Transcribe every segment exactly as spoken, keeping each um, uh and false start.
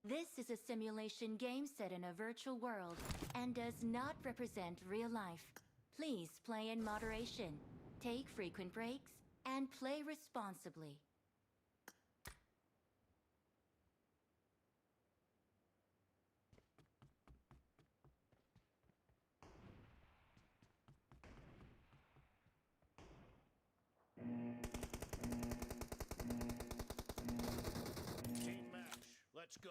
This is a simulation game set in a virtual world and does not represent real life. Please play in moderation, take frequent breaks, and play responsibly. Team match. Let's go.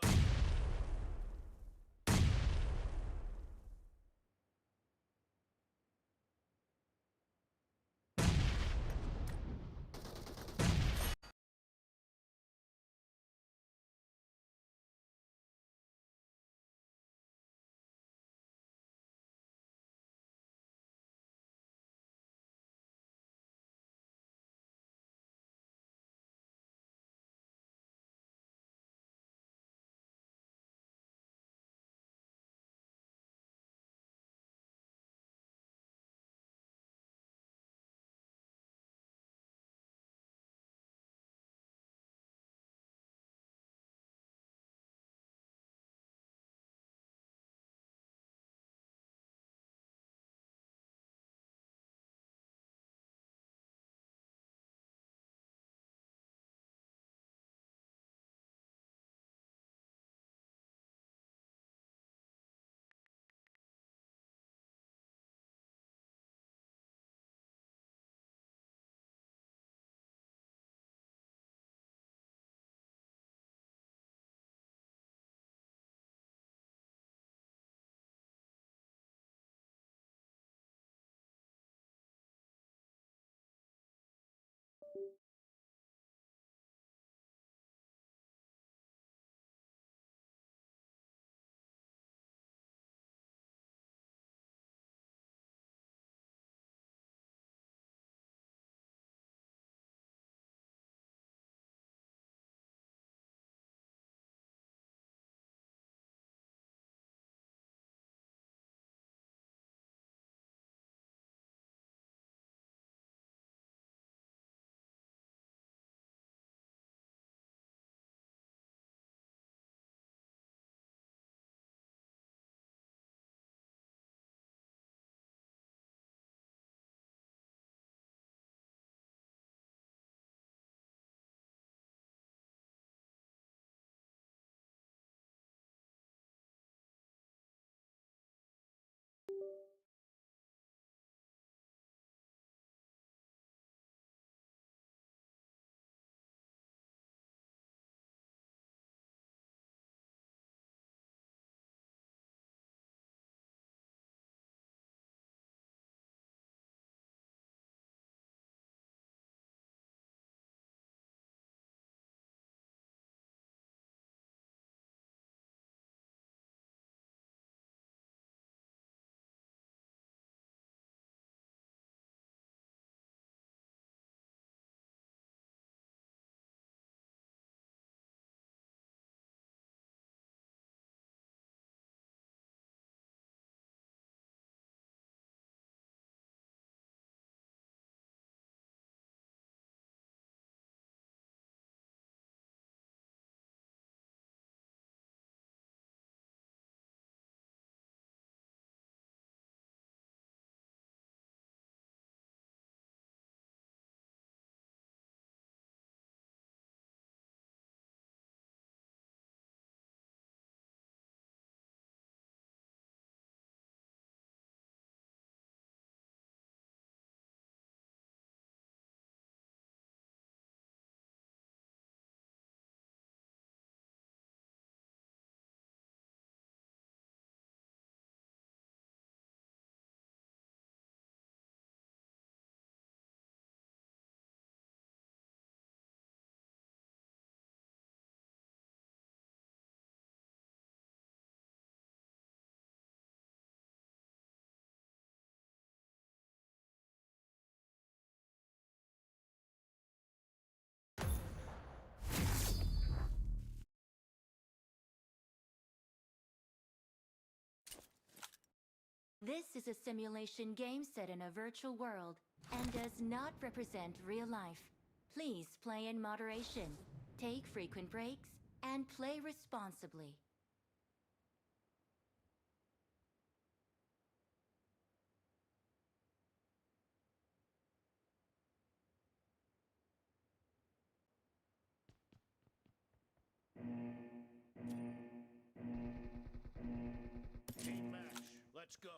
This is a simulation game set in a virtual world and does not represent real life. Please play in moderation, take frequent breaks, and play responsibly. Team match, let's go.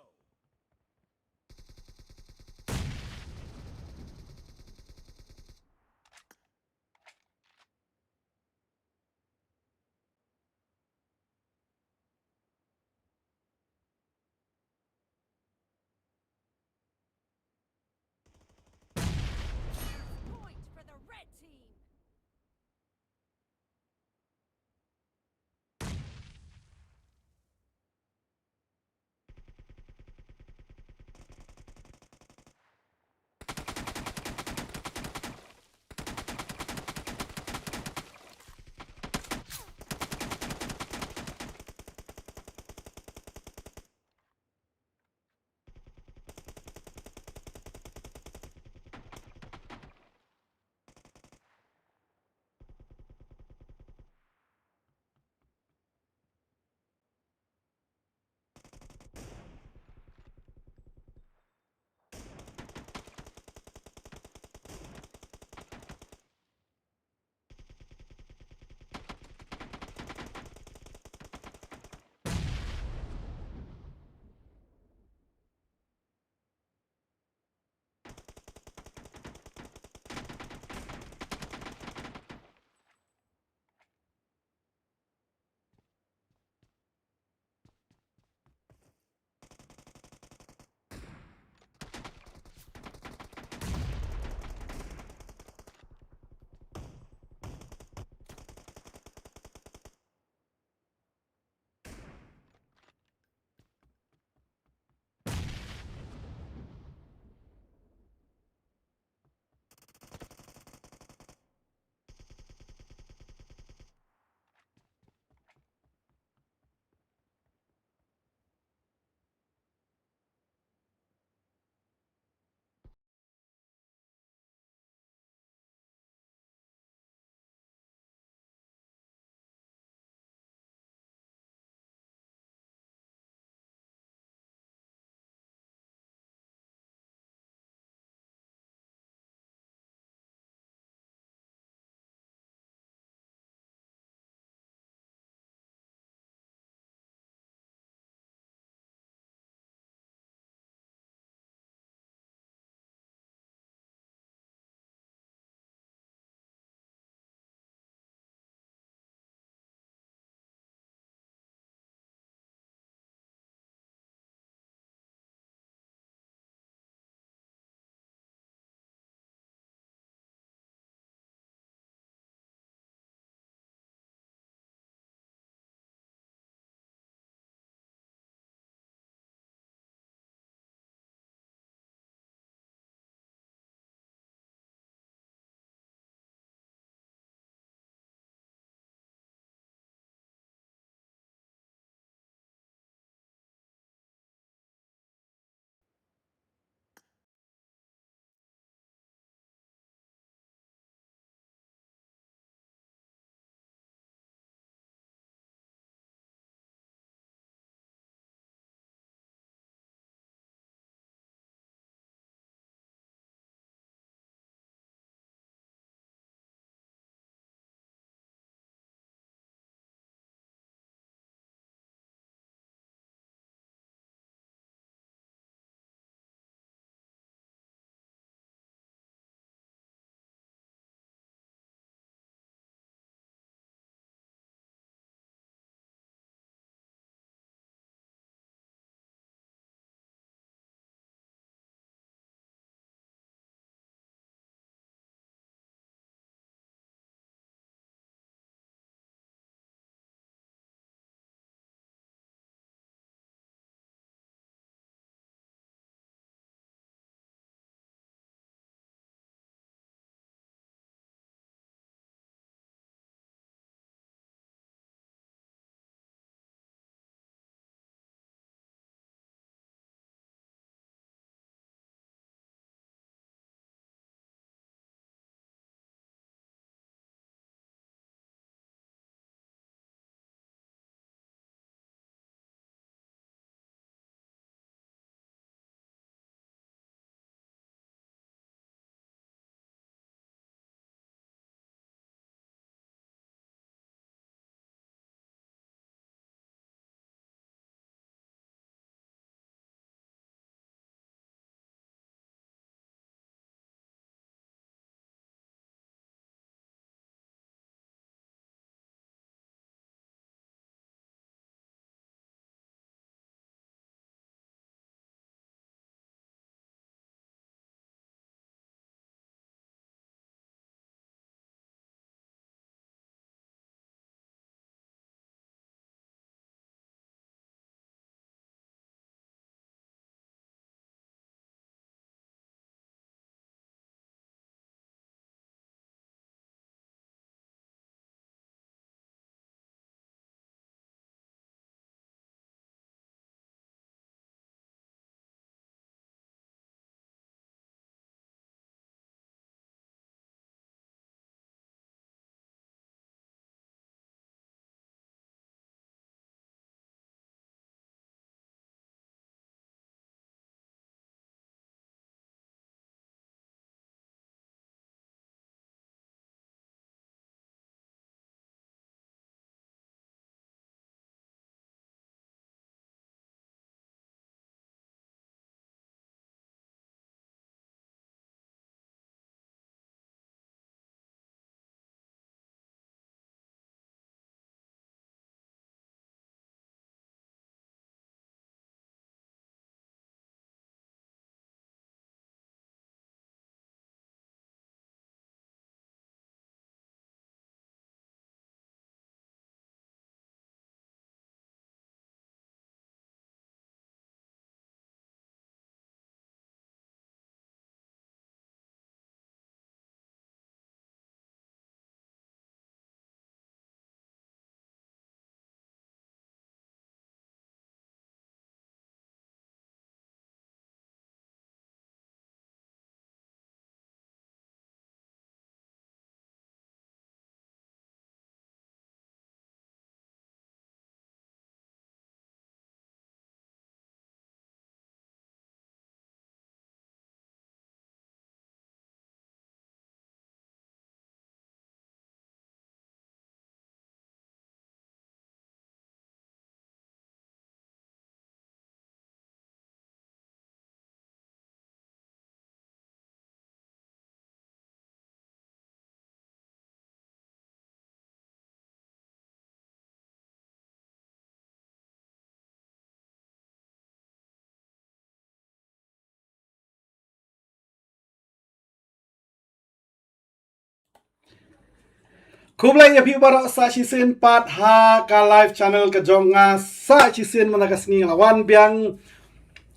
Khublei ïa phi baroh sa shisien pat ha ka live channel ka jong nga sa shisien mynta ka sngi la wan biang.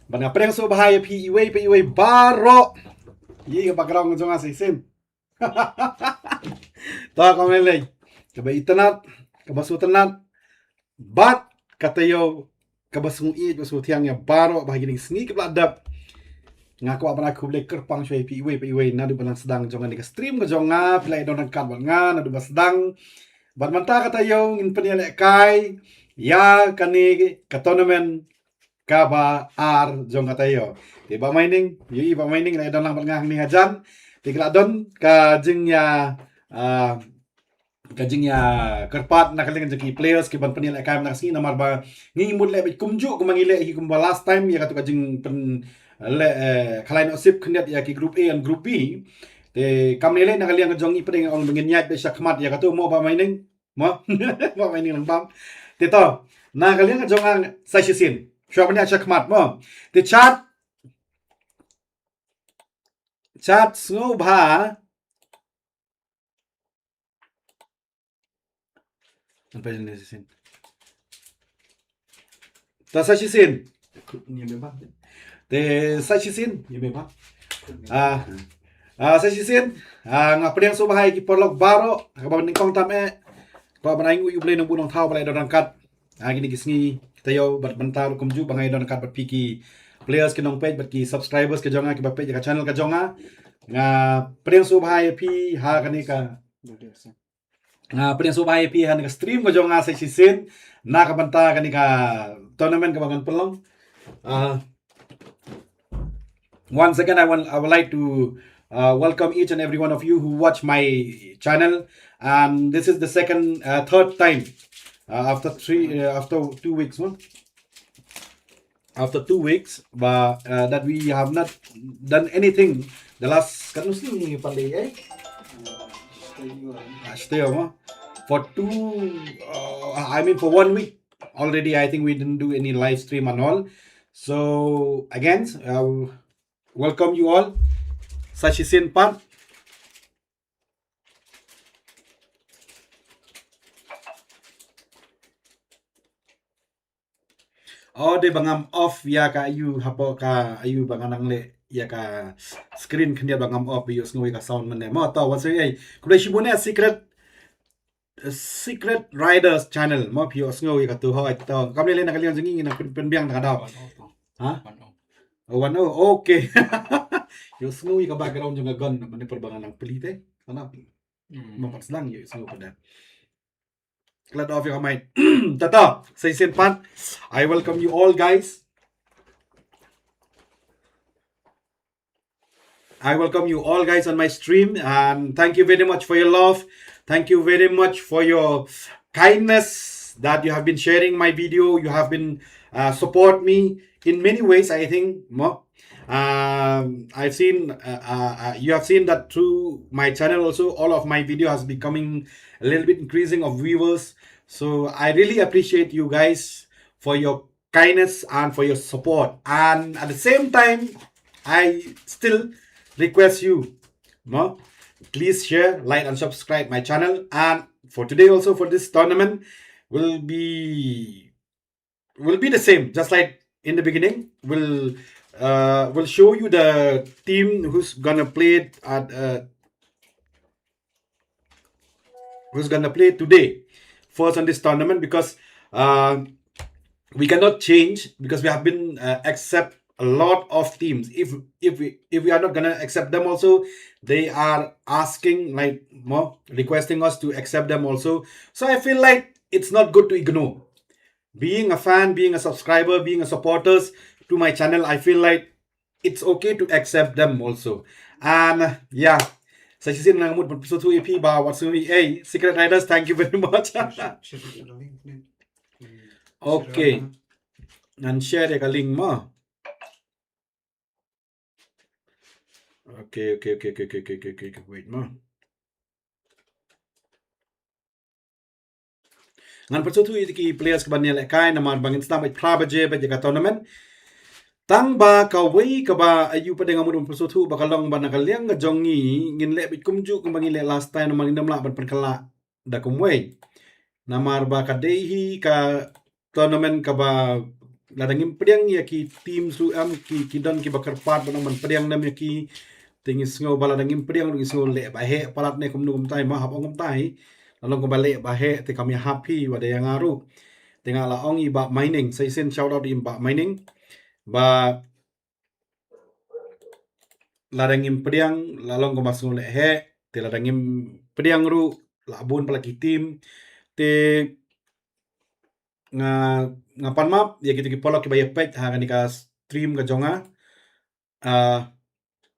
Ban nga pdiang sngewbha ïa phi iwei pa iwei baroh. Ïa ka background ka jong nga sa shisien. Ta ka mei lei. Kaba itynnad, kaba sngewtynnad. Bad ka taïew kaba sngewieit, ba sngewthiang ïa baroh ba ha kine ki sngi kiba la dep. Nga kwah ban ai khublei kyrpang shuwa ïa phi iwei pa iwei naduh ba nang sdang jong kane ka stream ka jong nga, phi la ïa don ryngkat bad nga naduh ba sdang. Bad mynta ka taïew ngin pynïalehkai ïa kane ka tournament kaba ar jong ka taïew. Te Bah Maining, ïohi Bah Maining la ïa don lang bad nga hangne hajan. Te ka la don ka jingïa, ah, ka jingïakyrpad na ka liang jong ki players ki ban pynïalehkai mynta ka sngi namar ba ngi mut leh beit kumjuh kumba ngi leh hi kumba last time ïa katu ka jingpynleh, eh, khalai noh sip khyndiat ïa ki group A and group B. Te kam ne leh na ka liang jong ngi pdeng ong ba ngin ïaid beit shakhmat ïa katu mo Bah Maining. Mo. Bah Maining lang bam. Te to na ka liang jong nga sa shisien. Shuwa ban ïaid shakhmat mo. Te chat chat sngewbha. Nampai jin shisien. Ta sa shisien. Ni me ba. Te sa shisien. Ni me ba. Ah, ah, sa shisien. Ah, nga pdiang sngewbha ïa ki paralok baroh kaba nyngkong tam eh. Ba ban ai nguh ïa U Blei nongbuh nongthaw ba la ïa don ryngkat ha kine ki sngi taïew bad mynta ruh kumjuh ba nga ïa don ryngkat bad phi ki players ki nongpeit bad ki subscribers ki jong nga kiba peit ïa ka channel ka jong nga. Nga pdiang sngewbha ïa phi ha kane ka Nga pdiang sngewbha ïa phi ha kane ka stream ka jong nga sa shisien na ka bynta kane ka tournament kaba ngan pynlong. Uh, once again, I want, I would like to uh, welcome each and every one of you who watch my channel, and this is the second, uh, third time uh, after three, uh, after two weeks, no? After two weeks, but uh, that we have not done anything. The last, kan mesti ni pandai eh. Ah, stay over. For two, uh, I mean for one week already, I think we didn't do any live stream and all. So again, uh, welcome you all. Sa shisien pat. Oh, dei ba ngam off ïa ka ayu hapoh ka ayu ba nga nang leh ïa ka screen khyndiat ba ngam off ïoh sngew ïa ka sound mynne. Mo to wan sngewbha. Khublei shibun eh Secret Secret Riders channel mo phi ïoh sngew ïa ka tu hoi to. Kam leh leh na ka liang jong ngi ngi nang pynbiang na ka daw. Ha? Oh, wan oh. Okay. Ïoh sngew ïa ka background jong ka gun mynne por ba nga nang plie te. Kana? Mo pat sdang ïoh sngew pada. Glad of your mind. Tata, sa shisien pat. I welcome you all, guys. I welcome you all, guys, on my stream, and thank you very much for your love. Thank you very much for your kindness that you have been sharing my video. You have been uh, support me in many ways. I think, mo, um, I've seen uh, uh, uh, you have seen that through my channel also. All of my video has becoming a little bit increasing of viewers. So I really appreciate you guys for your kindness and for your support. And at the same time, I still request you, no, please share, like, and subscribe my channel. And for today, also for this tournament, will be will be the same, just like in the beginning. We'll uh, we'll show you the team who's gonna play at uh, who's gonna play today first on this tournament because uh, we cannot change because we have been uh, accept a lot of teams. If if we if we are not gonna accept them also, they are asking like more requesting us to accept them also. So I feel like it's not good to ignore being a fan, being a subscriber, being a supporters to my channel, I feel like it's okay to accept them also. And uh, yeah, sa shisien nga mut ban pynshai ïa phi ba wat sngewbha eh Secret Riders, thank you very much. Okay. Ngan share ïa ka link mo. Okay, okay, okay, okay, okay, okay, okay, wait mo. Ngan pynshai ïa ki players kiba ïalehkai namar ba ngin sdang beit phra baje beit ïa ka tournament. Tang ba kawei kaba ayu pat nga mut ban pynshai ba ka long ba na ka liang ka jong ngi ngin leh beit kumjuh kumba ngi leh last time namar ngin ym lah ban pynkylla da kumwei. Namar ba ka dei hi ka tournament kaba lada ngim pdiang ïa ki teams ruh em ki, ki don kiba kyrpad ban ong ban pdiang ne em ïa ki. Te ngi sngew ba lada ngim pdiang ruh ngi sngew leh ba heh palat ne kumno kumtai, ma hap ong kumtai. La long kumba leh ba heh te kam ïahap hi wat ïa nga ruh. Te nga la ong i Bah Mining, sa shisien shout out i Bah Mining. Ba lada ngim pdiang la long kumba sngew leh heh, te lada ngim pdiang ruh la bun palat ki team. Te nga, nga pan map ïa kito ki paralok kiba ïa peit ha kane ka stream ka jong nga. Ah,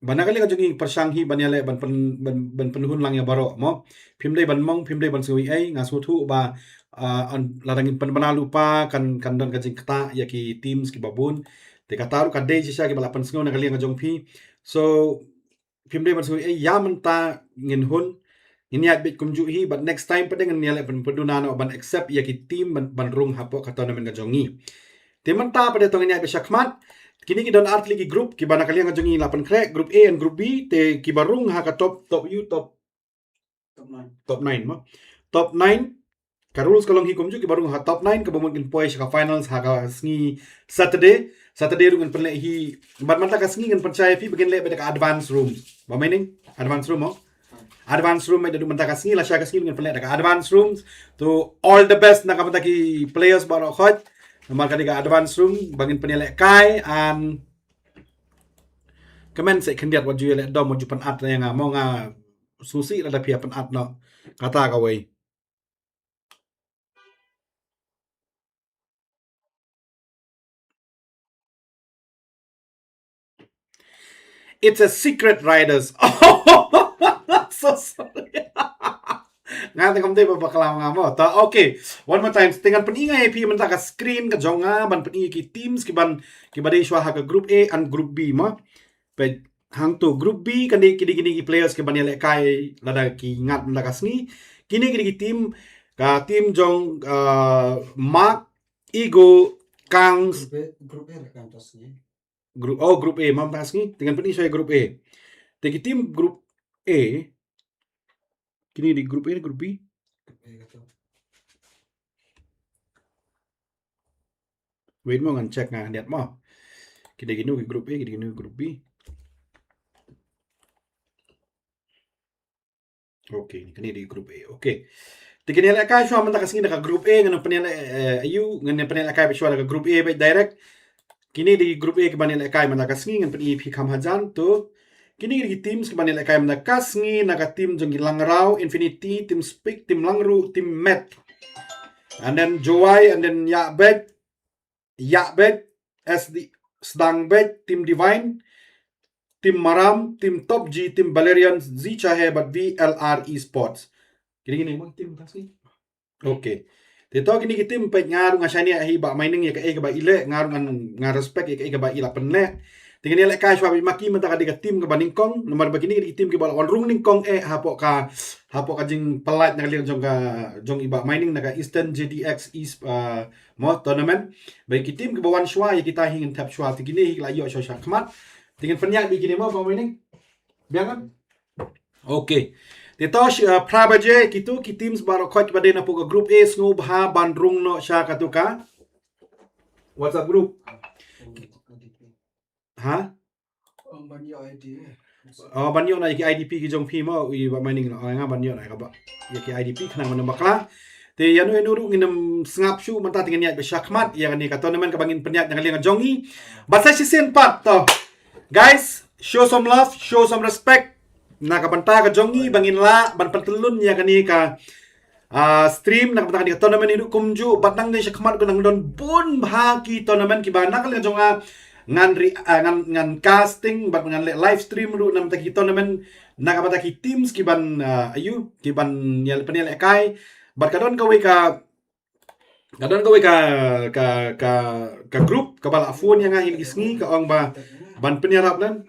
ba na ka liang ka jong ngi pyrshang hi ban ïaleh ban pyn, ban, ban pynhun lang ïa baroh mo. Phim dei ban mong, phim dei ban sngewthuh ei, nga sngewthuh ba, ah, lada ngin pynbna lypa kan, kan don ka jingktah ïa ki teams kiba bun. Te kata ruh ka dei shisha kiba la pynsngew na ka liang ka jong phi. So phim dei ban sngewthuh ei, ïa mynta ngin hun, ngin ïaid beit kumjuh hi, but next time pat ngin ïaleh ban pynduna noh ban accept ïa ki team ban, ban rung hapoh ka tournament ka jong ngi. Te mynta pat to ngin ïaid beit shakhmat. Kine ki don artylli ki group kiba na ka liang ka jong ngi la pynkhreh, group A and group B, te kiba rung ha ka top, top, you top, top nine mo. Top nine. Ka rules ka long hi kumjuh, kiba rung ha top nine kaba mut kin poi sha ka finals ha ka sngi Saturday. Saturday ruh ngin pynleh hi, bad mynta ka sngi ngin pynshai phi ba ngin leh beit da ka advance room. Ba Mining, advance room mo. Advance room beit da mynta ka sngi, lashai ka sngi ngin pynleh da ka advance room. To all the best na ka bynta ki players baroh khoit. Namar ka dei ka advance room ba ngin pynleh kai and comment section khyndiat wat ju leh dom wat ju pynat ïa nga mo, nga sngewsih lada phi ïa pynat noh kata kawei. It's a secret, riders. So sorry. Nga te kam dei ba bakla nga mo. Ta, okay. One more time. Te ngan pyni nga ïa phi mynta ka screen ka jong nga ban pyni ki teams kiban, kiba dei shuwa ha ka group A and group B mo. Peit hangto group B kan dei kine, kine ki players kiban ïalehkai lada ki ngat mynta ka sngi. Kine, kine ki team, ka team jong, uh, Mark, Igo, Kangs. Group A, group A, group, oh, group A, mynta ka sngi. Te ngan pyni shuwa group A. Te ki team group A. Kine dei group A ne group B? Group A kato. Wait mo, ngan check nga khyndiat mo. Ki dei kino ki group A, ki dei kino ki group B. Okay, kine dei group A. Okay. Te kine ïalehkai shuwa mynta ka sngi da ka group A, ngan pynïaleh, eh, ayu, ngan pynïalehkai shuwa da ka group A beit direct. Kine dei group A kiban ïalehkai mynta ka sngi, ngan pyni phi kham hajan to. Kine dei ki teams kiban ïalehkai mynta ka sngi, na ka team jong ki Langraw Infinity, team Speak, team Langru, team Met. And then Jowai, and then Ïahbeit, Ïahbeit, S D, Sdang Beit, team Divine, team Maram, team Top G, team Valerian, Zichahe bad V L R Esports. Kine, kine mo ki team mynta ka sngi. Okay. Te to kine ki team peit nga ruh nga shaniah hi Bah Mining ïa kaei kaba i leh, nga ruh ngan, nga respect ïa kaei kaba i la pynleh. Te ngan ïalehkai shuwa beit ma ki mynta ka dei ka team kaba nyngkong, namar ba kine ki dei ki team kiba la wan rung nyngkong eh hapoh ka, hapoh ka jingpynlait na ka liang jong ka, jong i Bah Mining na ka Eastern J D X East, uh, mo tournament. Bad ki team kiba wan shuwa ïa kita hi ngin thep shuwa, te kine hi ki la ïoh shuwa shakhmat. Te ngan pynïaid beit kine mo Bah Mining. Biang kan? Okay. Te to shi, uh, phra baje kito ki teams baroh khoit kiba dei napoh ka group A sngewbha ban rung noh sha kato ka WhatsApp group. Ha? Oh, ban ïoh noh ïa ki I D P ki jong phi mo, i Bah Mining noh. Oh, nga ban ïoh noh ïa kaba, ïa ki I D P khnang ban ym bakla. Te ïano ïano ruh ngin ym sngap shuh mynta, te ngin ïaid beit shakhmat ïa kane ka tournament kaba ngin pynïaid na ka liang jong ngi. Bad sa shisien pat to. Guys, show some love, show some respect na ka bynta ka jong ngi ba ngin lah ban pyntyllun ïa kane ka, ah, stream na ka bynta kane ka tournament hi ruh kumjuh, bad nangne shakhmat ka nang don bun bha ki tournament kiba na ka liang jong nga ngan re-, ah, ngan, ngan casting bad ngan leh live stream ruh na ka bynta ki tournament, na ka bynta ki teams kiban, ah, ayu, kiban ïa pynïalehkai. Bad ka don kawei ka Ka don kawei ka, ka, ka, ka group kaba la phone ïa nga ha kine ki sngi ka ong ba ban pynïarap lem.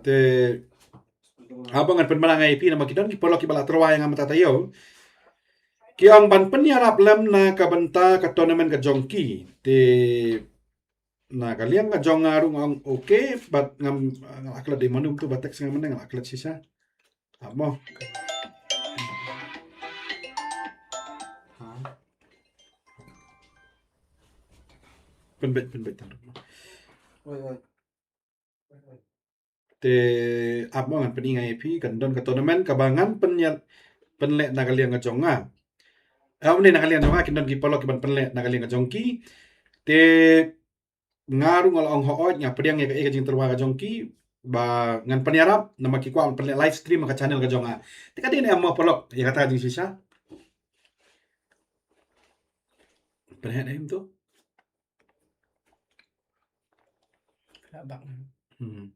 Te haba ngan pynbna nga ïa phi namar ki don ki paralok kiba la tyrwa ïa nga mynta taïew. Ki ong ban pynïarap lem na ka bynta ka tournament ka jong ki. Te Na ka liang ka jong nga ruh nga ong okay, but ngam, nga la klet dei mano tu ba text nga mynne, nga la klet shisha. Ap mo. Ha. Pynbeit, pynbeit tang. Oi, oi. Te ap mo, ngan pyni nga ïa phi, kan don ka tournament kaba ngan pynïa, pynleh na ka liang ka jong nga. Ah, ym dei na ka liang jong nga, kin don ki paralok kiban pynleh na ka liang ka jong ki. Te nga ruh nga la ong hooid, nga pdiang ïa ka, ïa ka jingtyrwa ka jong ki ba ngan pynïarap, namar ki kwah pynleh live stream ha ka channel ka jong nga. Te ka dei ne em mo paralok ïa kata ka jingshisha? Pynheh ne em tu? Ka bak. Hmm.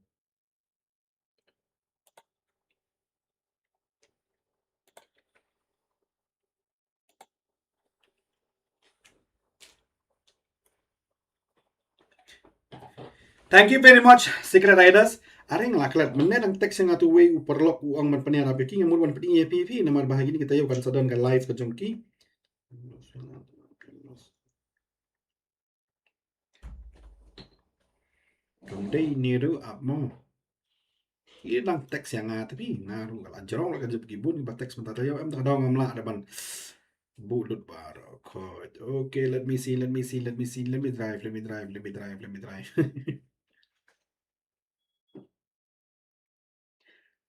Thank you very much, Secret Riders. Are nga la klet mynne, nang text ïa nga tu uwei u paralok u ong ban pynïarap ïa ki, nga mut ban pyni ïa phi, phi, namar ba ha kine kita ïoh kan sa don ka live ka jong ki. Kam dei ne ruh ap mo. Ki dang text ïa nga, tapi nga ruh la jrong la ka jop ki bun ba text mynta taïew, em, tang dang ngam lah da ban buh lut baroh. Okay, let me see, let me see, let me see, let me drive, let me drive, let me drive, let me drive.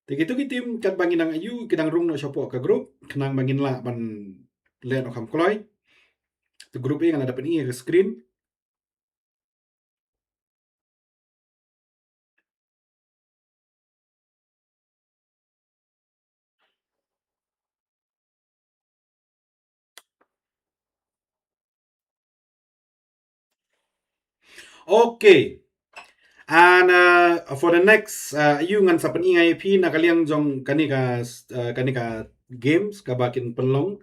Te kitu ki team katba ngi nang ïoh, ki dang rung noh shapoh ka group, khnang ba ngin lah ban leh noh kham kloi. Te group A nga la dep pyni ha ka screen. Okay. And, uh, for the next, uh, ïoh ngan sa pyni nga ïa phi na ka liang jong kane ka, uh, kane ka games kaba kin pynlong.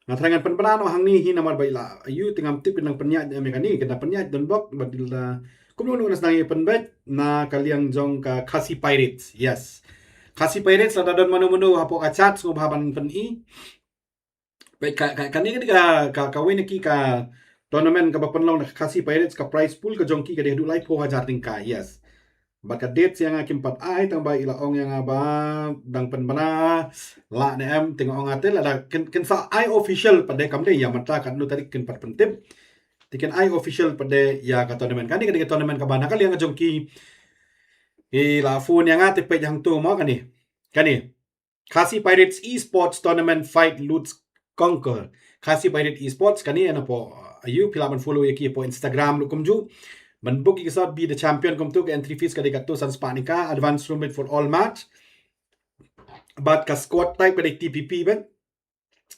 Nga trai ngan pynbna noh hangne hi namar ba i la ïoh te ngam tip kin nang pynïaid ne em ïa kane, kin nang pynïaid don bok ba dil da. Kumno kumno ngan sa nang ïa pynbeit na ka liang jong ka Khasi Pirates. Yes. Khasi Pirates lada don mano mano hapoh ka chat sngewbha ban pyni. Peit ka, ka, kane ka, ka, ka, kawei na ki ka tournament kaba pynlong na Khasi Pirates, ka prize pool ka jong ki ka dei haduh laiphew hajar tyngka, yes. Bad ka date sa ïa nga kim pat ai, tang ba i la ong ïa nga ba dang pynbna, lah ne em, te nga ong ïa te lada kin, kin sa ai official pat de, kam dei ïa mynta katno tarik kin pat pyntip. Te kin ai official pat de ïa ka tournament. Kane ka dei ka tournament kaba na ka liang ka jong ki. I la phone ïa nga te peit hangto mo kane. Kane. Khasi Pirates Esports Tournament Fight Loot Conquer. Khasi Pirate Esports, kane napoh, uh, ïoh phi lah ban follow ïa ki hapoh Instagram ruh kumjuh. Ban book ïa ki slot, be the champion kumto, ka entry fees ka dei katto san spah tyngka, advance room rate for all match. Bad ka squad type ka dei T P P bad.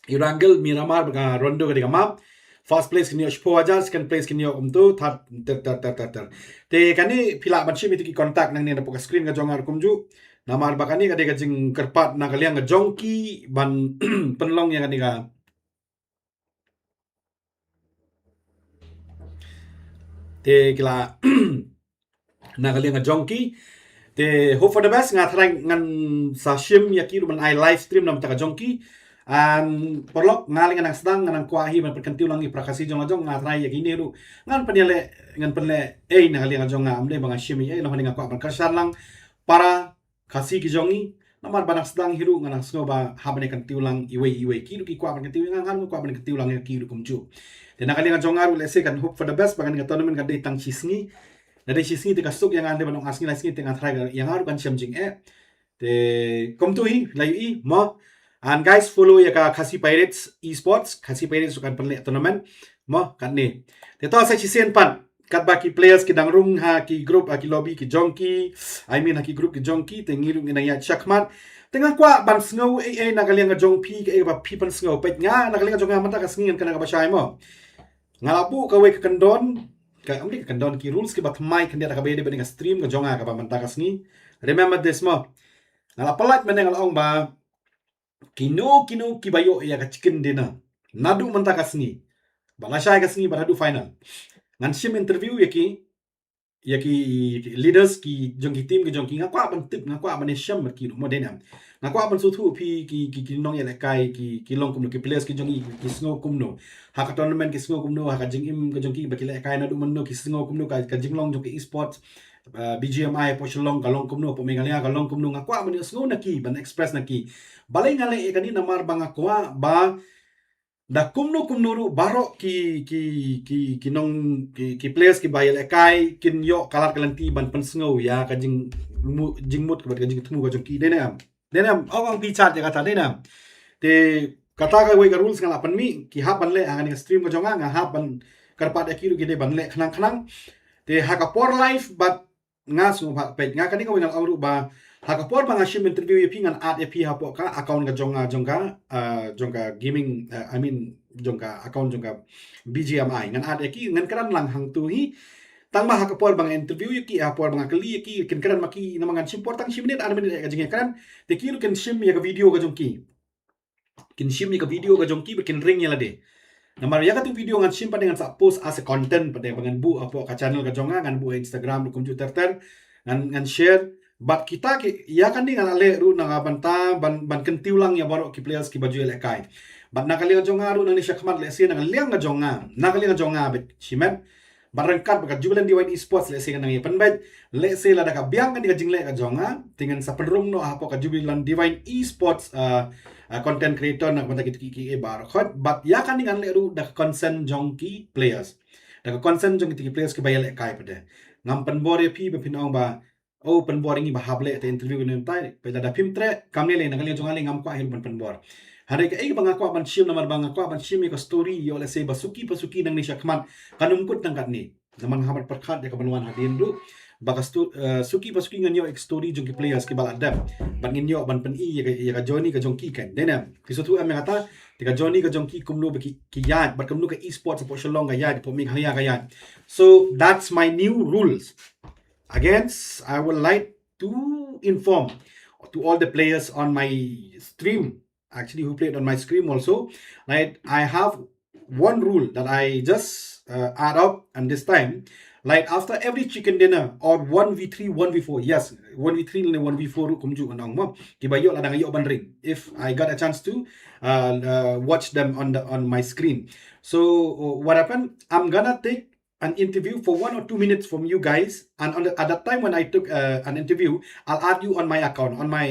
Erangel, Miramar, bad ka Rondo ka dei ka map. First place kin ïoh shiphew hajar, second place kin ïoh kumto, third, ter, ter, ter, ter, ter. Te kane phi lah ban shim ïa ki contact nangne napoh ka screen ka jong nga ruh kumjuh. Namar ba kane ka dei ka jingkyrpad na ka liang ka jong ki ban pynlong ïa kane ka. Te ki la na ka liang ka jong ki. Te hope for the best, nga trai ngan sa shim ïa ki ruh ban ai live stream na bynta ka jong ki. And paralok, nga leh ngan nang sdang, ngan nang kwah hi ban pynkyntiew lang ïa para Khasi jong la jong, nga trai ïa kine ruh ngan pynïaleh, ngan pynleh ei na ka liang ka jong nga, ym dei ba nga shim ei, ei, namar nga kwah ban kyrshan lang para Khasi ki jong ngi, namar ba nang sdang hi ruh nga nang sngew ba hap ban kyntiew lang iwei iwei, ki ruh ki kwah ban kyntiew ïa nga, nga ruh nga kwah ban kyntiew lang ïa ki ruh kumjuh. Te na ka liang ka jong nga ruh, let's say, kan hope for the best ba kane ka tournament kan dei tang shi sngi. Lada dei shi sngi te ka suk ïa nga, lada ban ong ar sngi lai sngi te nga trai ïa nga ruh kan shem jingeh. Te kumto hi, la ïohi mo. And guys, follow ïa ka Khasi Pirates Esports, Khasi Pirates ruh kan pynleh tournament mo katne. Te to sa shisien pat, katba ki players ki dang rung ha ki group, ha ki lobby ki jong ki, I mean ha ki group ki jong ki, te ngi ruh ngi nang ïaid shakhmat. Te nga kwah ban sngew ei ei na ka liang ka jong phi, kaei ba phi pynsngew. Peit nga na ka liang ka jong nga mynta ka sngi ngan kane kaba shai mo. Nga la buh kawei ka kyndon, ka, ym dei ka kyndon, ki rules kiba thymmai khyndiat ha kaba ïadei bad ka stream ka jong nga kaba mynta ka sngi. Remember this mo. Nga la pyllait mynne, nga la ong ba kino kino kiba ïoh ïa ka chicken dinner naduh mynta ka sngi, ba lashai ka sngi, ba haduh final, ngan shim interview ïa ki. ïa ki leaders ki jong ki team ki jong ki, nga kwah ban tip, nga kwah ban ïashem bad ki ruh mo, dei ne em. Nga kwah ban sngewthuh phi ki, ki, ki nongïalehkai ki, ki long kumno, ki players ki jong i ki sngew kumno ha ka tournament, ki sngew kumno ha ka jingim ka jong ki ba ki lehkai naduh mynno, ki sngew kumno ka, ka jinglong jong ka esports, uh, B G M I hapoh Shillong ka long kumno, hapoh Meghalaya ka long kumno. Nga kwah ban ïohsngew na ki, ban express na ki. Balei nga leh ïa kane? Namar ba nga kwah ba da kumno kumno ruh baroh ki, ki, ki, ki nong, ki, ki players kiba ïalehkai kin ïoh ka lad ka lynti ban pynsngew ïa ka jing, jingmut bad ka jingthmu ka jong ki, dei ne em. Dei ne em, ong ong phi chat ïa kata, dei ne em. Te kata kawei ka rules nga la pynmih, ki hap ban leh ha kane ka stream ka jong nga, nga hap ban kyrpad ïa ki ruh ki dei ban leh khnang khnang. Te ha ka por live bad nga sngewbha peit, nga kane kawei nga la ong ruh ba ha ka por ba nga shim interview ïa phi, ngan add ïa phi hapoh ka account ka jong nga, jong ka, uh, jong ka gaming, uh, I mean jong ka account jong ka B G M I, ngan add ïa ki, ngan kren lang hangto hi. Tang ba ha ka por ba nga interview ïa ki, ha ka por ba nga kylli ïa ki, kin kren ma ki, namar ngan shim por tang shi minit ar minit ïa ka jingkren. Te ki ruh kin shim ïa ka video ka jong ki, kin shim ïa ka video ka jong ki bad kin ring ïa lade. Namar ïa katu video ngan shim pat, ngan sa post as a content pat, ba ngan buh hapoh ka channel ka jong nga, ngan buh ha Instagram ruh kumjuh ter ter, ngan, ngan share. Bad kita ki, ïa kane nga la leh ruh na ka bynta ban, ban kyntiew lang ïa baroh ki players kiba ju ïalehkai. Bad na ka liang jong nga ruh nangne shakhmat, lehse na ka liang ka jong nga, na ka liang jong nga bad shimet, bad ryngkat bad ka Jubilant Divine Esports, lehse ngan nang ïa pynbeit, lehse lada ka biang kane ka jingleh ka jong nga, te ngan sa pynrung noh hapoh ka Jubilant Divine Esports, uh, uh, content creator na ka bynta kito ki, ki, ki baroh khoit. Bad ïa kane ngan leh ruh da ka consent jong ki players, da ka consent jong kito ki players kiba ïalehkai pat. Ngam pynbor ïa phi ba phin ong ba, oh, pynbor ïa ngi ba hap leh te interview ne em tai. Peit, lada phim treh, kam lei lei, na ka liang jong nga lei ngam kwah hi ruh ban pynbor. Hynrei kaei ba nga kwah ban shim, namar ba nga kwah ban shim ïa ka story, ïoh lehse ba suki pa suki nangne shakhmat kan ym kut tang katne. Namar nga hap ban pyrkhat ïa ka ban wan hadien ruh ba ka sto-, eh, suki pa suki ngan ïoh ïa ka story jong ki players kiba la dep, bad ngin ïoh ban pyni ïa ka, ïa ka journey ka jong ki, kan, dei ne em. Phi sngewthuh em ïa kata? Te ka journey ka jong ki kumno ba ki, ki ïaid, bad kumno ka esports hapoh Shillong ka ïaid, hapoh Meghalaya ka ïaid. So that's my new rules. Again, I would like to inform to all the players on my stream, actually, who played on my stream also, right? I have one rule that I just, uh, add up, and this time, like, after every chicken dinner or one v three, one v four, yes, one v three ne one v four ruh kumjuh ngan ong mo, kiba ïoh lada nga ïoh ban ring, if I got a chance to, uh, uh, watch them on the, on my screen. So, uh, what happened? I'm gonna take an interview for one or two minutes from you guys, and on the, at that time when I took, uh, an interview, I'll add you on my account, on my,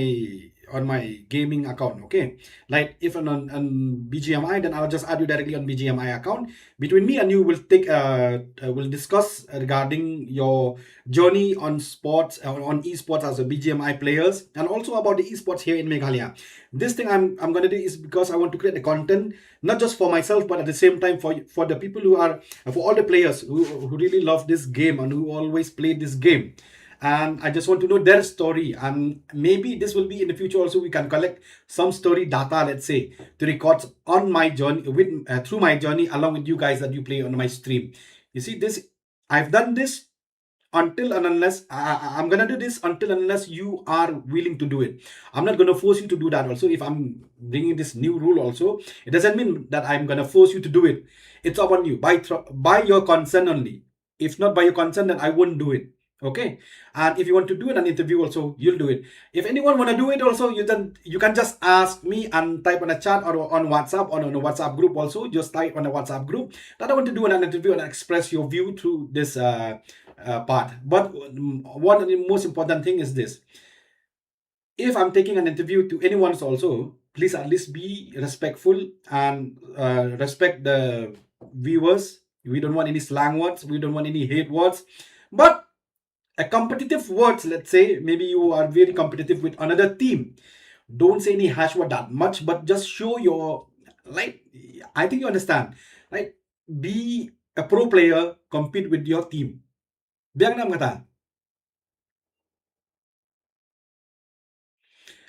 on my gaming account, okay? Like, if on, on, on B G M I, then I'll just add you directly on B G M I account. Between me and you, we'll take, uh, uh, we'll discuss regarding your journey on sports, uh, on esports as a B G M I players, and also about the esports here in Meghalaya. This thing I'm, I'm gonna do is because I want to create a content not just for myself, but at the same time for, for the people who are, for all the players who, who really love this game and who always play this game. And I just want to know their story. And maybe this will be in the future also, we can collect some story data, let's say, to record on my journey with, uh, through my journey along with you guys that you play on my stream. You see, this, I've done this until and unless, I, I, I'm gonna do this until unless you are willing to do it. I'm not gonna force you to do that also. If I'm bringing this new rule also, it doesn't mean that I'm gonna force you to do it. It's upon you, by tr-, by your consent only. If not by your consent, then I won't do it. Okay? And if you want to do it, an interview also, you'll do it. If anyone wanna do it also, you then, you can just ask me and type on a chat or on WhatsApp, or on a WhatsApp group also. Just type on a WhatsApp group that I want to do an interview and express your view through this, uh, uh, part. But, um, one of the most important thing is this. If I'm taking an interview to anyone's also, please at least be respectful and, uh, respect the viewers. We don't want any slang words. We don't want any hate words. But a competitive words, let's say, maybe you are very competitive with another team. Don't say any harsh word that much, but just show your, like, I think you understand. Like, be a pro player, compete with your team. Biang nam kata.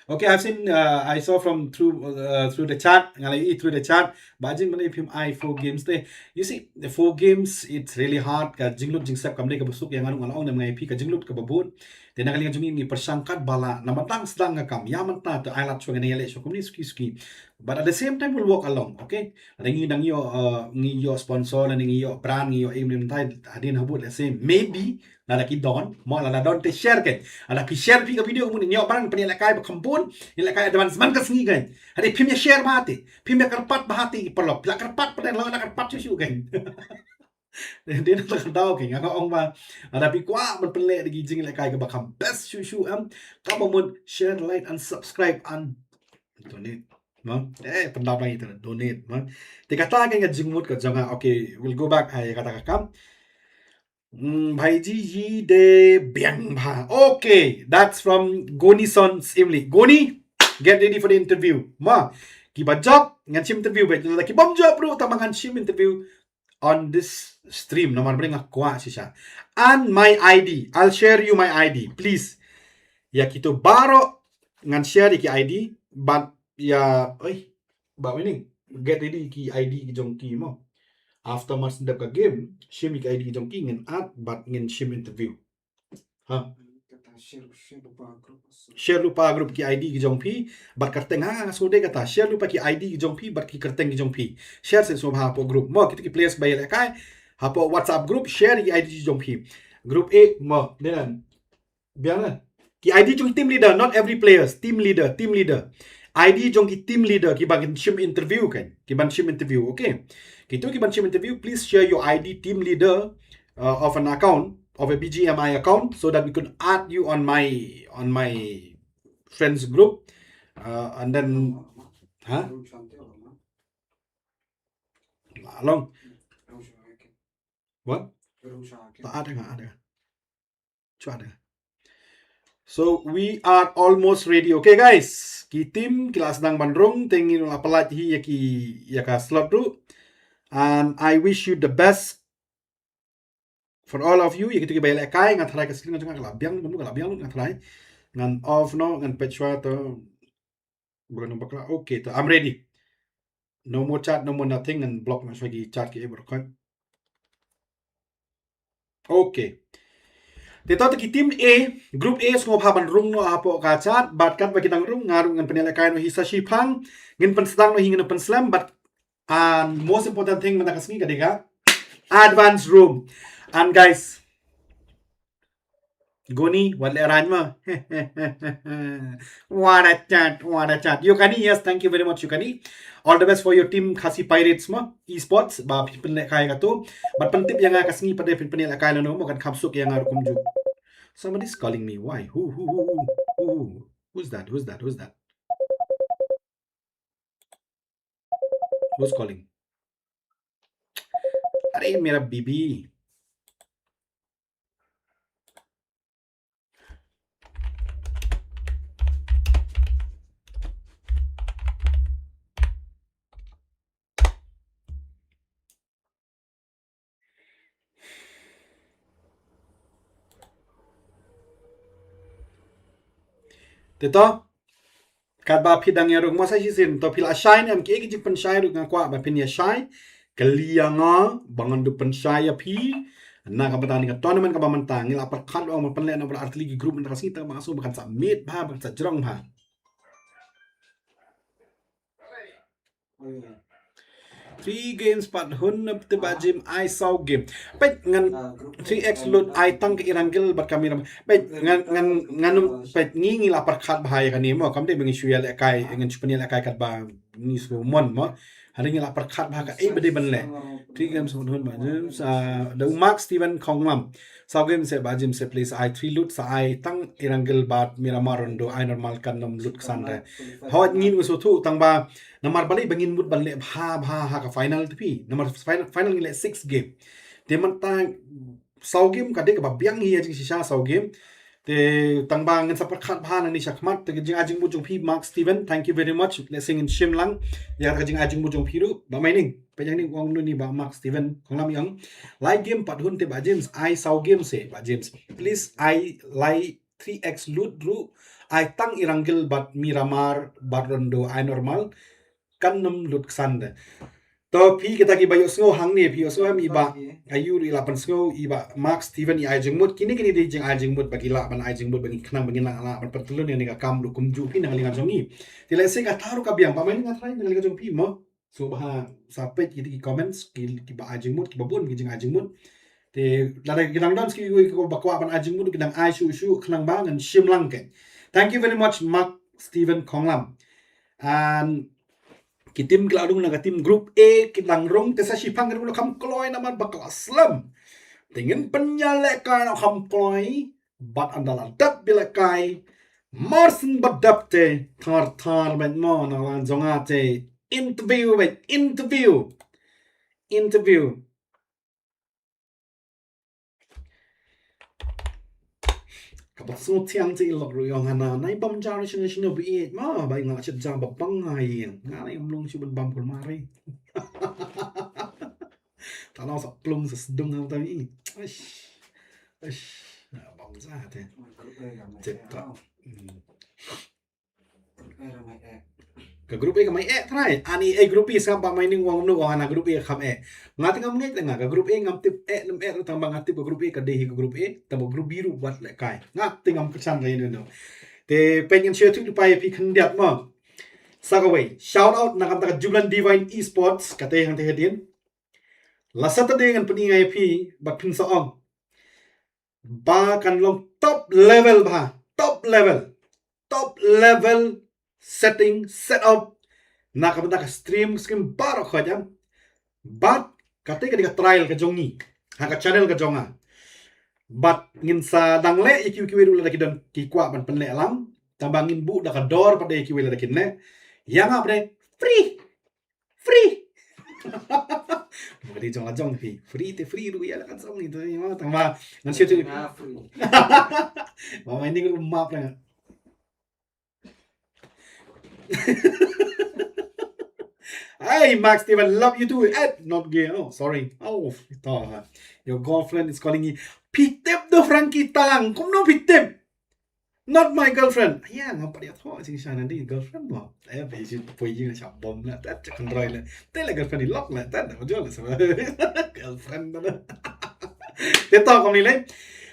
Okay, I've seen, uh, I saw from through, uh, through the chat, nga la ïohi through the chat, ba jin mane phim ai four games te. You see, the four games, it's really hard, ka jinglut jingsep kam dei kaba suk ïa nga ruh, nga la ong ne em nga ïa phi, ka jinglut kaba bun. Te na ka liang jong ngi ngi pyrshang katba lah namar dang sdang ka kam, ïa mynta te ai lad shuwa, ngin ïaleh shuwa kumne suki suki. But at the same time we'll work along, okay? Lada ngi dang ïoh, uh, ngi ïoh sponsor, lada ngi ïoh brand, ngi ïoh aim mynta, hadien habud, let's say, maybe lada ki don, mo, lada don te share kan. Lada phi share phi ka video kumne, ngi ïoh brand, pynïalehkai ba kham bun, ïalehkai advance man ka sngi kan. Hadien phim ïa share bha te, phim ïa kyrpad bha te, paralok, phi la kyrpad, pynlong la kyrpad shuh shuh kan. Dei na ka daw ke nga ong ba lada phi kwah ban pynleh da ki jingïalehkai kaba kham best shuh shuh, em, kaba mut share, like and subscribe and donate. Ma? Eh, pyndap lang ito, donate, ma. Te kata ka nga jingmut ka jong nga. Okay, we'll go back. Ai kata ka kam. Hmm, bhai ji yi de biang bha. Okay, that's from Goni Son Simli. Goni, get ready for the interview. Ma, kiba jop ngan shim interview, ba ki bym jop ruh tang ba ngan shim interview on this stream, namar ba nga kwah shisha. And my I D, I'll share you my I D, please. Ïa kito baroh ngan share ïa ki I D, but ïa, oi, ba winning, get ready ki I D ki jong ki mo. After mar sdep ka game, shim ïa ki I D ki jong ki, ngin add, but ngin shim interview. Ha. Share lypa group ki I D ki jong phi bad kyrteng, ha, sngewdei kata, share lypa ki I D ki jong phi bad ki kyrteng ki jong phi. Share seh sngewbha hapoh group mo, kito ki players ba ïalehkai hapoh WhatsApp group, share ki I D ki jong phi. Group A mo, dei nan. Biang na. Ki I D jong team leader, not every players, team leader, team leader. I D jong ki team leader kiba kin shim interview kan, kiban shim interview, okay. Kito kiban shim interview, please share your I D, team leader, uh, of an account, of a B G M I account, so that we could add you on my, on my friends group, uh, and then, huh? Long. What? Ta add nga, add nga. Chu add nga. So we are almost ready. Okay guys, ki team ki la sdang ban rung, te ngin la pynlait hi ïa ki, ïa ka slot ruh. And I wish you the best for all of you. Ïa kito kiba ïalehkai, nga tharai ka screen ka jong nga ka la biang, ka la biang, nga tharai. Ngan off noh, ngan peit shuwa to. Bukan bakla. Okay, to, I'm ready. No more chat, no more nothing, ngan block noh shuwa ki chat ki, eh, baroh khoit. Okay. Te to, te ki team A, group A sngewbha ban rung noh hapoh ka chat, bad katba ki dang rung, nga ruh ngan pynïalehkai noh hi sa shiphang, ngin pynsdang noh hi, ngin pynslem, bad, and most important thing mynta ka sngi ka dei ka advance room. And guys, Goni, wat leh rang ma. What a chat, what a chat. Yukani, yes, thank you very much, Yukani. All the best for your team, Khasi Pirates ma. Esports, ba phi pynlehkai kato. Bad pyntip ïa nga ka sngi pat de phin pynlehkai lano mo, kan kham suk ïa nga ruh kumjuh. Somebody's calling me. Why? Who, who, who, who, who? Who's that? Who's that? Who's that? Who's calling? अरे मेरा बीबी। Te to, katba phi dang ïa rung mo sa shisien, to phi la shai ne em, kiei ki jingpynshai ruh nga kwah ba phin ïa shai. Kylli ïa nga ba ngan dup pynshai ïa phi na ka bynta kane ka tournament kaba mynta. Ngi la pyrkhat ong ban pynleh na baroh artylli ki group mynta ka sngi, tang ba nga sngew ba kan sa miet bha, ba kan sa jrong bha. Three games pat hun, te Bah Jim, ai saw game. Peit ngan three X Lut, ai tang ka Irangil bad ka Miram. Peit ngan, ngan, ngan, peit ngi, ngi la pyrkhat bha ïa kane mo. Kam dei ba ngi shu ïalehkai, ngan shu pynïalehkai katba ngi shu mon mo. Hynrei ngi la pyrkhat bha kaei ba dei ban leh. Three games pat hun, Bah Jim, ah, da u Mark Steven Khonglam. Saw game seh Bah Jim seh, please, ai three Lut, sa ai tang Irangil bad Miramar Rondo, ai normal kan nym lut ksan re. Hooid, ngin u sngewthuh, tang ba namar balei ba ngin mut ban leh bha bha ha ka final te phi. Namar final, final ngin leh six game. Te mynta saw game ka dei kaba biang hi ïa jingshisha saw game. Te tang ba ngin sa pyrkhat bha nangne shakhmat. Te ka jingai jingmut jong phi Mark Steven, thank you very much. Lehse ngin shim lang ïa ka jingai jingmut jong phi ruh. Bah Meining, peit ïa kane, u ong nuni Bah Mark Steven Khonglam, i ong, lai game pat hun te Bah James, ai saw game seh Bah James. Please, ai lai three X Lut ruh, ai tang Irangil bad Miramar bad Rondo, ai normal kan nym lut ksan de. To phi kita kiba ïohsngew hangne, phi ïohsngew em, i Bah Ayu i la pynsngew, i Bah Mark Steven i ai jingmut. Kine kine dei jingai jingmut ba ki lah ban ai jingmut ba ngi khnang ba ngin lah, lah ban pyntyllun ïa kane ka kam ruh kumjuh phi na ka liang jong ngi. Te lehse kata ruh ka biang, ba mynta nga try na ka liang jong phi mo. So ba sa peit kita ki comments ki, kiba ai jingmut, kiba bun ki jingai jingmut. Te lada ki dang don sa kiwei kiba kwah ban ai jingmut, ki dang ai shuh shuh khnang ba ngan shim lang keiñ. Thank you very much Mark Steven Khonglam. And ki team ki la dung na ka team group A ki dang rung, te sa shiphang ki rung na kham kloi namar ba ka la slem. Te ngin pynïalehkai na kham kloi, bad ynda la dep ba lehkai, mar shen ba dep te, thar thar bad mo na la jong nga te, interview bad interview. Interview. Kaba sngewthiang te i lok ruh ïong hana, nai bam jar shen shen ba ïeit ma, ba i nga la chet jar ba bang nga ïeng. Nga nai mlung shu ban bam pul mari. Ta nang sa plung sa sdung hang ta mi. Aish. Aish. Na bam jar te. Chet ta. Hmm. Ka group A ka mai eh trai. Ani eh group A sngap ba mai ning wang nu wang na group A kham eh. Nga te ngam ngeit nga ka group A ngam tip eh lem eh tang ba nga tip ka group A ka dei hi ka group A, tang ba group B ruh wat lehkai. Nga te ngam kyrchan ka inu no. Te peng ngan share tu pai phi khyndiat mo. Sa kawei. Shout out na kam ta ka Jubilant Divine Esports kata hang te hedin. La Saturday ngan pyni ngai phi ba phin sa ong. Ba kan long top level ba, top level. Top level setting, set up. Na ka bynta ka stream, stream baroh khoit em. Bad kata ka dei ka trial ka jong ngi ha ka channel ka jong nga. Bad ngin sa dang leh ïa kiwei kiwei ruh lada ki don ki kwah ban pynleh lang. Tang ba ngin buh da ka dor pat da ïa kiwei lada kin leh. Ïa nga pat free. Free. Ba ka dei jong la jong phi. Free te free ruh ïa la kan song ni tu ma tang ba ngan share tu. Nga free. Ba mai ni ruh map la. Hey Max Steven, love you too. Eh, not gay. Oh, sorry. Oh, to, ha. Your girlfriend is calling you. Phi tip do Frankie Talang. Kumno phi tip? Not my girlfriend. Ya, ngam pat ïathuh jingshisha nangne girlfriend mo. Eh, phi shi poi jing sha bom la. Tat kan roi la. Te la girlfriend i lok la. Tat da jol la sama. Girlfriend da. Te to kumne le.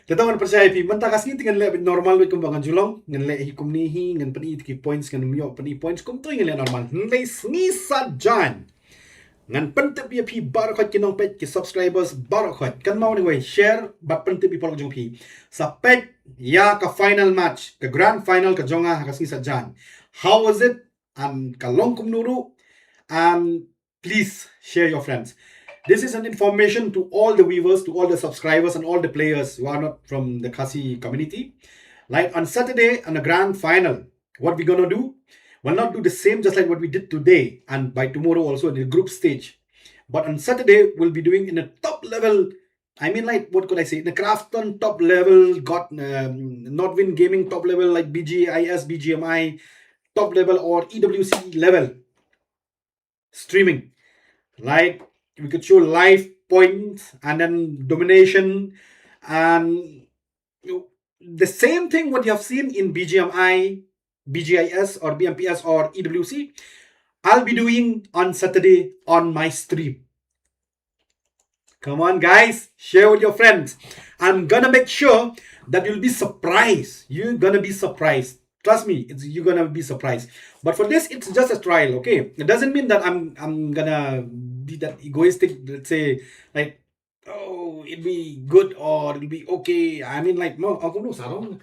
Te to ngan pyrshah ïa phi mynta ka sngi te ngan leh normal wei kumba ngan ju long. Ngan leh hi kumne hi, ngan pyni ki points, ngan ym ïoh pyni points. Kumto ngan leh normal. Hynrei sngi Saitjaiñ ngan pyntip ïa phi baroh khoit ki nongpeit, ki subscribers baroh khoit. Kan maw ni wei share bad pyntip ïa paralok jong phi. Sa peit ïa ka final match, ka grand final ka jong nga ha ka sngi Saitjaiñ. How was it? And ka long kumno ruh? And please share your friends. This is an information to all the viewers, to all the subscribers, and all the players who are not from the Khasi community. Like on Saturday, on the grand final, what we're gonna do, we'll not do the same just like what we did today, and by tomorrow also in the group stage. But on Saturday, we'll be doing in a top level, I mean, like, what could I say, in the Krafton top level, got um, Nordwind Gaming top level, like B G I S, B G M I top level, or E W C level streaming. Like we could show live points and then domination and you know, the same thing what you have seen in B G M I, B G I S or B M P S or E W C. I'll be doing on Saturday on my stream. Come on, guys, share with your friends. I'm gonna make sure that you'll be surprised. You're gonna be surprised. Trust me, it's, you're gonna be surprised. But for this, it's just a trial, okay? It doesn't mean that I'm I'm gonna be that egoistic. Let's say, like, oh, it'll be good or it'll be okay. I mean, like, mo, aku no sarong,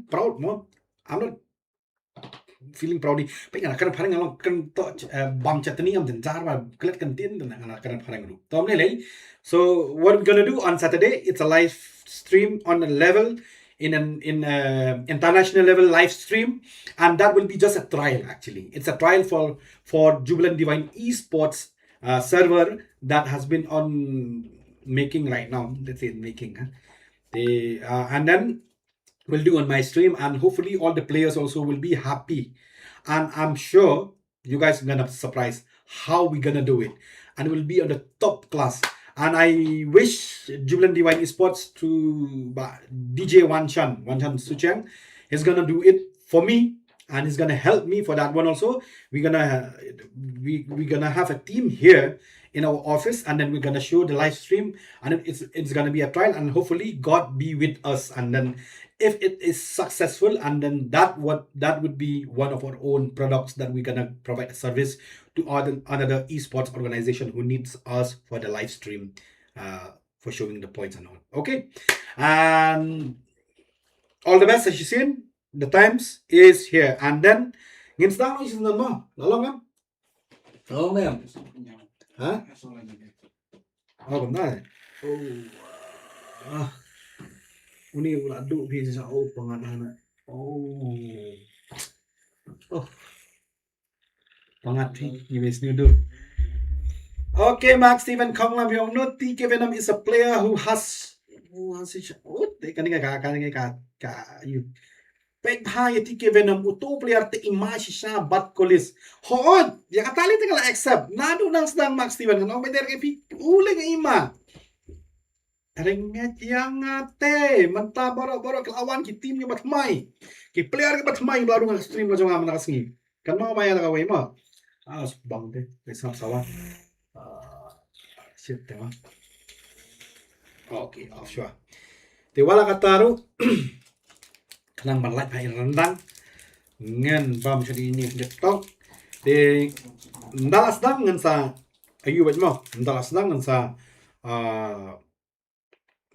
proud, mo. I'm not feeling proud. Pyngan kan phareng along kan to bam chatni am den jar ba klet kan tin den kan phareng ru. To amne lei. So what we're gonna do on Saturday? It's a live stream on a level in an in a international level live stream, and that will be just a trial. Actually, it's a trial for for Jubilant Divine Esports uh, server that has been on making right now. Let's say making. Huh? They uh, and then will do on my stream, and hopefully all the players also will be happy. And I'm sure you guys are gonna surprise how we're gonna do it, and it will be on the top class. And I wish Jubilant Divine Esports to uh, D J Wanchan, Wanchan Sucheng, is gonna do it for me and he's gonna help me for that one also. We're gonna we we're gonna have a team here in our office, and then we're gonna show the live stream, and it's it's gonna be a trial, and hopefully God be with us, and then if it is successful, and then that what that would be one of our own products that we're gonna provide a service to other another esports organization who needs us for the live stream, uh, for showing the points and all. Okay, and all the best, as you seen. The times is here. And then ngin sdang ïa shisien mo. La long em? La long em? Ha? Oh, kumta. Oh. Ah. Uni u la duh phi sa, oh, pangat hana. Oh. Oh. Pangat phi, you may snoodle. Okay, Mark Steven Konglam Yong. No, T K Venom is a player who has who has such, oh, te kane ka, kane ka, ka, you. Peit bha ïa T K Venom, uto u player te i ma shisha bad Kolis. Hooid, ïa kata lei te nga la accept. Naduh nang sdang Mark Steven, ngan ong beit ka phi, u lei nga i ma. Rengeit ïa nga te, mynta baroh baroh ki la wan ki team kiba thymmai. Ki player kiba thymmai ba la rung ha stream la jong nga mynta ka sngi. Kan mo ba ïa la kawei mo. Ah, sbang te, te sngap sawa. Ah, shit te mo. Okay, off shwa. Te wat la katta ruh. Khnang ban lait bha ïa ryndang. Ngan bam sha ine i TikTok. Te ynda la sdang ngan sa, ayu bad mo. Ynda la sdang ngan sa, ah,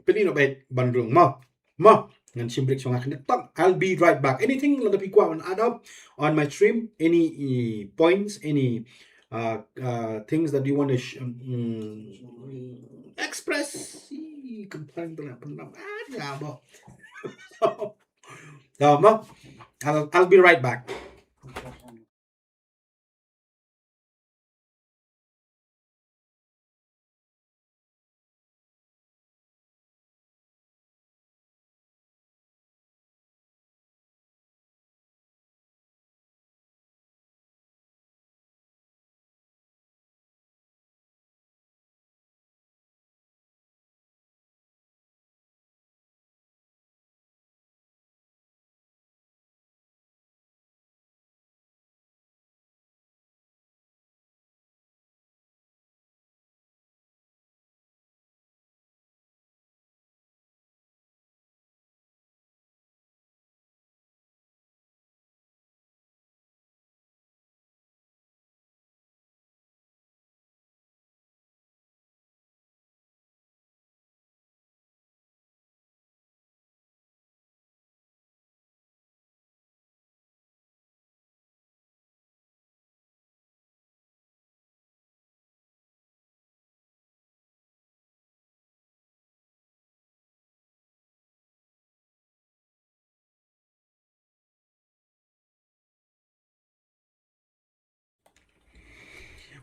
pynlong bad ban rung mo. Mo, ngan shim break shwa nga kane tang. I'll be right back. Anything lada phi kwah ban add up on my stream, any, eh, points, any, uh, uh, things that you want to sh- um, mm, express, ih, kempreng tu lah, pernah ada apa. So, mo, I'll, I'll be right back.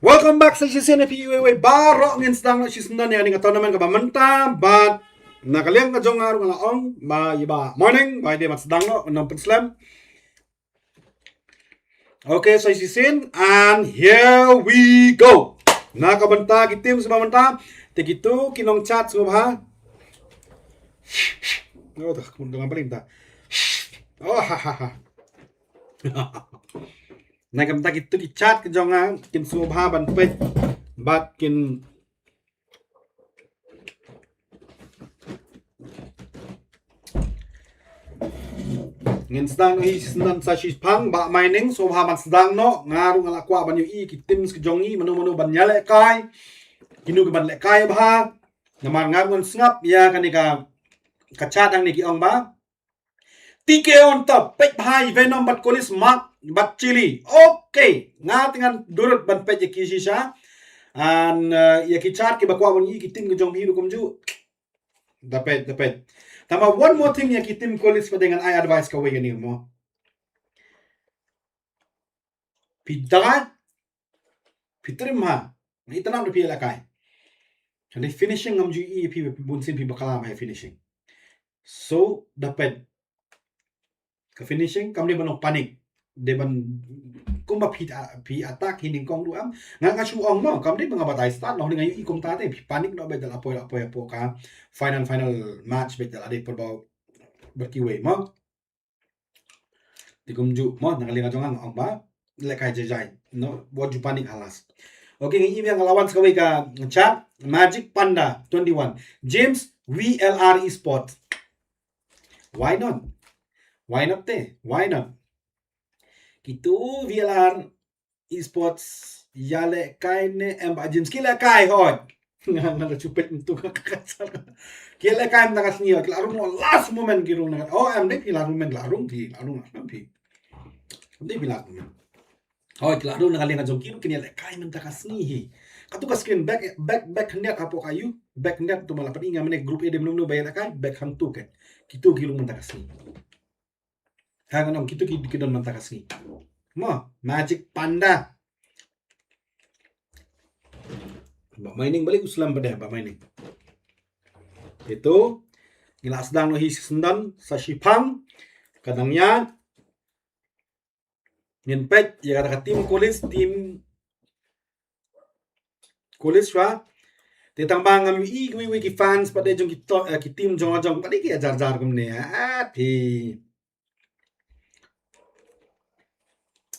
Welcome back sa shisien ïa phi iwei iwei baroh. Ngin sdang noh shisien ïa kane ka tournament kaba mynta bad na ka liang ka jong nga ruh nga la ong ba ïa ba morning ba ïa dei ban sdang noh, ngan ym pynslem. Okay, sa shisien, and here we go. Na ka bynta ki team sngewbha mynta, te kito ki nongchat sngewbha. Oh, dah, kum dengan paling dah. Oh, ha ha ha. Na ka bynta kito ki chat ki jong nga, kin sngewbha ban peit bad kin Ngin sdang hi sdang sa shiphang ba mining, so bha ban sdang noh, nga ruh nga la kwah ban ïohi ki teams ki jong ngi, mano mano ban ïalehkai, kino ki ban lehkai bha. Namar nga ruh ngan sngap ïa kane ka, ka chat hangne ki ong ba T K on top, peit bha ïa Venom bad Kolis, Mark bad Chili. Okay, nga te ngan durut ban peit ïa ki shisha. And, uh, ïa ki chat kiba kwah ban ïohi ki team ki jong phi ruh kumjuh. Da peit, da peit. Tangba one more thing ïa ki team Kolis pat, ngan ai advice kawei kane mo. Phi da, phi trim ha. Ngi tanam da phi lehkai. Hynrei finishing ngam ju ïohi ïa phi, bunsien phi bakla bha ïa finishing. So, da peit. Ka finishing kam dei ban long panic. Dei ban kumba phi, phi attack hi nyngkong ruh em. Nga, nga shu ong mo, kam dei ba nga batai start noh, nga ïohi kumta te phi panic noh beit da la poi, la poi hapoh ka final, final match beit da la dei pyrbaw bad kiwei mo. Te kumjuh mo, na ka liang ka jong nga nga ong ba lehkai jai jai. No, wat ju panik halas. Okay, ngi ïa nga la wan sa kawei ka chat. Magic Panda twenty-one. James, V L R Esports. Why not? Why not te? Why not? Kitu V L R Esports ïalehkai ne em Bah James? Ki lehkai hoi. Nga nga la chupet ntu ka ka. Ki lehkai mynta ka sngi, ki la rung last moment ki rung na. Oh, em dei ki la rung men la rung ki, la rung na phi. Em dei ki la rung men. Hoi, ki la rung na ka liang ka jong ki ruh, kin ïalehkai mynta ka sngi hi. Katu ka screen back, back, back net hapoh ka ïu, back net tu ma la pynïa nga mynne group A de mnu mnu ba ïalehkai, back hangtu ke. Kitu ki rung mynta ka sngi. Ha, ngan ong kitu ki, ki don mynta ka sngi. Mo, Magic Panda. Bah Mining, balei u slem pat de, Bah Mining. Itu, ngi la sdang noh hi shisien don, sa shiphang, ka dang ïaid. Ngin peit ïa kata ka team college, team college shuwa. Te tang ba ngam ïohi kiwei kiwei ki fans pat de jong ki to, eh, ki team jong jong pat de ki ïa jar jar kumne. Ah, phi.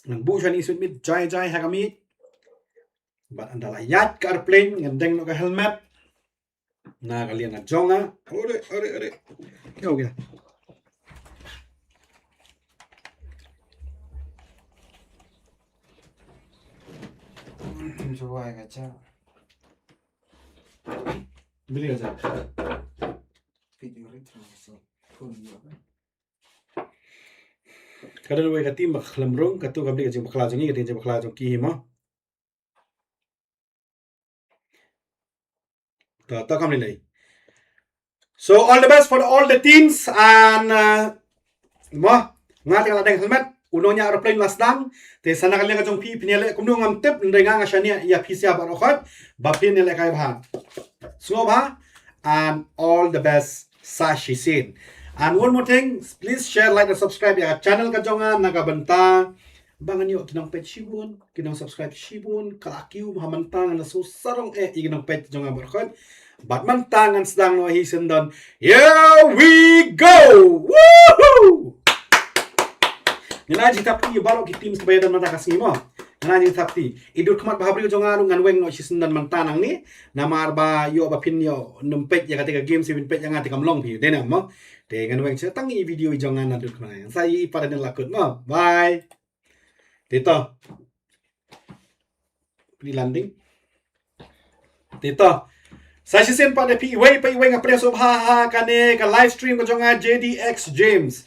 Ngan buh shwa ïa i suit miet jai jai ha ka miet. Bad ynda la ïaid ka airplane ngan deng noh ka helmet. Na ka liang ka jong nga. Ore, ore, ore. Kyo kya? Bili ka cha. Ka don wei ka team ba khlem rung, katu ka bili ka jingbakla jong ngi, ka dei ka jingbakla jong ki hi mo. Ta, ta kam ni lei. So all the best for all the teams and, uh, mo, nga te la deng helmet, u nongñiah aeroplane la sdang, te sa na ka liang ka jong phi phin ïaleh kumno ngam tip, hynrei nga nga shaniah ïa phi sha baroh khoit ba phin ïalehkai bha. Sngewbha and all the best sa shisien. And one more thing, please share, like and subscribe ïa ka channel ka jong nga na ka bynta ba ngan ïoh ki nongpeit shibun, ki nongsubscribe shibun, ka la kiew ha mynta ngan la shu sarong eh ïa ki nongpeit jong nga baroh khoit. Bad mynta ngan sdang noh hi shisien don. Here we go! Woohoo! Ngan ai jingthap kti ïa baroh ki teams kiba ïadon mynta ka sngi mo. Ngan ai jingthap kti. I dur khmat bha briew jong nga ruh ngan weng noh shisien don mynta nangne. Namar ba ïoh ba phin ïoh nym peit ïa kata ka game sha phin peit ïa nga te kam long phi. Dei ne em mo. Te ngan weng sha tang i video i jong nga na dur khmat. Sa i pat ne la kut mo. Bye. Te to. Pli landing. Te to. Sa shisien pat de phi iwei pa iwei nga pdiang sngewbha ha kane ka live stream ka jong nga J D X Games.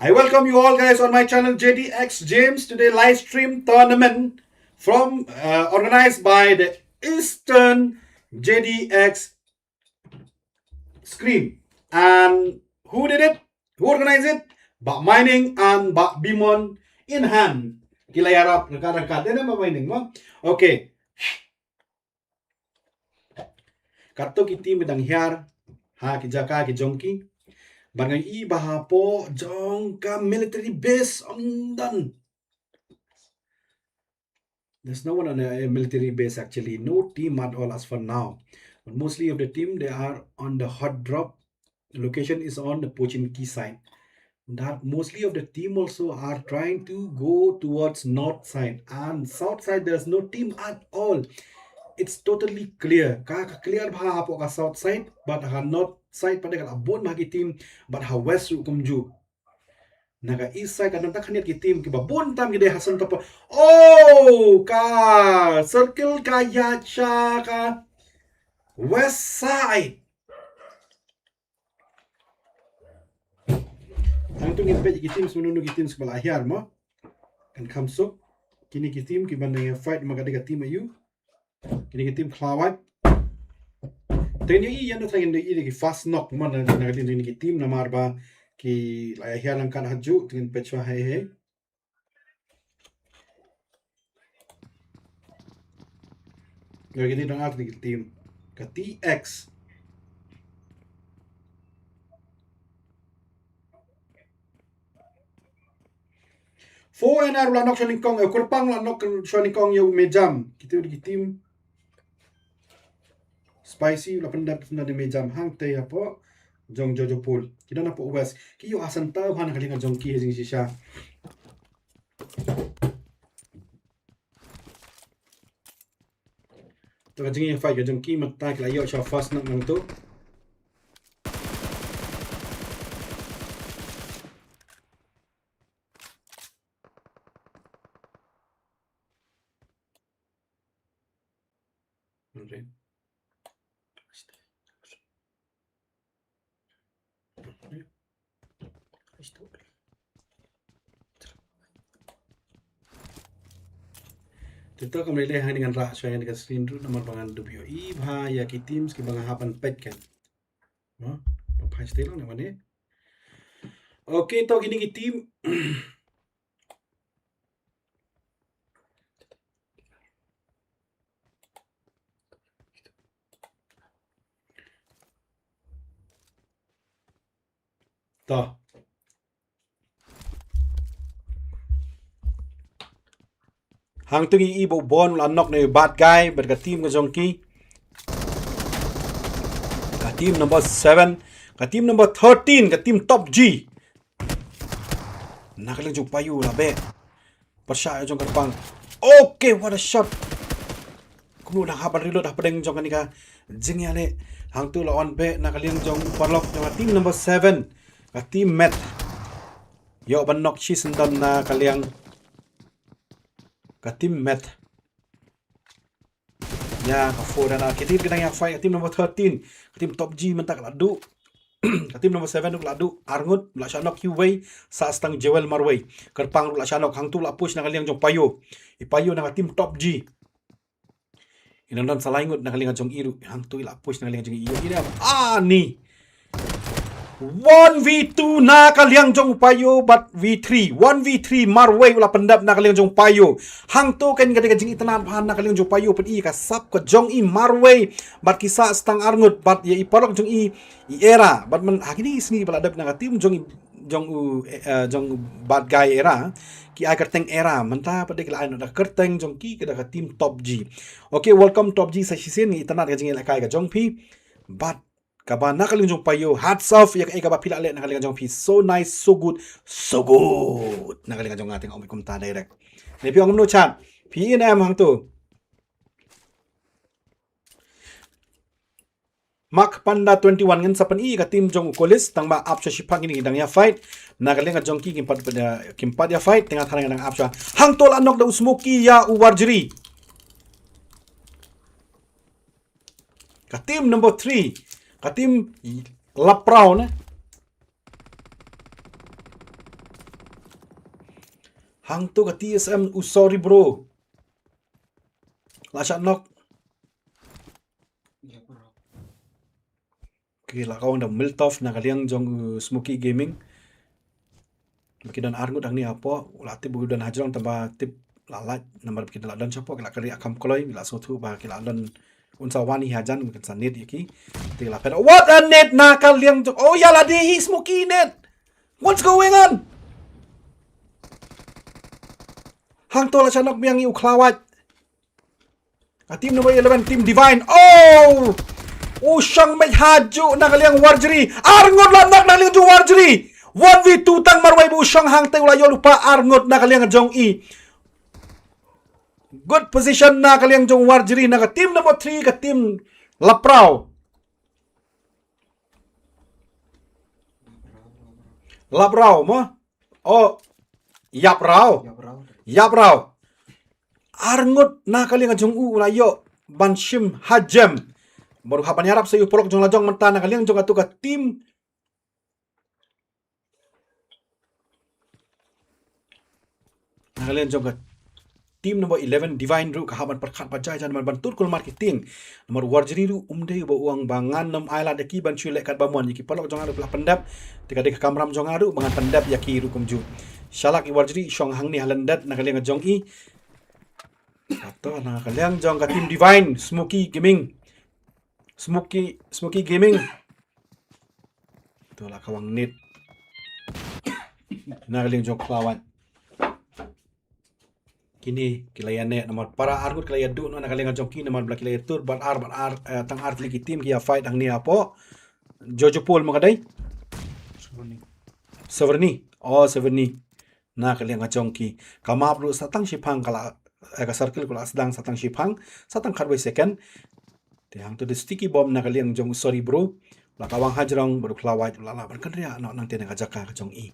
I welcome you all guys on my channel J D X Games. Today live stream tournament from, uh, organized by the Eastern J D X Scream. And who did it? Who organized it? Bah Mining and Bah Bimon in hand. Ki la ïarap ryngkat ryngkat. Dei ne em Bah Mining mo? Okay. Kato ki team ba dang hiar ha ki jaka ki jong ki. Bad nga ïohi ba hapoh jong ka military base ym don. There's no one on a, a military base actually. No team at all as for now. But mostly of the team, they are on the hot drop. Location is on the Pochinki side. That mostly of the team also are trying to go towards north side and south side. There's no team at all. It's totally clear. Ka, ka clear bha hapoh ka south side, but ha north side pat de ka la bun bha ki team, but ha west ruh kumjuh. Na ka east side ka don tang khyndiat ki team kiba bun tam ki dei ha centre pa. Oh, ka circle ka ïaid sha ka west side. Hangtu ngin peit ki team, kumno ki team kiba la hiar mo. Kan kham suk kine ki team kiba nang ïa fight ma ka dei ka team aïu. Kine ki team khlawait. Te ngin ïohi ïa na, te ngin ïohi ki fast knock mo na, na ka liang kine ki team namar ba ki la ïa hiar lang kat ha juh, te ngin peit shuwa hei hei. Ïa kine dang ar kine ki team ka T X. Four N R la knock sha nyngkong, eh, Kurpang la knock sha nyngkong ïa u Mejam. Kito ki team. Spicy la pyndep na de Mejam hangtei hapoh jong Jojo Pool. Ki don hapoh West. Ki ïoh ha centre bha na ka liang jong ki ha jingshisha. Te ka jingïafight ka jong ki mynta ki la ïoh sha first knock nangtu. Te to kam lei lei hangne ngan rah shuwa ïa kane ka screen ruh namar ba ngan dup ïohi bha ïa ki teams kiba nga hap ban peit kan. Mo, ba phai shatei lang na mane. Okay, to kine ki team. To. Hangtu ngi i ba u Bon u la knock na u Bad Guy bad ka team ka jong ki. Ka team number seven, ka team number thirteen, ka team Top G. Na ka liang jong u Payu la beh. Pyrshah ïa jong ka pang. Okay, what a shot. Kumno dang hap ban reload hapdeng jong kane ka jingïaleh. Hangtu la wan beh na ka liang jong u paralok jong ka team number seven, ka team Met. Ïoh ban knock shi syndon na ka liang ka team Met. Ïa ka four dana ki dang ïa fight ka team number thirteen, ka team Top G mynta ka la duh. Ka team number seven ruh ka la duh arngut, la shah knock uwei, sah stang Jewel marwei. Kyrpang ruh la shah knock, hangtu la push na ka liang jong Payu. I Payu na ka team Top G. I nangdon sa lai ngut na ka liang jong i ruh, hangtu i la push na ka liang jong i. Ïa i dam ani. One v two na ka liang jong u Payu bad v three. One v three marwei u la pyndep na ka liang jong u Payu. Hangtu kan ka dei ka jingitynnad bha na ka liang jong u Payu, pyn i ka sap ka jong i marwei bad ki sah stang arngut bad ïa i paralok jong i, i Era. Bad man ha kine ki sngi ba la dep na ka team jong i, jong u, eh, jong u Bad Guy Era, ki ai kyrteng Era. Mynta pat de ki la ai noh da kyrteng jong ki, ka da ka team Top G. Okay, welcome Top G sa shisien, ngi itynnad ka jingïalehkai ka jong phi. Bad kaba na ka liang jong u Payu, hats off ïa kaei kaba phi la leh na ka liang jong phi. So nice, so good, so good. Na ka liang jong nga te nga ong kumta direct. Ne phi ong kumno chat? Phi in em hangtu. Mark Panda twenty-one, ngin sa pyni ka team jong u Kolis, tang ba ap sha shiphang kine ki dang ïa fight. Na ka liang jong ki kim pat, kim pat ïa fight, tang nga than nga dang ap sha. Hangtu la knock da u Smoky ïa u Warjri. Ka team number three, ka team Laprau ne. Hangtu ka T S M u Sorry Bro. La shah knock. Ki la kawang da Miltoff na ka liang jong u Smoky Gaming. Ki don arngut hangne hapoh, u la tip u don hajrong tang ba tip la lait namar ki la don shapoh, ki la kari akam kloi, ki la sngewthuh ba ki la don un sa wan hi hajan, ki sa nit ïa ki. Te la phet. What a nit na ka liang jong. Oh ïa la dei hi Smoky nit. What's going on? Hangtu la shah knock biang ïa u Khlawait. Ka team number eleven, team Divine. Oh! U shong mej hajuh na ka liang Warjri. Arngut la knock na ka liang jong Warjri. One v two tang marwei ba u shong hangtei u la ïoh lypa arngut na ka liang jong i. Good position na ka liang jong Warjri na ka team number three, ka team Laprau. Laprau mo? Oh, Yaprau. Yaprau. Yaprau. Arngut na ka liang jong u la ïoh ban shim hajem. Baroh hap ban ïarap sa ïa u paralok jong la jong mynta na ka liang jong katu ka team. Na ka liang jong ka team number eleven Divine ruh ka hap ban pyrkhat ba jai jan ban tur kulmar ki tieng. Namar Warjri ruh um dei uba u ong ba ngan nym ailad ïa ki ban shu leh kat ba mon, ïa ki paralok jong nga ruh la pyndep. Te ka dei ka kamram jong nga ruh ba ngan pyndep ïa ki ruh kumjuh. Shalak i Warjri i shong hangne ha lyndet na ka liang jong i. Kato na ka liang jong ka team Divine, Smoky Gaming. Smoky, Smoky Gaming. To la kawang nit. Na ka liang jong Khlawait. Kine ki la ïa neh namar para arngut ki la ïa duh noh na ka liang jong ki namar ba la ki la ïa tur bad ar bad ar, eh, tang ar tylli ki team ki ïa fight hangne hapoh. Jojo Paul ma ka dei? Severni. Severni. Oh, Severni. Na ka liang ka jong ki. Ka map ruh sa tang shiphang ka la, eh, ka circle ka la sdang sa tang shiphang, sa tang khatwei second. Te hangto da sticky bomb na ka liang jong u Sorry Bro. La kawang hajrong, bad u Khlawait, la lah ban kynriah noh nangta na ka jaka ka jong i.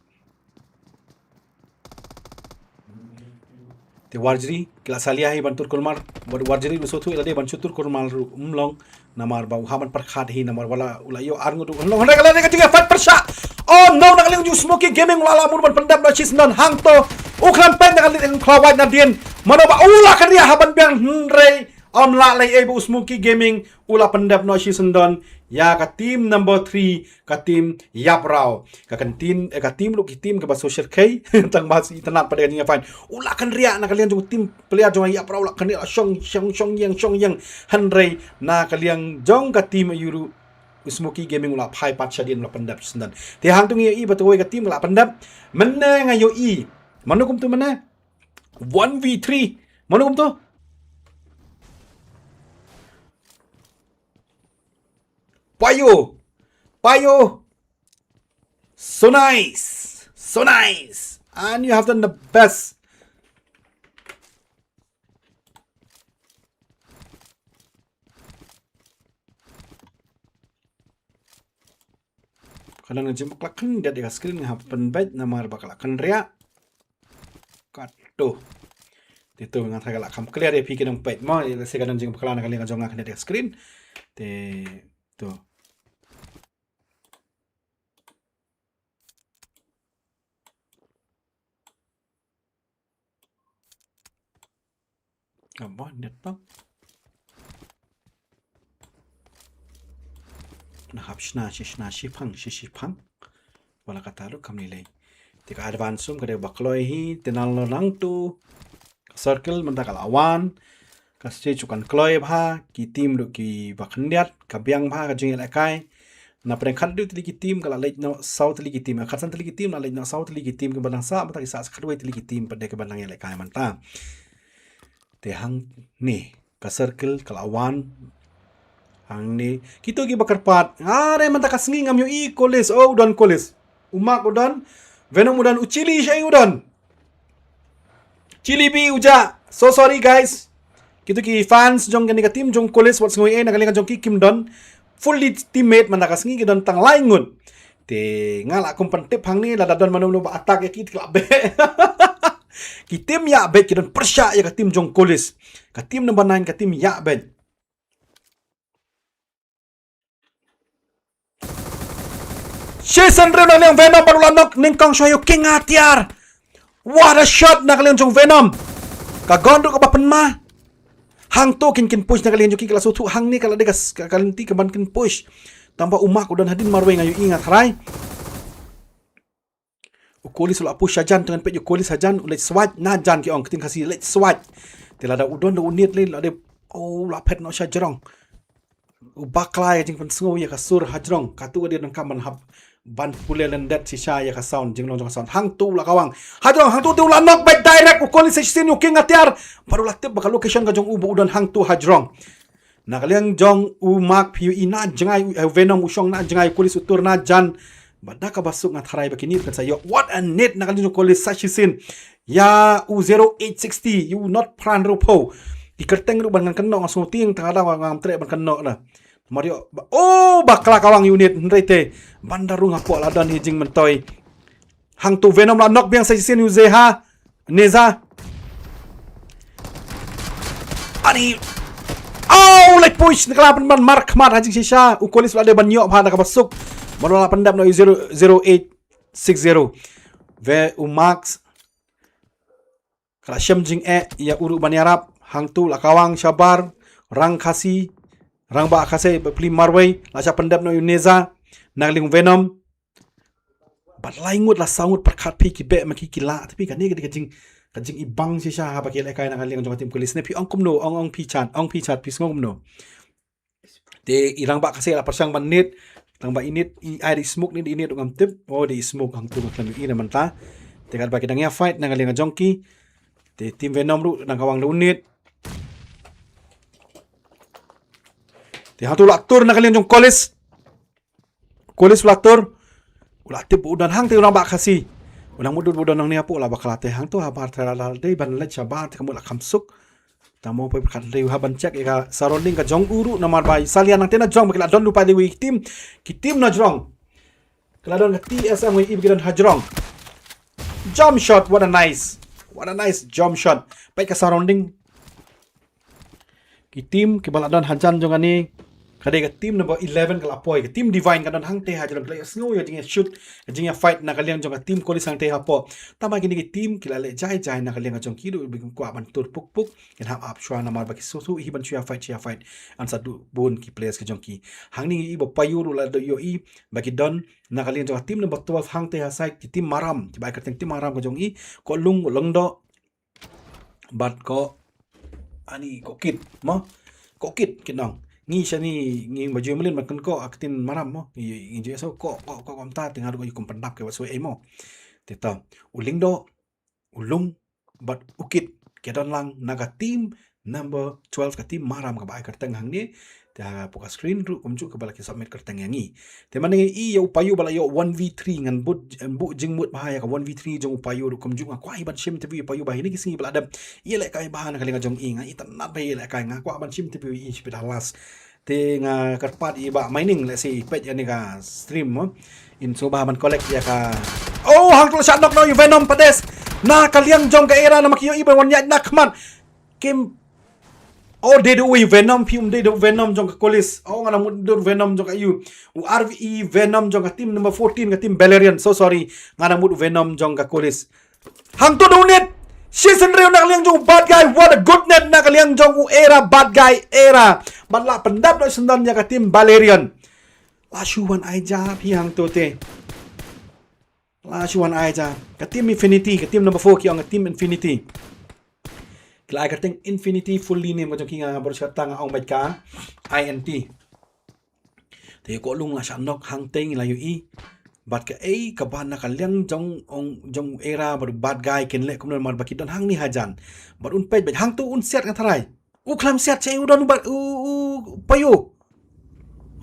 Te Warjri, ki la salia hi ban tur kulmar, bad Warjri ruh sngewthuh ïa lade ban shu tur kulmar ruh ym long, namar ba u hap ban pyrkhat hi, namar ba la, u la ïoh ar ngut ruh ym long, hynrei ka la dei ka jingïafight pyrshah. Oh no, na ka liang jong u Smoky Gaming, u la lah mut ban pyndep noh shisyndon hangto. U khlem peit na ka liang u Khlawait nadien. Mano ba u la kynriah ha ban biang, hynrei ym lah leh ei ba u Smoky Gaming u la pyndep noh shisyndon ïa ka team number three, ka team Ïapraw. Ka kan team, eh, ka team ruh ki team kaba sngewsih khei, tang ba shu itynnad pat da ka jingïafight. U la kynriah na ka liang jong u team player jong Ïapraw, u la kynriah la shong, shong, shong ïeng, shong ïeng. Hynrei na ka liang jong ka team aïu ruh, u Smoky Gaming u la phai pat shadien, u la pyndep shisyndon. Te hangto ngi ïohi ba kawei ka team ka la pyndep. Mynne nga ïohi. Mano kumto mynne? One v three. Mano kumto? Payo. Payo. So nice. So nice. And you have done the best. Ka don ka jingbakla khyndiat ïa ka screen, nga hap pynbeit namar ba ka la kynriah. Kato. Te to nga tharai ka la kham clear ïa phi ki nongpeit mo, ïa lehse ka don jingbakla na ka liang ka jong nga khyndiat ïa ka screen. Te to. Ka ba net tang. Na hap shna shi, shna shiphang, shi shiphang. Wala kata ruh kam lei lei. Te ka advance sum ka dei ba kloi hi, te nalor nangto. Ka circle mynta ka la wan. Ka stage u kan kloi bha, ki team ruh ki ba khyndiat, ka biang bha ka jingïalehkai. Na pdeng khatduh tylli ki team ka la leit noh saw tylli ki team. Khatsan tylli ki team la leit noh saw tylli ki team, kiba nang sah mynta ki sah khatwei tylli ki team pat de kiba nang ïalehkai mynta. Te hangne ka circle ka la wan. Hangne kito kiba kyrpad. Are mynta ka sngi ngam ïohi Kolis, oh u don Kolis. U Mark u don, Venom u don, u Chili shaei u don. Chili B u jah. So sorry guys. Kito ki fans jong kane ka team jong Kolis wat sngew ei na ka liang jong ki kim don. Fully teammate mynta ka sngi ki don tang lai ngut. Te nga la kum pyntip hangne lada don mano mano ba attack ïa ki te la beh. Ki team ïa beh ki don pyrshah ïa ka team jong Kolis. Ka team number nine ka team ïa beh. Shisien rem na liang Venom bad u la knock nyngkong shuwa ïa u King Atiar. What a shot na ka liang jong Venom. Ka gun ruh kaba pynma. Hangto kin kin push na ka liang jong ki, ka la shu thuh hangne ka la dei ka, ka, ka lynti kaban kin push. Tangba u Mark u don hadien marwei nga ïohi nga tharai. U Kolis u la push hajan, tang peit u Kolis hajan, u leit swat na jan ki ong, ka ktien Khasi leit swat. Te lada u don da u nit lei, lada, oh, la phet noh sha jrong. U bakla ïa ka jingpynsngew ïa ka sur ha jrong, kato ka dei donkam ban hap ban pule lyndet shisha ïa ka sound, jinglong jong ka sound. Hangto u la kawang. Ha jrong, hangto te u la knock back direct u Kolis shisien ïa u King Atiar. Bad u la tip ba ka location ka jong u ba u don hangto ha jrong. Na ka liang jong u Mark phi ïohi na jngai u, eh, Venom u shong na jngai u Kolis u tur na jan. Bad da kaba suk nga tharai ba kine kan sa ïoh. What a nit na ka liang jong u Kolis sa shisien. Ïa u zero eight sixty, ïa u Not Pran Ropho. Ki kyrteng ruh ban ngan kynnoh nga sngewtieng tang da ngam treh ban kynnoh da. Mar ïoh ba, oh, bakla kawang ïa u nit hynrei te. Ban da rung hapoh la don hi jingmyntoi. Hangto Venom la knock biang sa shisien u Zeha. Neza. Ani. Au, leit push, naka la pynban mark khmat ha jingshisha. U Kolis la dei ban ïoh bha na kaba suk. Mano la pyndep na u zero, zero eight six zero. Ve u Max. Ka la shem jingeh ïa u ruh ban ïarap. Hangto la kawang shabar. Rang Khasi. Rangbah Khasi ba pli marwei. La sha pyndep na u Neza. Na ka liang Venom. Bad lai ngut la saw ngut pyrkhat phi ki beh ma ki ki lah, tapi kane ka dei ka jing, ka jingibang shisha haba ki lehkai na ka liang jong ka team Kolis ne. Phi ong kumno, ong, ong phi chat, ong phi chat, phi sngew kumno. Te i Rangbah Khasi la pyrshang ban nit, tang ba i nit, i ai da i smoke ne, da i nit ngam tip. Oh, da i smoke hangto nga khlem ïohi na mynta. Te katba ki dang ïa fight na ka liang jong ki. Te team Venom ruh dang kawang da u nit. Te hangto la tur na ka liang jong Kolis. Kolis u la tur. U la tip u don hangtei u Rangbah Khasi. U nang mut dur u don hangne hapoh la ba kala te hangto habar te la dei ban leit shabar te ka mut la kham suk. Tang mo poi pyrkhat dei u hap ban check ïa ka surrounding ka jong u ruh namar ba i Salian nangte na jrong ba ki la don lypa dei u i ki team. Ki team na jrong. Ka la don ka T S M i ba ki don ha jrong. Jump shot, what a nice. What a nice jump shot. Peit ka surrounding. Ki team kiba la don hajan jong kane ka dei ka team number eleven ka la poi, ka team Divine ka don hangte ha jrong, ka la ïa sngew ïa jingïashoot, ïa jingïafight na ka liang jong ka team Kolis hangte hapoh. Tangba kine ki team ki la leh jai jai na ka liang jong ki ruh ba kin kwah ban tur puk puk, kin hap ap shuwa namar ba ki shu shu hi ban shu ïafight, shu ïafight. Yn sa duh bun ki players ki jong ki. Hangne i ba payu ruh la ïohi ba ki don na ka liang jong ka team number twelve hangte ha side ki team Maram, kiba ai kyrteng team Maram ka jong i, Kohlung, Lyngdoh, bad ko ani ko Kit mo. Ko Kit ki nong. Ngi shane ngi ba ju mlien ban kynkoh ha ka ktien Maram mo. Ngi, ngi ju sa ko, ko, ko, ko mta te nga ruh kum pyndap ke wat swe ei mo. Te to. U Lyngdoh, u Lung, bad u Kit ki don lang na ka team number twelve, ka team Maram kaba ai kyrteng hangne. Te hapoh ka screen ruh kumjuh kaba la ki submit kyrteng ïa ngi. Te mynne i ïa u payu ba la ïoh one v three, ngan bud, buh jingmut bha ïa ka one v three jong u payu ruh kumjuh, nga kwah hi ban shim interview ïa u payu ba ha kine ki sngi ba la dep i lehkai bha na ka liang jong i, nga itynnad bha i lehkai, nga kwah ban shim interview ïa i shibit ha last. Te nga kyrpad i Bah Mining, lehse i peit ïa kane ka stream mo. In sngewbha ban collect ïa ka. Oh, hangto la shah knock noh ïa u Venom Pades. Na ka liang jong ka Era namar ki ïohi ba wan ïaid na khmat. Kim. Oh, dei da u Venom phi, um dei da u Venom jong ka Kolis. Oh, nga nang mut dur Venom jong ka ïu. U R V E Venom jong ka team number fourteen, ka team Balerion. So sorry. Nga nang mut u Venom jong ka Kolis. Hangto da u nade. Shisien riew na ka liang jong u Bad Guy. What a good nade na ka liang jong u Era, Bad Guy Era. Bad la pyndap noh syndon ïa ka team Balerion. La shu wan ai ja phi hangto te. La shu wan ai ja. Ka team Infinity, ka team number four ki ong ka team Infinity. Ki la ai kyrteng Infinity, full name ka jong ki nga baroh shi katta nga ong beit ka I N T. Te Kohlung la shah knock hangtei ngi la ïohi. Bad kaei kaba na ka liang jong, ong, jong u Era bad u Bad Guy kin leh kumno namar ba ki don hangne hajan. Bad un peit beit hangto un siat nga tharai. U khlem siat sha u don u Bad, u, u payu.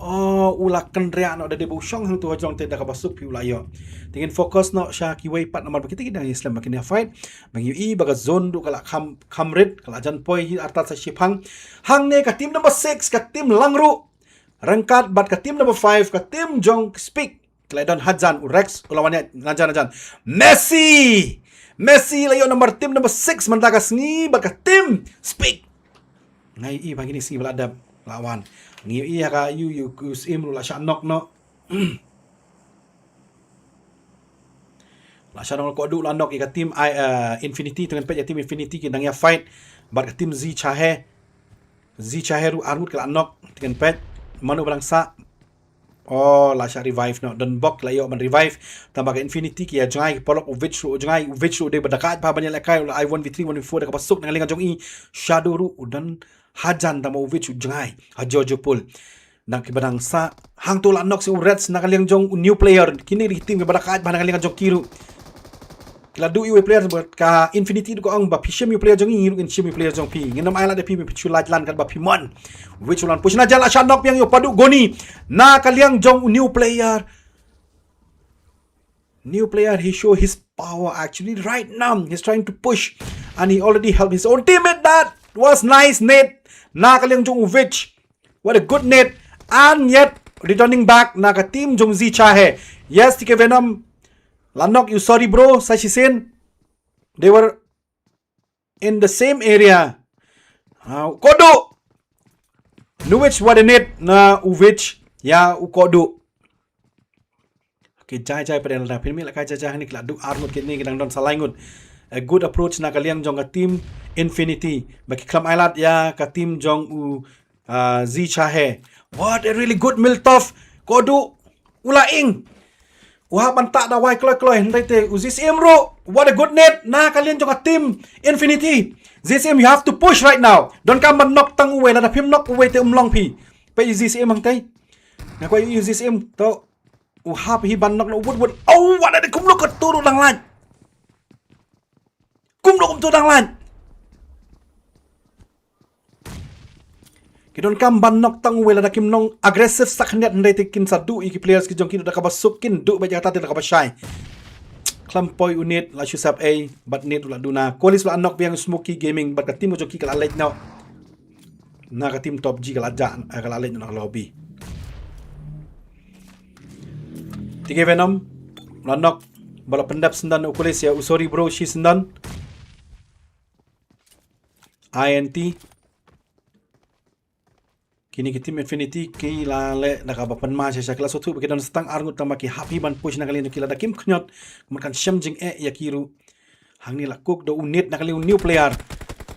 Oh, u la kynriah noh da dei ba u shong hangto ha jrong te da kaba suk phi u la ïoh. Te ngin focus noh sha kiwei pat namar ba kita ki dang ïa slem ba kin ïa fight. Ba ngi ïohi ba ka zone ruh ka la kham, kham rit, ka la jan poi hi artat sa shiphang. Hangne ka team number six, ka team Langruh. Ryngkat bad ka team number five, ka team jong Speak. Ki la don hajan, u Rex u la wan ïaid najan najan. Messi! Messi la ïoh number, team number six mynta ka sngi bad ka team Speak. Nga ïohi ba kine ki sngi ba la dep la wan. Ngi ïohi ha ka ïu, ïu, ïu Syiem ruh la shah knock noh. La shah knock, Koduh la knock ïa ka team I, eh, Infinity, te ngin peit ïa team Infinity ki dang ïa fight bad ka team Zi Chahe. Zi Chahe ruh arngut ki la knock, te ngin peit mano ba dang sah. Oh, la shah revive noh. Don bok la ïoh ban revive. Tangba ka Infinity ki ïa jngai, ki paralok, u Witch ruh u jngai, u Witch ruh dei ba da kait bha ban ïalehkai, u la ai one v three, one v four da kaba suk na ka liang jong i. Shadow ruh u don hajan tangba u Witch u jngai ha Jojo Pool. Na kiba dang sah, hangto la knock sha u Reds na ka liang jong u New Player. Kine ki team kiba da kait bha na ka liang jong ki ruh. Ki la duh ïa u player bad ka Infinity ruh ka ong ba phi shim ïa u player jong ngi, ngi ruh ngin shim ïa u player jong phi. Ngin ym ailad ïa phi, phi shu lait lan katba phi mon. Witch u la push najan, la shah knock biang ïa u Paduh Goni. Na ka liang jong u New Player. New Player, he show his power actually right now. He's trying to push and he already helped his own teammate. That was nice nade. Na ka liang jong u Witch. What a good nade. And yet, returning back na ka team jong Zi Chahe. Yes, T K Venom. La knock you, sorry bro, sa shisien. They were in the same area. Ah, Koduh. Nu Witch, what a nade na u Witch. Ïa u Koduh. Okay, jai jai pat lada phin mih lehkai jai jai hangne ki la duh arngut, kine ki dang don sa lai ngut. A good approach na ka liang jong ka team Infinity. Ba ki khlem ailad ïa ka team jong u, ah, Zi Chahe. What a really good Miltoff. Koduh u la ing. U hap ban tah da wai kloi kloi, hynrei te u Zi Syiem ruh. What a good nade na ka liang jong ka team Infinity. Zi Syiem, you have to push right now. Donkam ban knock tang uwei, lada phim knock uwei te um long phi. Peit u Zi Syiem hangtei. Nga kwah ïa u Zi Syiem to. U hap hi ban knock noh u Woodwood. Oh, wat da kumno ka tur u dang lait. Kumno kumto dang lait. Ki donkam ban knock tang uwei, lada kim long aggressive sa khyndiat hynrei te kin sa duh ïa ki players ki jong ki, da kaba suk kin duh beit ïa kata te da kaba shai. Khlem poi u Nate la shu sap ei, bad Nate u la duna. Kolis u la knock biang u Smoky Gaming, bad ka team ka jong ki ka la leit noh. Na ka team Top G ka la jah, eh, ka la leit noh na ka lobby. Tiki Venom, u la knock, ba la pyndep syndon u Kolis ïa u Sorry Bro shi syndon. I N T. Kine ki team Infinity ki la leh da kaba pynmai shisha, ki la sngewthuh ba ki don sa tang ar ngut tang ba ki hap hi ban push na ka liang jong ki, lada kim khñiot, man kan shem jingeh ïa ki ruh. Hangne la cook da u Nate na ka liang u new player.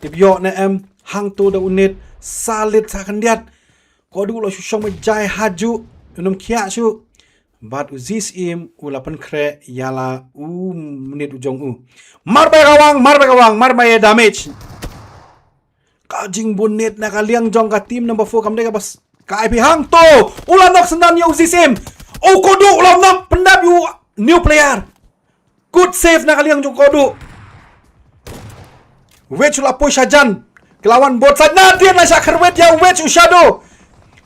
Tip ïoh ne em, hangto da u Nate, sa lit sa khyndiat. Koduh u la shu shong beit jai hajuh, u nym khiah shuh. Bad u Zis Im u la pynkhreh ïa la u Nate u jong u. Mar beit ka wang, mar beit ka wang, mar beit ïa damage. Ka jingbun Nate na ka liang jong ka team number four kam dei kaba s-, ka I P hangto. U la knock syndon ïa u Zis Im. U Koduh u la knock pyndep ïa u new player. Good save na ka liang jong Koduh. Witch u la push hajan. Ki la wan both side. Nadien la shah kyrwit ïa u Witch u Shadow.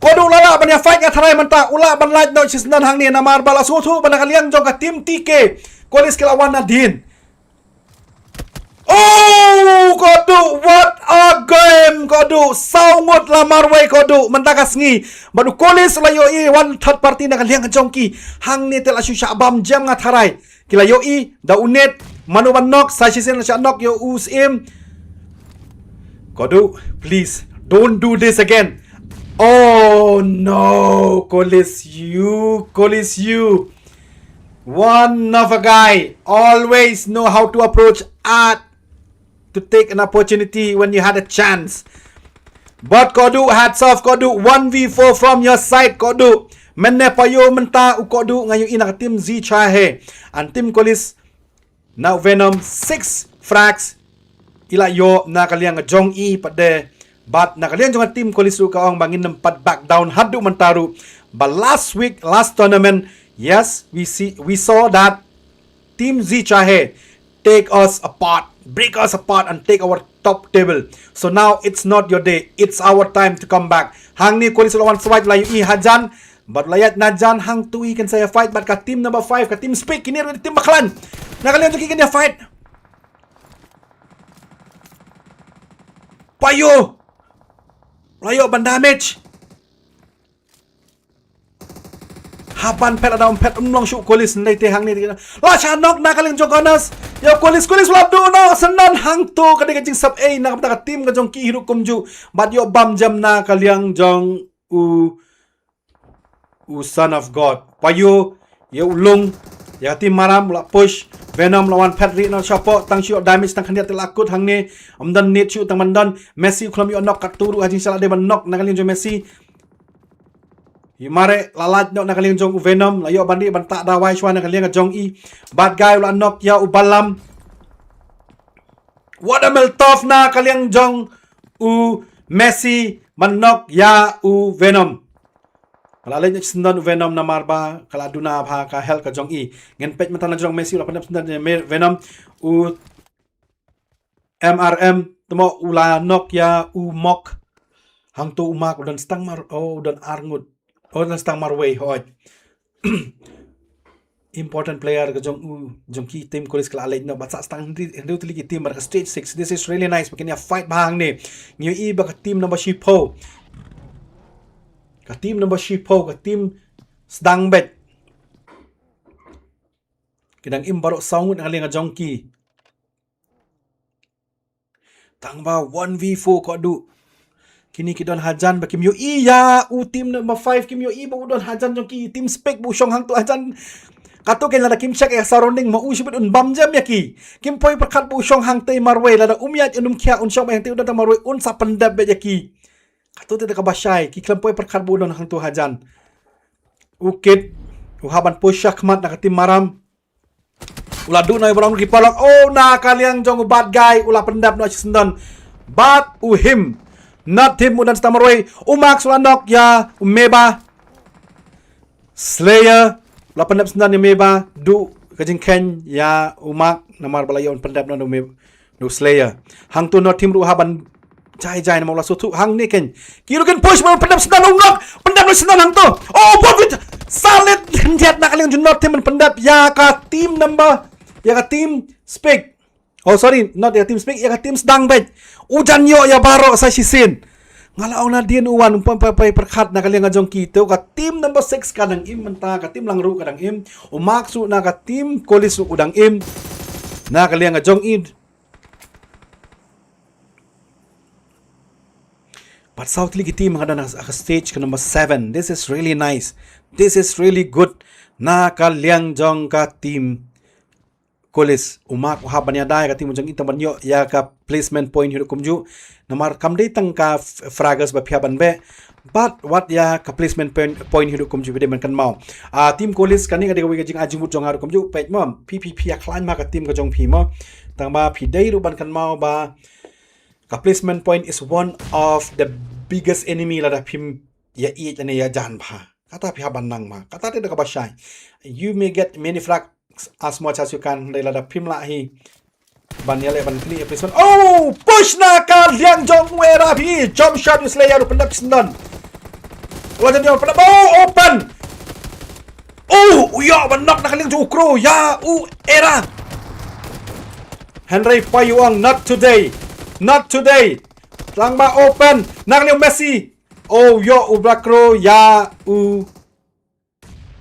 Koduh u la lah ban ïa fight nga tharai mynta. U lah ban lait noh shi syndon hangne namar ba la sngewthuh ba na ka liang jong ka team T K, Kolis ki la wan nadien. Oh, Koduh, what a game, Koduh. Saw ngut la marwei, Koduh, mynta ka sngi. Bad u Kolis la ïohi wan third party na ka liang jong ki. Hangne te la shu shah bam jam nga tharai. Ki la ïohi da u Nate, mano ban knock, sa shisien la shah knock ïa u Zis Im. Koduh, please, don't do this again. Oh no, Kolis, you, Kolis, you. One of a guy, always know how to approach art to take an opportunity when you had a chance. But Koduh, hats off Koduh, one v four from your side Koduh. Mynne payo mynta u Koduh nga ïohi na ka team Zi Chahe. And team Kolis na u Venom six frags. I la ïoh na ka liang jong i pat de. But na ka liang jong ka team Kolis ruh ka ong ba ngin nym pat back down haduh mynta ruh. But last week, last tournament, yes, we see, we saw that Team Zi Chahe take us apart, break us apart and take our top table. So now it's not your day, it's our time to come back. Hangne Kolis u la wan swipe, la ïohi hajan, bad la ïaid najan, hangto i kan sa ïa fight bad ka team number five, ka team Spik, kine ruh team ba khlaiñ. Na ka liang jong ki kan ïa fight. Payo. La ïoh ban damage. Hap ban phet, lada ym phet ym long shuh Kolis, nda ite hangne te. La shah knock na ka liang jong Gunners. Ïa Kolis, Kolis u la duh noh syndon, hangto ka dei ka jingsap ei na ka bynta ka team ka jong ki hi ruh kumjuh. Bad ïoh bam jam na ka liang jong u, u Son of God. Payo ïa u Lung, ïa ka team Maram u la push. Venom la wan phet rieh noh shapoh, tang shu ïoh damage tang khyndiat te la kut hangne. Ym don nade shuh tang ban don. Messi u khlem ïoh knock katto ruh, ha jingshah la dei ban knock na ka liang jong Messi. Ïa Mare la lait noh na ka liang jong u Venom, la ïoh ban dih ban tah dawai shuwa na ka liang jong i. Bad Guy u la knock ïa u Balam. What a Molotov na ka liang jong u Messi ban knock ïa u Venom. Ka la leit noh syndon u Venom namar ba ka la duna bha ka health ka jong i. Ngin peit mynta na jong Messi, u la pyndep syndon ïa Me-, Venom. U M R M, temo u la knock ïa u Mok. Hangto u Mark u don stang mar, oh, u don ar ngut. Oh, u don stang marwei, hooid. Important player ka jong u, jong ki team Kolis ka la leit noh, bad sa stang hynriew, hynriew tylli ki team bad ka stage six. This is really nice, ba kin ïa fight bha hangne. Ngi ïohi ba ka team number shiphew. Ka team number shiphew, ka team sdang beit. Ki dang im baroh saw ngut na ka liang ka jong ki. Tang ba one v four Koduh. Kine ki don hajan ba kim ïohi ïa u team number five, kim ïohi ba u don hajan jong ki, team Spik ba u shong hangto hajan. Kato kein lada kim check ïa surrounding ma u shibit un bam jam ïa ki. Kim poi pyrkhat ba u shong hangtei marwei, lada um ïaid un um khiah un shong ba hangtei u don tang marwei un sa pyndep beit ïa ki. Kato te da kaba shai, ki khlem poi pyrkhat ba u don hangto hajan. U Kit, u hap ban push shakhmat na ka team Maram. U la duh noh ïa u Brown ki paralok. Oh, na ka liang jong u Bad Guy, u la pyndep noh shi syndon. Bad u Him. Not Him u don stang marwei. U Max u la knock ïa u Meba. Slayer. U la pyndep syndon ïa u Meba. Duh ka jingkheiñ ïa u Max. Namar ba la ïoh pyndep noh u Meba. Noh Slayer. Hangto North Team ruh hap ban jai jai namar u la sngewthuh hangne kein. Ki ruh kin push ban pyndep syndon u Ngok. Pyndep noh syndon hangto. Oh, bot bit. Sa lit khyndiat na ka liang jong North Team ban pyndep ïa ka team number Ïa ka team Spik. Oh, sorry, not ïa ka team Spik, ïa ka team Sdang Beit. U jan ïoh ïa baroh sa shisien. Nga la ong nadien u wan, um poi pyrkhat na ka liang ka jong ki. Te ka team number six ka dang im mynta, ka team Langruh ka dang im. U Mark ruh na ka team Kolis ruh u dang im. Na ka liang ka jong i. But South League team ka dang ha ka stage ka number seven. This is really nice. This is really good. Na ka liang jong ka team Kolis, u Mark u hap ban ïada ïa ka team jong i tang ban ïoh ïa ka placement point hi ruh kumjuh. Namar kam dei tang ka f-, fraggers ba phi hap ban beh. But wat ïa ka placement point, point hi ruh kumjuh phi dei ban kynmaw. Ah, team Kolis kane ka dei kawei ka jingargument jong nga ruh kumjuh. Peit mo, phi, phi, phi ïa khlaiñ ma ka team ka jong phi mo. Tang ba phi dei ruh ban kynmaw ba ka placement point is one of the biggest enemy lada phim ïa ïeit lane ïa jan bha. Kata phi hap ban nang ma. Kata te da kaba shai. You may get many frags as much as you can. Hynrei lada phim lah hi ban ïaleh ban knieh ïa placement. Oh, push na ka liang jong u Era phi. Jump shot u Slayer u pyndep sndon. La jan ïa u pyndep. Oh, open. Oh, u ïoh ban knock na ka liang jong u Crow. Ïa u Era. Hynrei Payu ong, not today. Not today. Tang ba open. Na ka liang u Messi. Oh, ïoh u Black Crow, ïa u,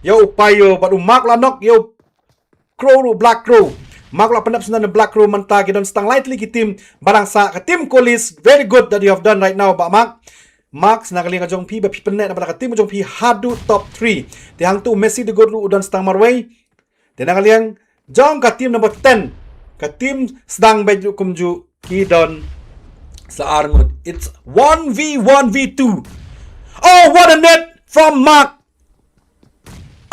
ïa u Payu, bad u Mark la knock, ïa u Crow ruh, Black Crow. Mark la pyndep sndon na Black Crow mynta ki don stang lai tylli ki team, ba dang sah ka team Kolis, very good that you have done right now, Bah Mark. Mark, na ka liang ka jong phi, ba phi pynneh na ka team jong phi haduh top three. Te hangtu u Messi the goat ruh u don stang marwei. Te na ka liang jong ka team number ten, ka team Sdang Beit ruh kumjuh ki don sa ar ngut. It's one v one v two. Oh, what a net from Mark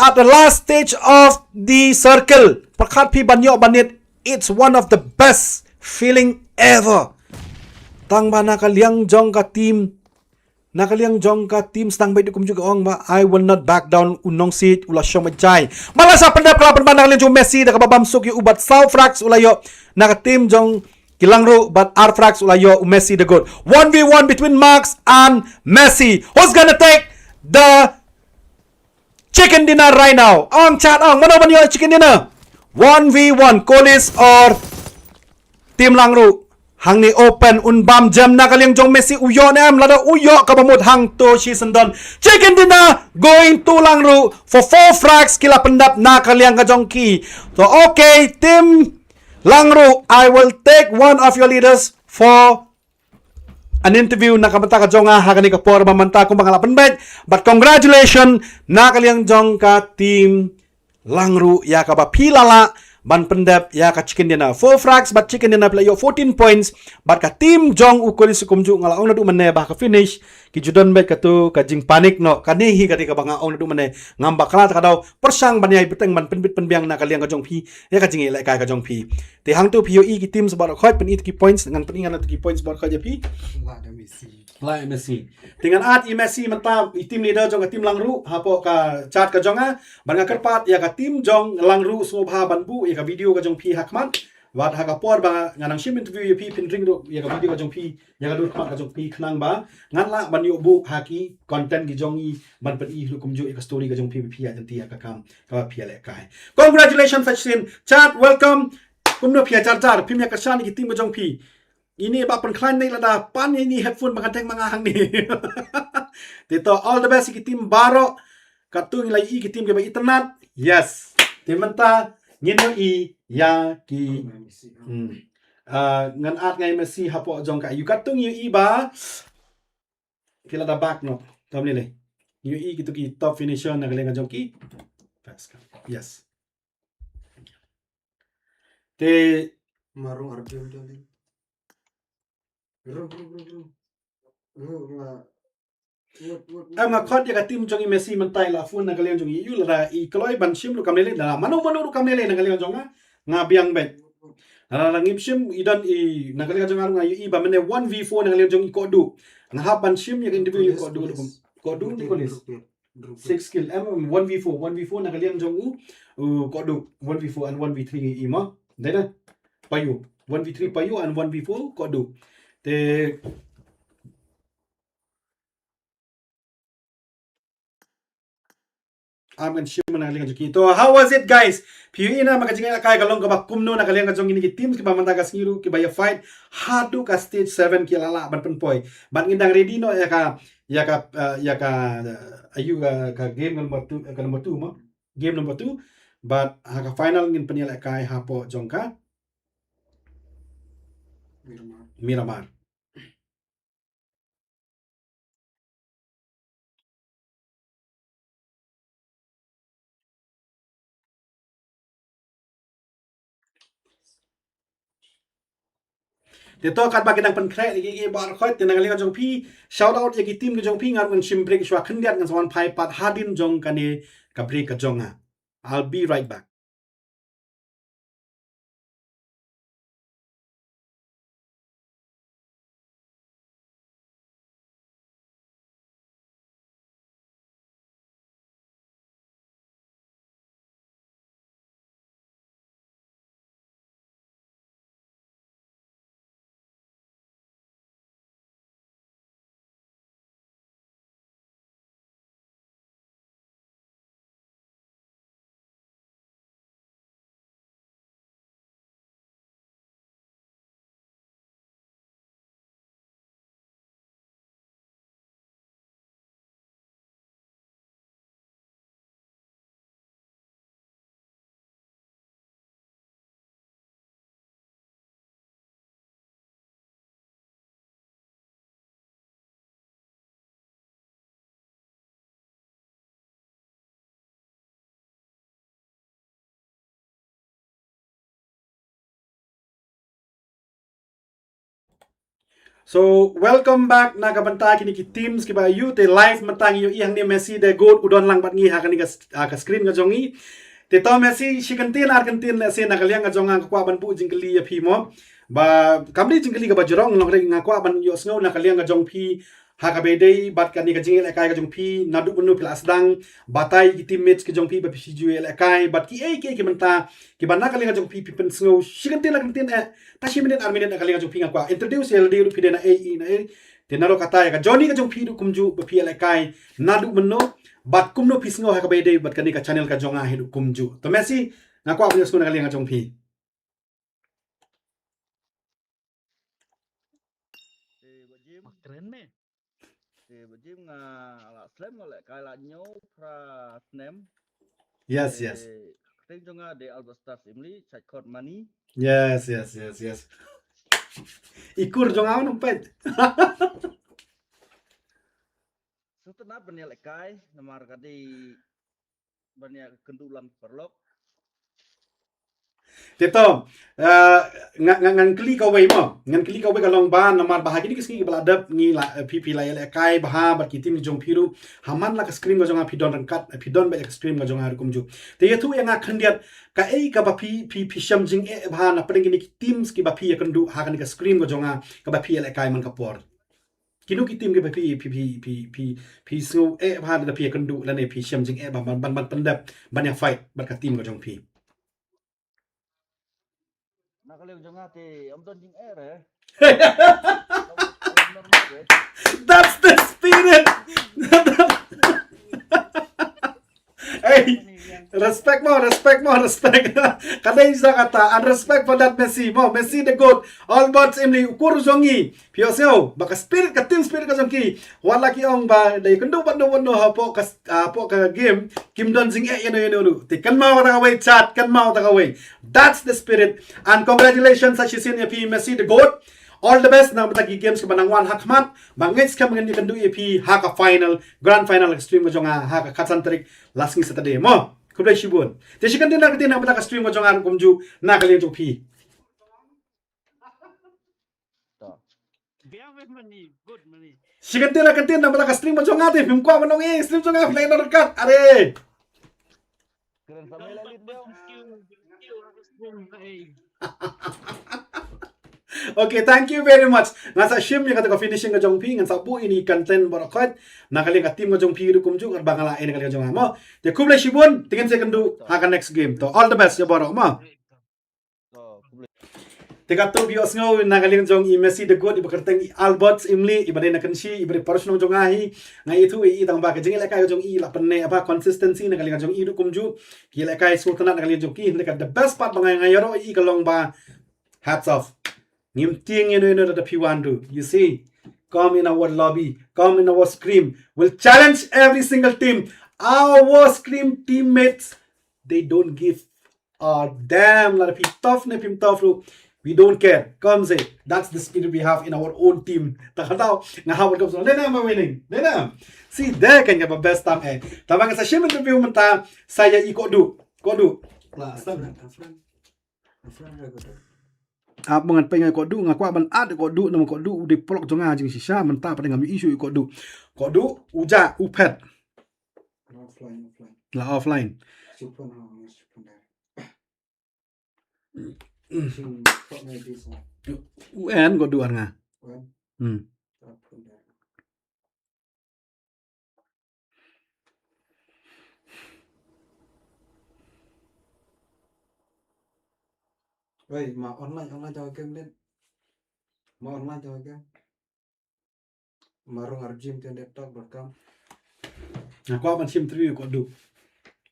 at the last stage of the circle. Pyrkhat phi ban ïoh ban net. It's one of the best feeling ever. Tang ba na ka liang jong ka team Na ka liang jong ka team Sdang Beit ruh kumjuh ka ong ba, "I will not back down." U Nongsiej u la shong beit jai. Ba la sa pyndep, ka la pynban na ka liang jong u Messi da kaba bam suk ïa u, bad saw frags u la ïoh na ka team jong ki Langruh, bad ar frags u la ïoh u Messi the goat. One v one between Marks and Messi. Who's gonna take the chicken dinner right now? Ong chat ong, mano ban ïoh chicken dinner? One v one, Kolis or team Langruh. Hangne open, un bam jem na ka liang jong Messi, u ïoh ne em, lada u ïoh kaba mut, hangto shi syndon. Chicken dinner going to Langruh for four frags ki la pyndep na ka liang ka jong ki. So, okay, team Langruh, I will take one of your leaders for an interview na ka bynta ka jong nga ha kane ka por ba mynta kumba nga la pynbeit. But congratulations na ka liang jong ka team Langruh ïa kaba phi la lah ban pyndep ïa ka chicken dinner. Four frags bad chicken dinner phi la ïoh fourteen points. Bad ka team jong u Kolis kumjuh nga la ong naduh mynne ba ka finish ki ju don beit kato ka jingpanic noh. Kane hi ka dei kaba nga ong naduh mynne, ngam bakla ta ka daw pyrshang ban ïai bteng ban pynbit pynbiang na ka liang ka jong phi ïa ka jingïalehkai ka jong phi. Te hangto phi ïohi ki team sa baroh khoit, pyni to ki points, ngan pyni ngan to ki points baroh khoit ïa phi. Lah da Messi. Lah ïa Messi. Te ngan add ïa Messi mynta i team leader jong ka team Langruh hapoh ka chat ka jong nga. Bad nga kyrpad ïa ka team jong Langruh sngewbha ban buh ïa ka video ka jong phi ha khmat. Bad ha ka por ba ngan nang shim interview ïa phi, phin ring ruh ïa ka video ka jong phi, ïa ka dur khmat ka jong phi, khnang ba ngan lah ban ïoh buh ha ki content ki jong i ban pyni ruh kumjuh ïa ka story ka jong phi ba phi ïa jynti ïa ka kam kaba phi ïalehkai. Congratulations Fashsin. Chat, welcome. Kumno phi ïa jar jar, phim ïa kyrshan ïa ki team ka jong phi. Ini ba pynkhlaiñ ne lada pan ini headphone ba ka deng ma nga hangne. Te to, all the best ïa ki team baroh. Katto ngi la ïohi ki team kiba itynnad. Yes. Te mynta ngin ïohi ïa ki. Hmm. Ah, ngan add nga ïa Messi hapoh jong ka. Ïa katto ngi ïohi ba ki la da back noh. Kam lei lei. Ngi ïohi kito ki top finisher na ka liang ka jong ki. Yes. Te marung arjun jali. Ru, ru, ru, ru. Ru, nga. Wut, wut, wut. Em, nga khot ïa ka team jong i Messi mynta, i la phone na ka liang jong i, ïoh lada i kloi ban shim ruh kam lei lei, lada mano mano ruh kam lei lei na ka liang jong nga, nga biang beit. Lada ngim shim, i don i na ka liang jong nga ruh nga ïohi ba mynne one v four na ka liang jong i Koduh. Nga hap ban shim ïa ka interview i Koduh ruh. Koduh ni Kolis. Six kill. Em, one v four, one v four na ka liang jong u, u Koduh, one v four and one v three i ma. Dei na. Payu. One v three Payu and one v four Koduh. Te Ap ngan shim na ka liang jong ki. To, how was it, guys? Phi ïohi na ma ka jingïalehkai ka long kaba kumno na ka liang ka jong kine ki teams kiba mynta ka sngi ruh kiba ïa fight haduh ka stage seven ki la lah ban pynpoi. Bad ngin dang ready noh ïa ka, ïa ka, eh, ïa ka, eh, ayu ka, ka game number two, ka number two mo. Game number two. Bad ha ka final ngin pynïalehkai hapoh jong ka Miramar. Te to katba ki dang pynkhreh ïa ki, ki baroh khoit, te na ka liang ka jong phi, shout out ïa ki team ka jong phi, ngan wan shim break shuwa khyndiat, ngan sa wan phai pat hadien jong kane ka break ka jong nga. I'll be right back. So, welcome back na ka bynta kine ki teams kiba ïoh te live mynta ngi ïohi hangne Messi the goat u don lang bad ngi ha kane ka, ha ka screen ka jong ngi. Te to Messi shi kyntien ar kyntien lehse na ka liang ka jong nga nga kwah ban buh jingkylli ïa phi mo. Ba kam dei jingkylli kaba jrong long re nga kwah ban ïohsngew na ka liang ka jong phi ha kaba ïadei bad kane ka jingïalehkai ka jong phi naduh mynno phi la sdang batai ki teammates ki jong phi ba phi ju ïalehkai bad kiei kiei ki bynta kiba na ka liang ka jong phi phi pynsngew shi kyntien ar kyntien eh ta shi minit ar minit na ka liang ka jong phi nga kwah introduce ïa lade ruh phi dei naei naei. Te naduh kata ïa ka journey ka jong phi ruh kumjuh ba phi ïalehkai naduh mynno bad kumno phi sngew ha kaba ïadei bad kane ka channel ka jong nga hi ruh kumjuh. To Messi nga kwah ban ïohsngew na ka liang ka jong phi. Eh, ba Jim. Kren me. Eh, ba Jim nga la slem nga lehkai la hynñiew phra snem. Yes, yes. Eh, ka kyrteng jong nga dei Albert Stars Imli, Chait Khot Mani. Yes, yes, yes, yes. I kur jong nga u nang peit. Sngewtynnat ban ïalehkai namar ka dei ban ïakynduh lang paralok. Te to, eh, nga, nga, ngan kylli kawei mo, ngan kylli kawei ka long ba namar ba ha kine ki sngi kiba la dep ngi la, eh, phi, phi la ïalehkai bha bad ki team ki jong phi ruh. Ha man la ka screen ka jong nga phi don ryngkat, eh, phi don bad ïa ka screen ka jong nga ruh kumjuh. Te ïathuh ïa nga khyndiat kaei kaba phi, phi, phi shem jingeh bha na pdeng kine ki teams kiba phi ïakynduh ha kane ka screen ka jong nga kaba phi ïalehkai man ka por. Kino ki team kiba phi, phi, phi, phi, phi, phi sngew eh bha lada phi ïakynduh lane phi shem jingeh bha ban, ban, ban pyndep ban ïa fight bad ka team ka jong phi. Na ka liang jong nga te ym don jingeh re. Normal re. That's the spirit. Hey, respect mo, respect mo, respect. Ka dei sa kata, and respect for that Messi mo, Messi the goat. All bots imli u kur jong ngi. Phi ïohsngew ba ka spirit, ka team spirit ka jong ki. Wat la ki ong ba dei kynduh bad no bad no hapoh ka, hapoh ka game kim don jingeh ïano ïano ruh. Te kynmaw kata kawei chat, kynmaw kata kawei. That's the spirit. And congratulations sa shisien ïa phi Messi the goat. All the best na bynta ki games kiba nang wan ha khmat. Ba ngeit skhem ngin ïakynduh ïa phi ha ka final, grand final ka stream ka jong nga ha ka khatsan tarik la sngi Saturday mo. Khublei shibun. Te shi kyntien ar kyntien na bynta ka stream ka jong nga ruh kumjuh na ka liang jong phi. To. Biang wei mani, good mani. Shi kyntien ar kyntien na bynta ka stream ka jong nga te phim kwah ban ong ei stream jong nga phi la ïa don ryngkat. Are. Kren sa me la lit dong. Okay, thank you very much. Ngan sa shim ïa kata ka finishing ka jong phi, ngan sa buh ïa kine ki content baroh khoit na ka liang ka team ka jong phi ruh kumjuh, katba nga la ïa na ka liang ka jong nga mo. Te khublei shibun, te ngin sa ïakynduh ha ka next game. To all the best ïa baroh mo. To khublei. Te katto phi ïohsngew na ka liang jong i Messi the goat, iba kyrteng i Albert Imli, iba dei na Kynshi, iba dei para shnong jong nga hi. Nga ithuh ïa i tang ba ka jingïalehkai ka jong i la pynneh bha, consistency na ka liang jong i ruh kumjuh. Ki ïalehkai sngewtynnat na ka liang jong ki, hynrei ka the best part ba nga, nga ïaroh ïa i ka long ba hats off. Ngim tieng ïano ïano da phi wan ruh. You see, come in our lobby, come in our scrim. We'll challenge every single team. Our scrim teammates, they don't give a damn lada phi tough ne phim tough ruh. We don't care. Come say, that's the spirit we have in our own team. Ta kata nga hap ka song. Dei ne em, winning. Dei ne em. See, dei kan ka best tam eh. Tang ba nga sa shim interview mynta sa ïa i Koduh. Koduh. La, stop. Ap ba ngan peit ïa Koduh, nga kwah ban add ïa Koduh, namar Koduh u dei paralok jong nga jingshisha, mynta pat ngam ïohi shuh ïa Koduh. Koduh, u jah, u phet. Offline, offline. La offline. Super, no, no, super, no. Hmm. Hmm, kok na di sa. U en Koduh ar nga. U en? Hmm. Super, no. Wei, ma online, online jong game din. Ma online jong game. Ma rung ar gym te laptop berkam. Nga kwah ban shim interview Koduh.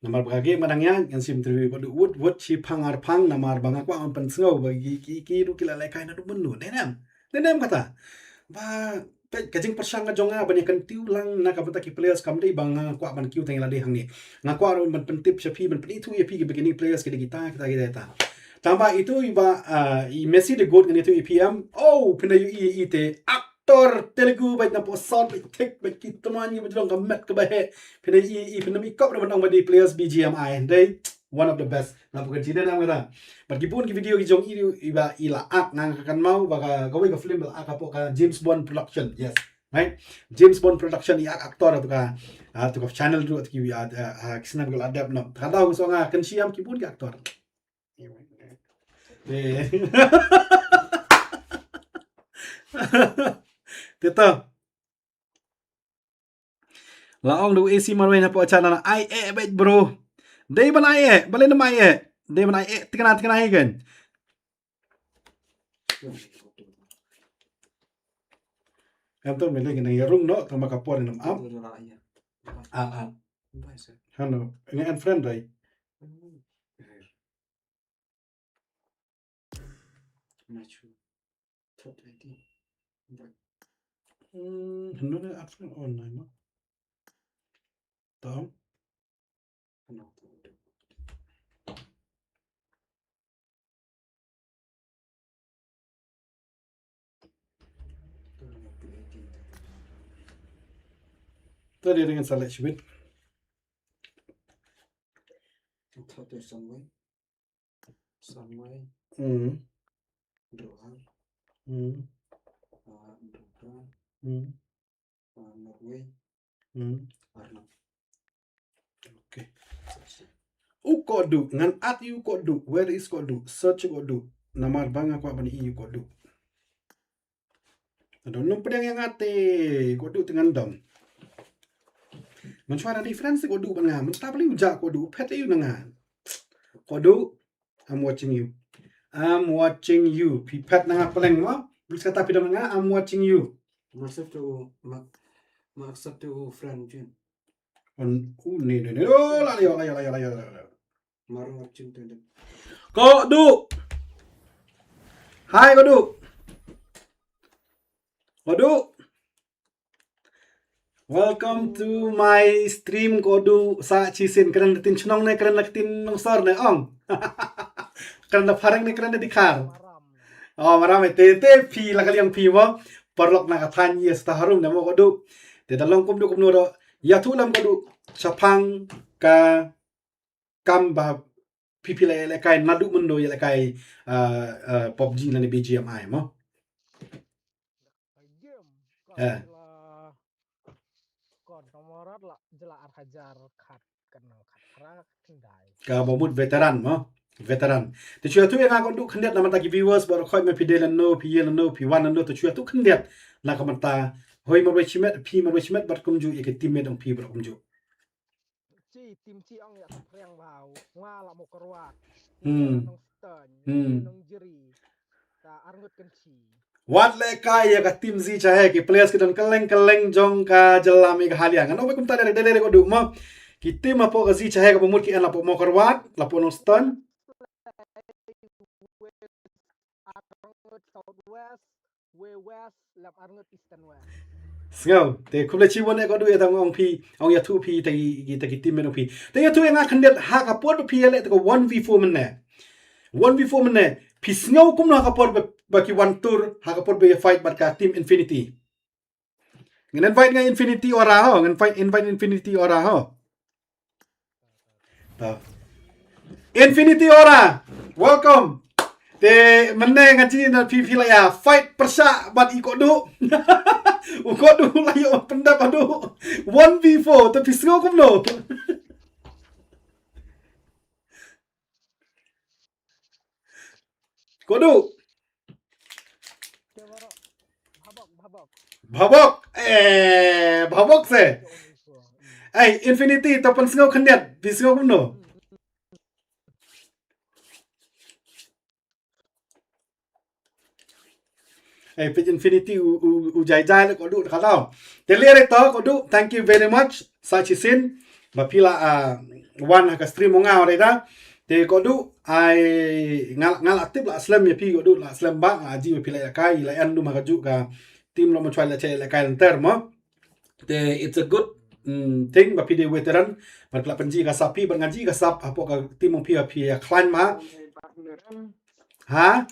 Namar ba ka game ka dang ïaid, ngan shim interview Koduh. Wut, wut shi phang ar phang, namar ba nga kwah ban pynsngew ba ki, ki, ki ruh ki la lehkai naduh mynno. Dei ne em. Dei ne em kata. Ba, peit, ka jingpyrshang ka jong nga ban ïa kyntiew lang na ka bynta ki players kam dei ba nga kwah ban kiew tang ïa lade hangne. Nga kwah ruh ban pyntip sha phi, ban pynithuh ïa phi kiba kine players ki dei kita, kita, kita, kita. Tang ba itu iba, ah, i Messi the goat ngan ithuh ïa phi em. Oh, phin da ïohi ïa i te. Actor Telugu bad na posot bad thik bad ki tymmen kiba jrong ka met kaba heh. Phin da ïohi ïa i, phin da ïohi kop ruh ban ong ba dei players B G M I. Dei one of the best. Na phi kynti dei ne em kata. Bad ki bun ki video ki jong i, iba i la act, nga kynmaw ba ka, kawei ka film ba la act hapoh ka James Bond Production. Yes. Right? James Bond Production, i act actor hapoh ka, ah, hapoh ka channel ruh, ki, ah, ah, ah, ki snem ki la dep noh. Ka dei song nga kynti ïa ki bun ki actor. Eh. Te to. La ong da u A C marwei hapoh channel, ai eh beit bro. Dei ban ai eh, balei ym ai eh. Dei ban ai eh, thikna thikna hi kan. Em to me lei nang ïa rung noh, tang ba ka por ngam ap. Ah, ah. Hano, nga unfriend dei. Not sure. Top twenty. But hmm, hano na app online mo? Tong? Hano, tong, tong. Tadi dengan salah shibit. Top twenty somewhere. Samwei. Hmm. Droal. Hmm. Ah, Dubra. Hmm. Ah, Norway. Hmm. Arnam. Okay. U Koduh, ngan add ïa u Koduh. Where is Koduh? Search Koduh. Namar ba nga kwah ban ïohi ïa u Koduh. Ado, nym pdiang ïa nga te, Koduh te ngan dom. Mynshuwa na difference Koduh bad nga, mynta balei u jah Koduh, phet ïa u na nga. Koduh, I'm watching you. I'm watching you. Phi phet na nga pleng mo? Bus kata phi dom na nga, I'm watching you. Myself to ma, ma accept to friend Jun. On, u ne, ne, ne. Oh, la, la, la. Marong Arjun Tendon. Koduh. Hi, Koduh. Koduh. Welcome to my stream, Koduh. Sa chi sin kren da ktien chnong ne, kren da ktien nongsor ne, ong. Kren da phareng ne, kren da dkhar. Oh, maram te, te phi la ka liang phi mo. Paralok na ka thaiñ ïa sta harum ne mo, Koduh. Te da long kumno kumno ruh. Ïathuh lem, Koduh. Shaphang ka kam ba phi phi la ïalehkai naduh mynno, ïalehkai, ah, ah, PUBG lane BGMI mo. Eh. Kaba mut veteran mo. Veteran. Te shu ïathuh ïa nga Koduh khyndiat na ka bynta ki viewers ba ruh khoit ma phi dei lano, phi ïa lano, phi wan lano, te shu ïathuh khyndiat na ka bynta hoi marwei shimet, phi marwei shimet bad kumjuh ïa ki teammate jong phi bad kumjuh. Chi, team chi ong ïa ka phriang bha, nga la mo Kyrwat. Hmm. Nong Stone, hmm, Nong Jri. Wat lehkai ïa ka team Zi Chahe, ki players ki don kylleng kylleng jong ka jylla Meghalaya. Ngan ong beit kumta, dei dei dei ko Duh mo. Ki team hapoh ka Zi Chahe kaba mut ki en la poh Mawkyrwat, la poh Nongstoiñ. Sngew te khublei shibun eh ko Duh, ïa tang ong phi, ong ïathuh phi ïa ki, ïa ki team, ong phi. Te ïathuh ïa nga khyndiat, ha ka por ba phi ïaleh te ka one v four mynne, one v four mynne, phi sngew kumno ha ka por ba, ba ki wan tur, ha ka por ba ïa fight bad ka team Infinity? Ngan invite nga Infinity Aura ho, ngan invite, invite Infinity Aura ho. To. Infinity Aura, welcome. Te mynne nga ji na phi, phi la ïa fight pyrshah bad i ko Duh. U ko Duh la ïa pyndap haduh one v four, te phi sngew kumno? Ko Duh. Bhabok. Eh, bhabok se. Ai, Infinity, to pynsngew khyndiat, phi sngew kumno? Ai, peit Infinity u, u, u jai jai leh ko Duh ka daw. Te lei re to ko Duh, thank you very much. Sa shisien ba phi la, ah, wan ha ka stream mo nga re da. Te ko Duh, ai nga, nga la tip la slem ïa phi ko Duh, la slem ba nga ji ba phi la ïa kai, la en dum ha ka juh ka team lo mo chwa la che la kai lenter mo. Te it's a good, mm, thing ba phi dei veteran. Bad la pynji ka sap phi, bad nga ji ka sap hapoh ka team mo phi, phi ïa khlaiñ ma. Ha?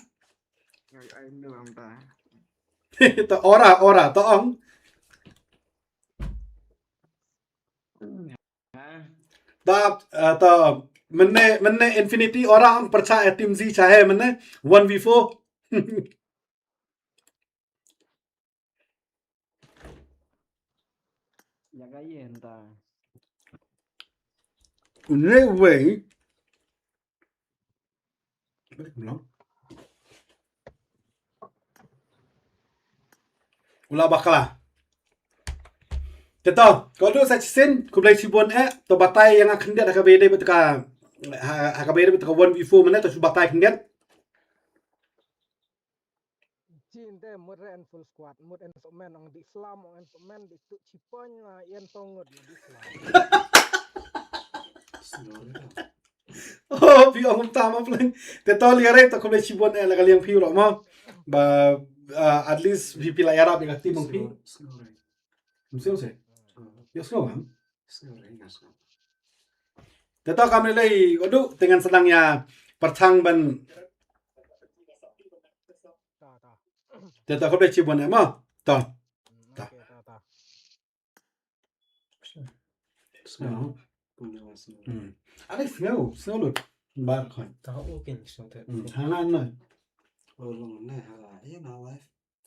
To Aura, Aura, to ong. To, eh, to, mynne, mynne Infinity Aura ong pyrshah ïa team Zi Chahe mynne, one v four. Ïa ka ïen ta. Une wei. U la bakla. Te to, ko Duh sa shisien, khublei shibun eh, to batai ïa nga khyndiat ha kaba ïadei bad ka, ha, ha kaba ïadei bad ka one v four mynne, to shu batai khyndiat. Jin te mut re en full squad, mut en so men ong di slam, ong en so men di tu chipon la en to ngut di slam. Oh, phi ong kumta ma pleng. Te to lei re to khublei shibun eh la ka liang phi u lo mo. Ba, ah, at least phi phi la ïarap ïa ka team ong phi. Mesti se. Ya sngew kan? Te to kam lei ko Duh, te ngan sdang ïa pyrshang ban. Te to khublei shibun eh mo. To. To. Sngew. Hmm. Ale sngew, sngew lut. Bar khon. Ta u kin sngew te. Hmm. Hana no.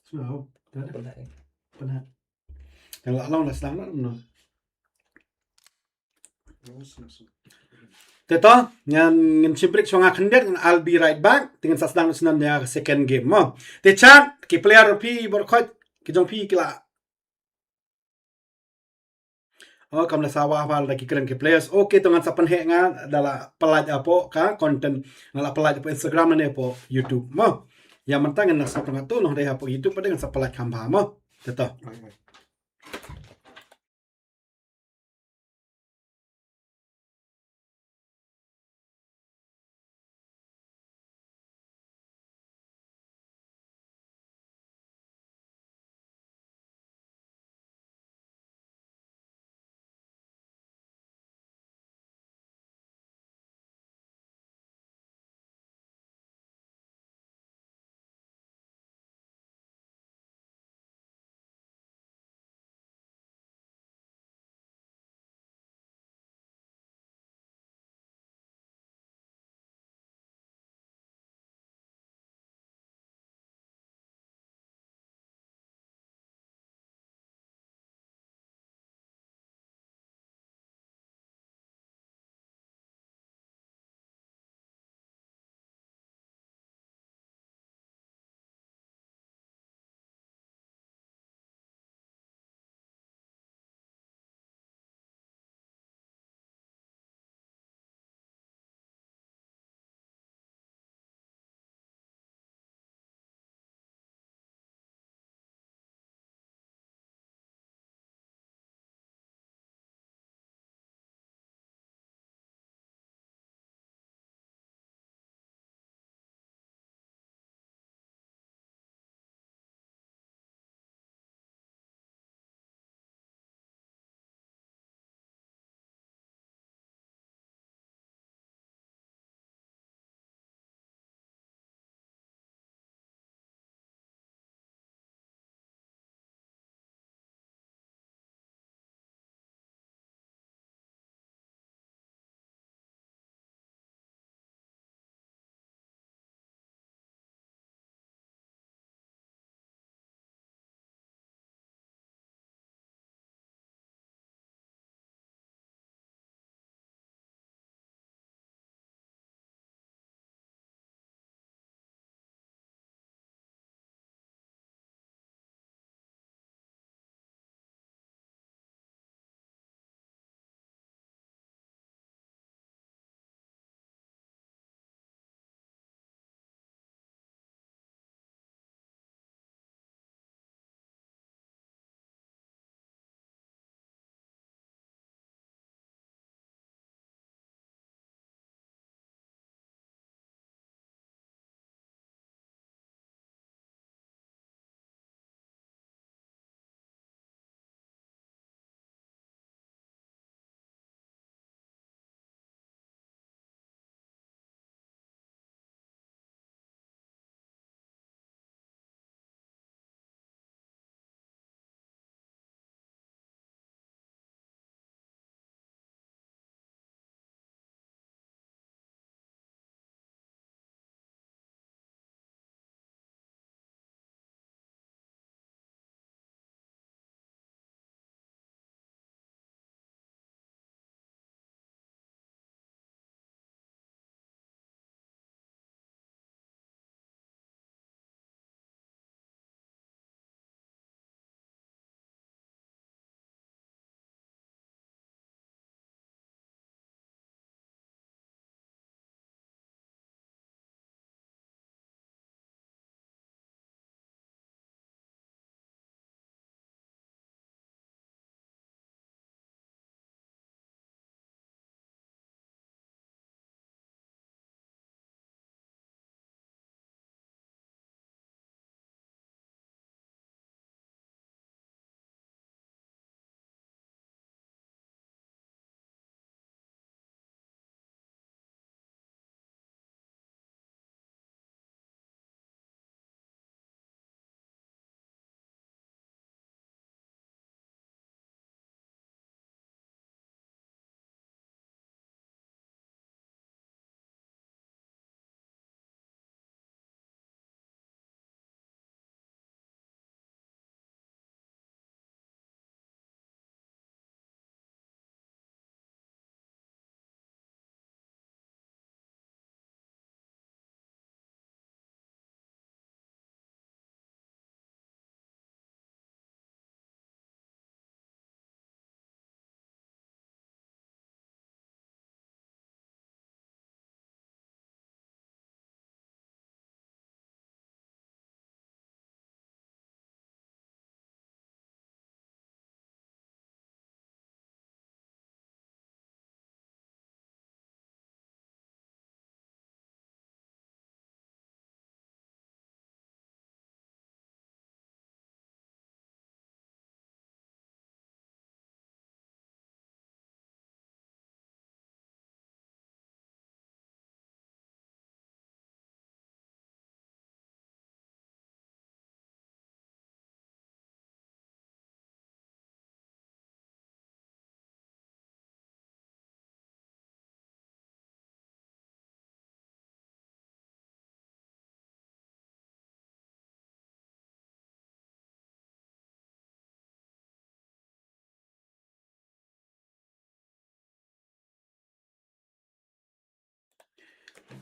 Sngew. Te. Pynah. Te la long la sdang no. Te to, ngan, ngan shim break shuwa nga khyndiat, ngan, I'll be right back. Te ngan sa sdang shuwa ïa ka second game mo. Te chat, ki player phi bor khot, ki jong phi ki la. Oh, kam la sawa haba la ki kren ki players. Okay, to ngan sa pynheh nga da la pynlait hapoh ka content, nga la pynlait hapoh Instagram ne hapoh YouTube mo. Ïa mynta ngan sa pynlait to noh dei hapoh YouTube, pat ngan sa pynlait kham bha mo. Te to.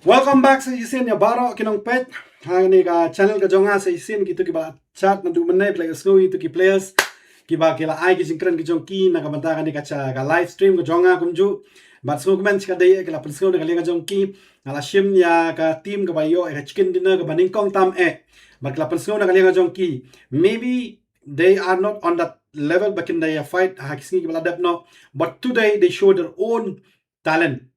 Welcome back sa shisien ïa baroh ki nongpeit ha kane ka channel ka jong nga. Sa shisien kito kiba la chat naduh mynne, phi la ïohsngew ïa kito ki players kiba ki la ai ki jingkren ki jong ki na ka bynta kane ka cha, ka live stream ka jong nga kumjuh. Bad sngewkmen shikatdei ki la pynsngew na ka liang ka jong ki. Nga la shim ïa ka team kaba ïoh ïa ka chicken dinner kaba nyngkong tam eh. Bad ki la pynsngew na ka liang ka jong ki. Maybe they are not on that level ba kin da ïa fight ha ki sngi kiba la dep noh. But today they show their own talent.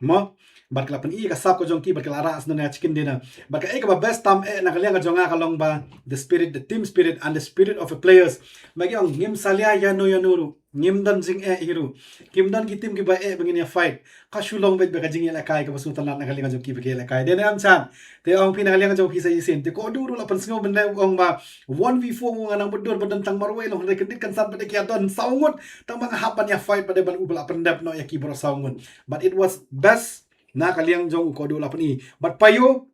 Mo, bad ki la pyni ka sap ka jong ki, bad ki la rah sdang ïa ka chicken dinner. Bad kaei kaba best tam eh na ka liang ka jong nga ka long ba the spirit, the team spirit and the spirit of the players. Ba ki ong ngim salia ïano ïano ruh, ngim don jingeh hi ruh. Kim don ki team kiba eh ba ngin ïa fight. Ka shu long beit ba ka jingïalehkai kaba sngewtynnat na ka liang ka jong ki ba ki ïalehkai. Dei ne em Chan? Te ong phi na ka liang ka jong phi sa shisien. Te ko Adu ruh la pynsngew mynne u ong ba one v four, u ong nga nang bud dur ba don tang marwei, long hynrei kyndit kynsan ba dei ki ïa don saw ngut. Tang ba nga hap ban ïa fight ba dei ban u ba la pyndep noh ïa ki baroh saw ngut. But it was best na ka liang jong u, ko Adu la pyni. Bad Payo,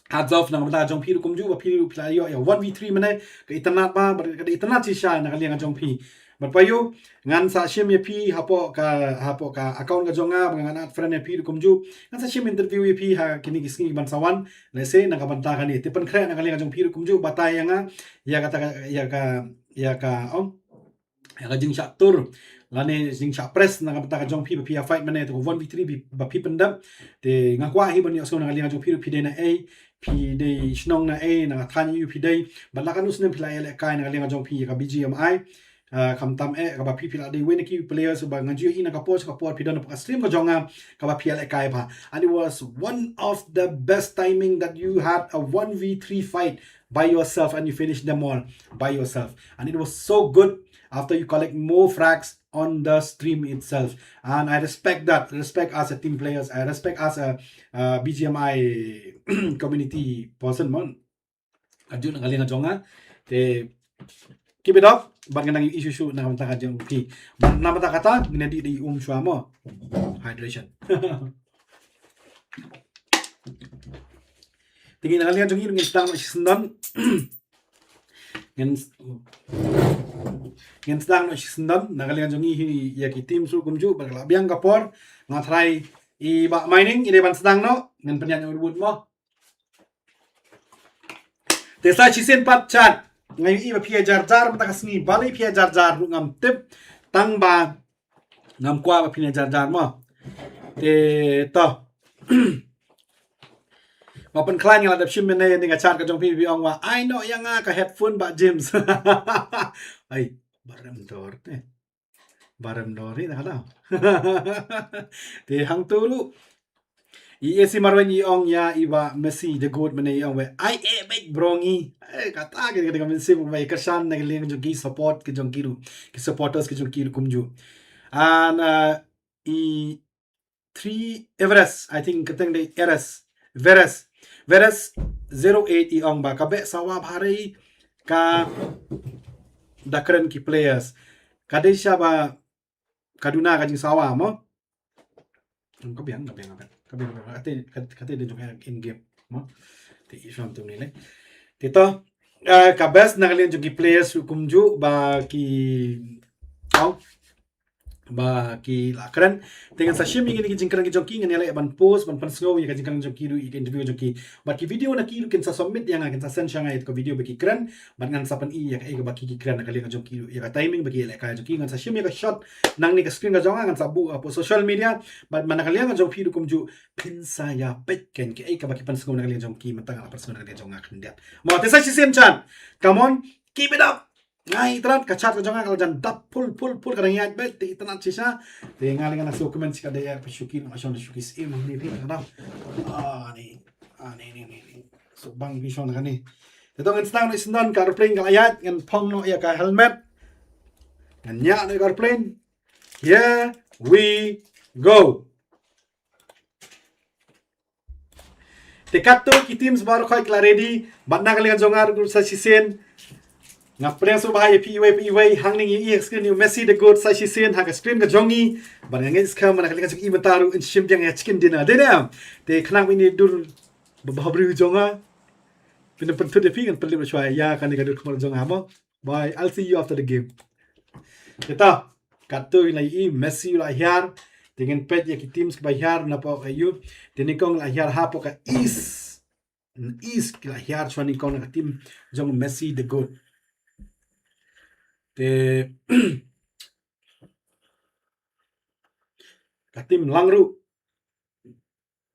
hats off na ka bynta jong phi ruh kumjuh, ba phi ruh phi la ïoh ïa one v three mynne, ka itynnat ba, bad ka dei itynnat shisha na ka liang jong phi. Bad Payo, ngan sa shim ïa phi hapoh ka, hapoh ka account ka jong nga, ba ngan add friend ïa phi ruh kumjuh. Ngan sa shim interview ïa phi ha kine ki sngi ban sa wan, lehse na ka bynta kane. Te pynkhreh na ka liang jong phi ruh kumjuh, batai ïa nga, ïa kata ka, ïa ka, ïa ka, ong, ïa ka jingshah tur lane jingshah press na ka bynta ka jong phi ba phi ïa fight mynne, te ko one v three ba phi pyndep. Te nga kwah hi ban ïohsngew na ka liang jong phi ruh, phi dei na ei, phi dei shnong na ei, na ka thaiñ aïu phi dei, bad la katno snem phi la ïalehkai na ka liang jong phi ïa ka B G M I. Ah, khamtam eh kaba phi phi la dei wei na ki players ba nga ju ïohi na ka por sha ka por phi don hapoh ka stream ka jong nga kaba phi ïalehkai bha. And it was one of the best timing that you had a one v three fight by yourself and you finish them all by yourself. And it was so good after you collect more frags on the stream itself. And I respect that. Respect as a team players. I respect as a, uh, B G M I community person, mon. Ka jong nga, ka liang jong nga. Te keep it up. Bad ngan nang ïohi shuh shuh na ka bynta ka jong phi. Bad na ka bynta kata, ngin ïa dih dih um shuwa mo. Hydration. Te ngi na ka liang jong ngi ngin sdang noh shisyndon. Ngin, ngin sdang noh shisyndon na ka liang jong ngi hi ïa ki team ruh kumjuh, bad ka la biang ka por. Nga tharai i Bah Mining i dei ban sdang noh, ngin pynïaid noh u wut mo. Te sa shisien pat Chan, nga ïohi ba phi ïa jar jar mynta ka sngi, balei phi ïa jar jar ruh ngam tip, tang ba ngam kwah ba phin ïa jar jar mo. Te to. Ba pynkhlaiñ, nga la dep shim mynne ïa kane ka chat ka jong phi, phi ong ba ai noh ïa nga ka headphone Bah James. Ai, barem dor te. Barem dor hi na ka daw. Te hangto ruh i A C Marwein i ong ïa i Bah Messi the goat mynne, i ong ba ai eh beit bro ngi. Eh, kata ka, ka, ka mynsiem ba i kyrshan na ka liang jong ki support ka jong ki ruh, ki supporters ka jong ki ruh kumjuh. And, uh, i three Everest, I think, ka teng dei Eres. Veres. Veres zero eight i ong ba ka beh sawa bha re ka da kren ki players. Ka dei sha ba ka duna ka jingsawa mo. Ka biang, ka biang, ka biang. Ka biang, ka biang. Ka te, ka, ka te dei jong in game mo. Te i sham tu ni le. Te to, eh, ka best na ka liang jong ki players kumjuh ba ki, ong, ba ki la kren. Te ngan sa shim ïa kine ki jingkren ki jong ki, ngan ïa leh ban post, ban pynsngew ïa ka jingkren jong ki ruh, ïa ka interview jong ki. Bad ki video na ki ruh kin sa submit ïa nga, kin sa send sha nga ïa ka video ba ki kren. Bad ngan sa pyni ïa kaei kaba ki, ki kren na ka liang jong ki ruh, ïa ka timing ba ki ïalehkai jong ki. Ngan sa shim ïa ka shot nangne, ka screen ka jong nga ngan sa buh hapoh social media. Bad man na ka liang jong phi ruh kumjuh phin sa ïa peit kein kaei kaba ki pynsngew na ka liang jong ki, mynta nga la pynsngew na ka liang jong nga khyndiat. Mo, te sa shisien Chan. Come on, keep it up. Nga itynnat, ka chat ka jong nga ka la jan dap full, full, full, ka dang ïaid beit, te itynnat shisha. Te nga lei ngan nang shu comment shikatdei ïa phi shuki, nang shong shuki siem hangne phi ka dang. Ah, ni. Ah, ni, ni, ni, ni. So bang phi shong hangne. Te to ngin sdang noh shisyndon, ka aeroplane ka la ïaid, ngan phong noh ïa ka helmet. Ngan ñiah noh ïa ka aeroplane. Here we go. Te katto ki teams baroh khoit ki la ready, bad na ka liang jong nga ruh sa shisien. Nga pdiang sngewbha ïa phi iwei pa iwei, hangne ngi ïohi ha screen ïa u Messi the goat sa shisien ha ka screen ka jong ngi. Bad nga ngeit skhem na ka liang jong i mynta ruh in shim biang ïa chicken dinner. Dei ne em? Te khnang ba ine i dur ba bhabriew jong nga. Phin ym pynthut ïa phi, ngan pynlip shuwa ïa kane ka dur khmat jong nga mo. Bye, I'll see you after the game. Te to, katto i la ïohi, Messi u la hiar, Te ngin peit ïa ki teams kiba hiar napoh ka U. Te nyngkong la hiar hapoh ka East. East ki la hiar shuwa nyngkong na ka team jong Messi the Goat. Te ka team lang ruh.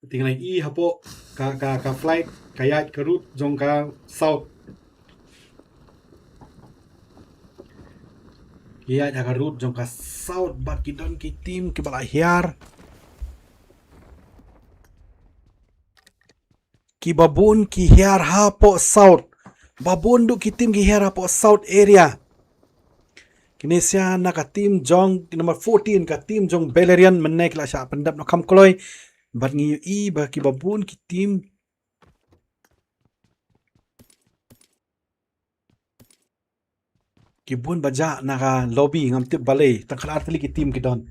Te ngi la ïohi hapoh ka, ka, ka flight, ka ïaid ka route jong ka South. Ki ïaid ha ka route jong ka South bad ki don ki team kiba la hiar. Kiba bun ki hiar hapoh South. Ba bun duh ki team ki hiar hapoh South area. Kine sha na ka team jong number fourteen, ka team jong Balerian, mynne ki la shah pyndep noh kham kloi. Bad ngi ïohi ba kiba bun ki team ki bun ba jah na ka lobby, ngam tip balei, tang khatar tylli ki team ki don.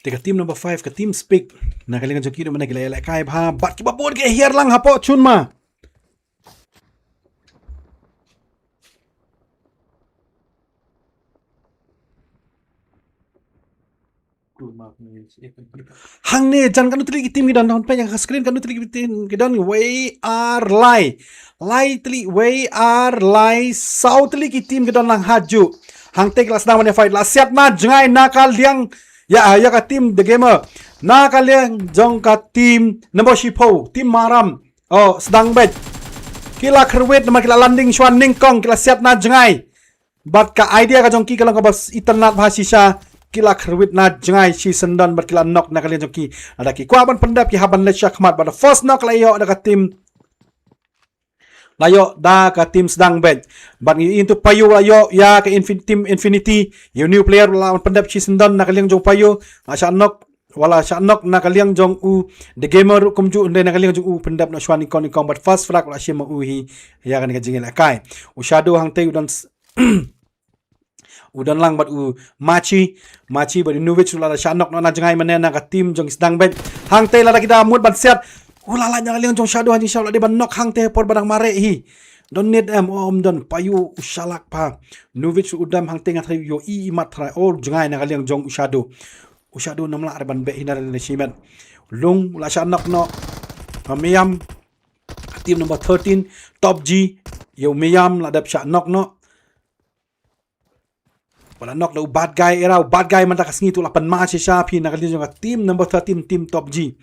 Te ka team number five, ka team Speak, na ka liang jong ki ruh mynne ki la ïalehkai bha bad kiba bun ki hiar lang hapoh Chunma. Hangne jan katno tylli ki team ki don, don peit ïa ka screen, katno tylli ki team ki don. Wei ar lai, lai tylli, wei ar lai, saw tylli ki team ki don lang hajuh. Hangtei ki la sdang ban ïa fight, la siat na jngai na ka liang ïa, ïa ka team The Gamer, na ka liang jong ka team number shiphew, team Maram. Oh, sdang beit. Ki la kyrwit namar ki la landing shuwa nyngkong, ki la siat na jngai. Bad ka idea ka jong ki ka long kaba s-, itynnad bha shisha, ki la kyrwit na jngai shisyndon bad ki la knock na ka liang jong ki. Lada ki kwah ban pyndep ki hap ban leit shakhmat, bad the first knock la ïoh da ka team, la ïoh da ka team sdang beit. Bad ngi ïohi tu Payu la ïoh ïa ka Infin-, team Infinity, ïa u new player la pyndep shisyndon na ka liang jong Payu, la shah knock, wala shah knock na ka liang jong u The Gamer ruh kumjuh, hynrei na ka liang jong u pyndep noh shuwa nyngkong nyngkong, bad first frag la shim ma u hi ïa kane ka jingïalehkai. U Shadow hangtei u don s-, u don lang bad u Machi, Machi bad u Novich ruh la da shah knock noh na jngai mynne na ka team jong ki sdang beit. Hangtei lada ki da mut ban siat, u la lait na ka liang jong Shadow ha jingshisha, la dei ban knock hangtei por ba dang mareh hi. Don nade em? Oh, ym don. Payu u shalak bha. Novich u dem hangtei, nga tharai u ïohi imat tharai. Oh, jngai na ka liang jong u Shadow. U Shadow um lah re ban beh hi na re na shimet. Lung la shah knock noh. Ka Miam, team number thirteen, Top G, ïa u Miam la dep shah knock noh. Ba la knock da u Bad Guy era, u Bad Guy mynta ka sngi tu la pynmah shisha phi na ka liang jong ka team number thirteen, team Top G.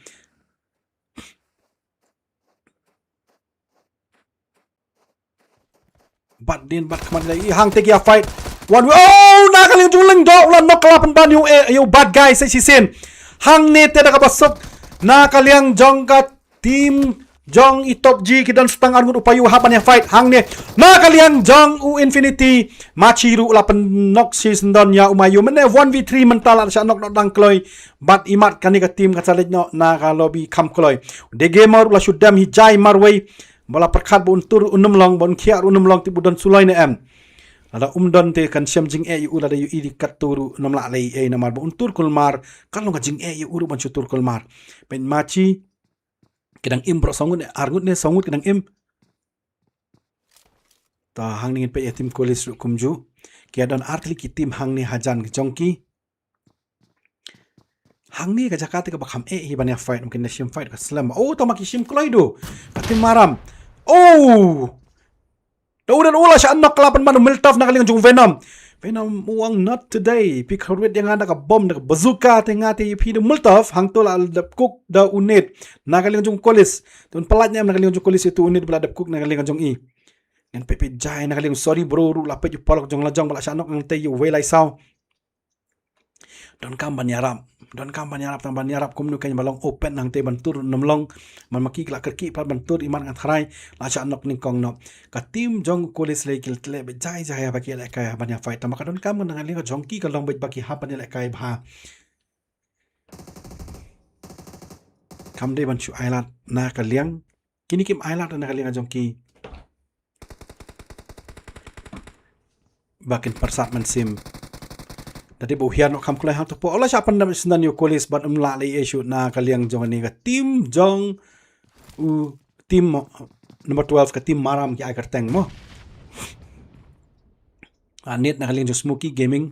Bad dien bad khmat lei, hangtei ki ïa fight. One way. Oh, na ka liang jong u Lyngdoh, u la knock, la pynban ïa u, eh, ïa u Bad Guy sa shisien. Hangne te da kaba suk na ka liang jong ka team jong i Top G, ki don sa tang arngut, u Payu hap ban ïa fight. Hangne na ka liang jong u Infinity, Machi ruh la pyn-knock shisyndon ïa u Mayu. Mynne one v three mynta, la shah knock noh dang kloi. Bad imat kane ka team ka sa leit noh na ka lobby kham kloi. The Gamer ruh la shu dem hi jai marwei. Ba la pyrkhat ba un tur un ym long, ba un khiah ruh un ym long, tip u don suloi ne em. Lada um don te kan shem jingeh ïa u, lada ïohi dei katto ruh un ym lah lei ei, namar ba un tur kulmar, ka long ka jingeh ïa u ruh ban shu tur kulmar. Peit Machi, ki dang im baroh, saw ngut ne, ar ngut ne saw ngut ki dang im. Ta hangne ngin peit ïa team Kolis ruh kumjuh. Ki ïa don ar tylli ki team hangne hajan ki jong ki. Hangne ka jaka te kaba kham eh hi ban ïa fight, mungkin da shim fight ka slem. Oh, tang ma ki shim kloi duh. Ka team Maram. Oh! Da u, da u la shah knock, la pynban u Miltoff na ka liang jong u Venom. Venom u ong not today. Phi kyrwit ïa nga da ka bom, da ka bazooka, te nga te ïa phi da u Miltoff. Hangto la dep cook da u nade na ka liang jong u Kolis. Te un pyllait ne em na ka liang jong u Kolis ïa uto u nade ba la dep cook na ka liang jong i. Ngan peit peit jai na ka liang, sorry bro ruh, la peit u paralok jong la jong ba la shah knock hangtei ïa uwei lai saw. Donkam ban ïarap, donkam ban ïarap, tang ban ïarap kumno kein ba long open hangtei ban tur un ym long. Man ma ki la kyrkieh pat ban tur, imat nga tharai la shah knock nyngkong noh. Ka team jong u Kolis lei ki la tleh beit jai jai haba ki ïalehkai ban ïa fight, tang ba ka donkam na ka liang ka jong ki ka long beit ba ki hap ban ïalehkai bha. Kam dei ban shu ailad na ka liang. Kine kim ailad na ka liang ka jong ki. Ba kin pyrsad mynsiem. Da dei ba u hiar noh kham kloi hangto pdeng. Oh, la shah pyndep shisyndon ïa u Kolis bad um lah lei ei shuh na ka liang jong kane ka team jong u, team mo-, number twelve, ka team Maram, ki ai kyrteng mo. Ah, net na ka liang jong Smoky Gaming.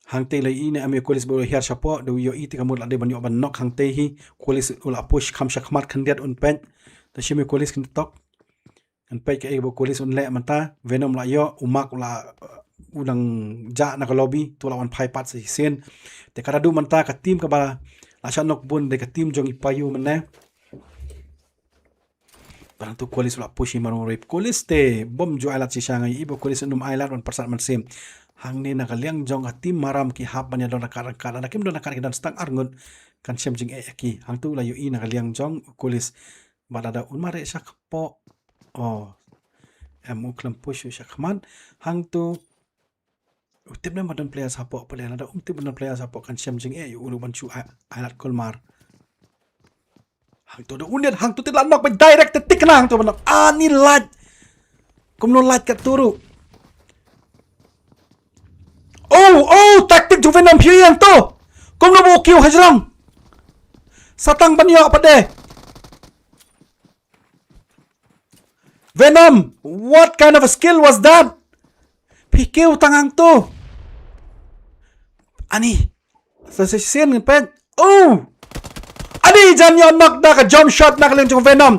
Hangtei la ïohi ne em ïa u Kolis ba u la hiar shapoh, da u ïohi te ka mut la dei ban ïoh ban knock hangtei hi. Kolis u la push kham shakhmat khyndiat un peit. Te shim ïa u Kolis khyndiat tok. Ngan peit kaei ba u Kolis un leh mynta. Venom la ïoh, u Mark u la, uh, u dang jah na ka lobby, te u la wan phai pat sa shisien. Te kata duh mynta ka team kaba la shah knock bun dei ka team jong i Payu mynne. Bad hangto u Kolis u la push hi marwei. Kolis te bym ju ailad shisha, nga ïohi ba u Kolis un ym ailad ban pyrsad mynsiem. Hangne na ka liang jong ka team Maram ki hap ban ïa don ryngkat ryngkat. Lada kim don ryngkat ki don tang arngut kan shem jingeh ïa ki. Hangto u la ïohi na ka liang jong u Kolis. Bad lada un mareh shapoh. Oh. Em u khlem push u shakhmat. Hangto u tip ne ba don players hapoh pule, lada um tip ba don players hapoh kan shem jingeh ïa u ruh ban shu ai-, ailad kulmar. Hangto da u net, hangto te la knock ba direct te thikna hangto ba knock. Ani lait. Kumno lait katto ruh. Oh, oh, tactic jong Venom phi ïohi hangto. Kumno ba u kiew hajrong. Sa tang ban ïoh pat de. Venom, what kind of a skill was that? Phi kiew tang hangto. Ani. Sa shisien ngan peit. Oh. Ani jan ïoh knock da ka jump shot na ka liang jong Venom.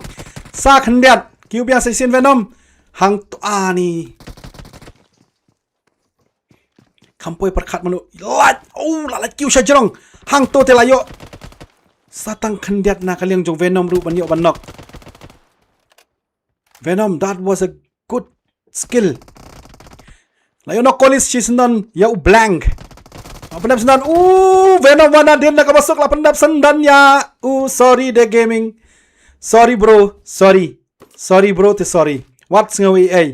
Sa khyndiat. Kiew biang sa shisien Venom. Hangto ani. Kham poi pyrkhat mano. Lait. Oh, la lait kiew sha jrong. Hangto te la ïoh. Sa tang khyndiat na ka liang jong Venom ruh ban ïoh ban knock. Venom, that was a good skill. La ïoh knock Kolis shi syndon ïa u Blank. Ap pyndep syndon. U Venom wan hadien na kaba suk la pyndep syndon ïa u Sorry The Gaming. Sorry bro, sorry. Sorry bro te sorry. Wat sngew ei ei.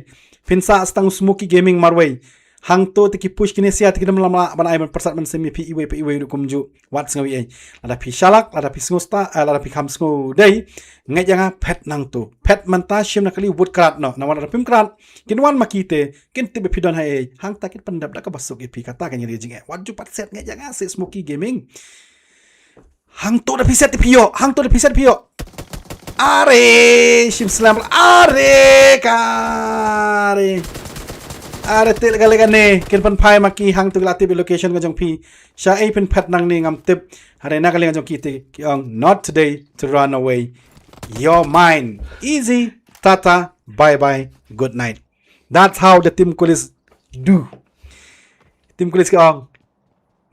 Phin sah tang u Smoky Gaming marwei. Hangto te ki push kine sia te ki dam lam la ban ai ban pyrsad ban sngewthuh phi iwei pa iwei ruh kumjuh. Wat sngew ei ei. Lada phi shalak, lada phi sngewstad, eh, lada phi kham sngewdei. Ngeit ïa nga phet nangto. Phet mynta shim na kali woodcraft noh. Namar lada phim craft. Kin wan ma ki te. Kin tip ba phi don ha ei ei. Hangta kin pyndep da kaba suk ïa phi kata kan ïa jingeh. Wat ju pat set ngeit ïa nga se Smoky Gaming. Hangto da phi set phi ïoh, hangto da phi set phi ïoh. Are, shim slam, are, kare. Are, te lega lega ne, kin pynphai ma ki hangto la tip location ka jong phi. Sha ei phin phet nangne ngam tip. Hare na ka liang jong ki te ki ong, not today to run away. You're mine. Easy, tata, bye bye, good night. That's how the team Kolis do. Team Kolis ki ong,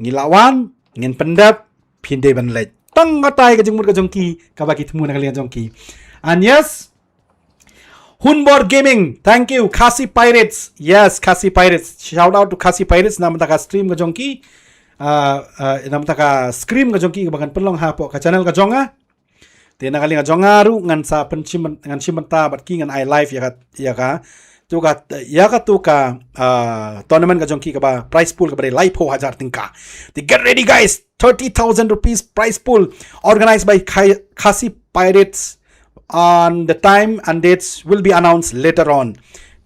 ngi la wan, ngin pyndep, phin dei ban leit. Tang katai ka jingmut ka jong ki, kaba ki thmu na ka liang jong ki. And yes, Hunbor Gaming, thank you. Khasi Pirates, yes, Khasi Pirates. Shout out to Khasi Pirates, na ka bynta ka stream ka jong ki. Ah, ah, na ka bynta ka stream ka jong ki, kaba kan pynlong hapoh ka channel ka jong nga. Te na ka liang jong nga ruh ngan sa pynshim, ngan shim bynta bad ki, ngan ai live ïa ka, ïa ka, tu ka, ïa ka tu ka, ah, tournament ka jong ki kaba prize pool kaba dei laiphew hajar tyngka. Te get ready guys, thirty thousand rupees prize pool organized by Khai-, Khasi Pirates, and the time and dates will be announced later on.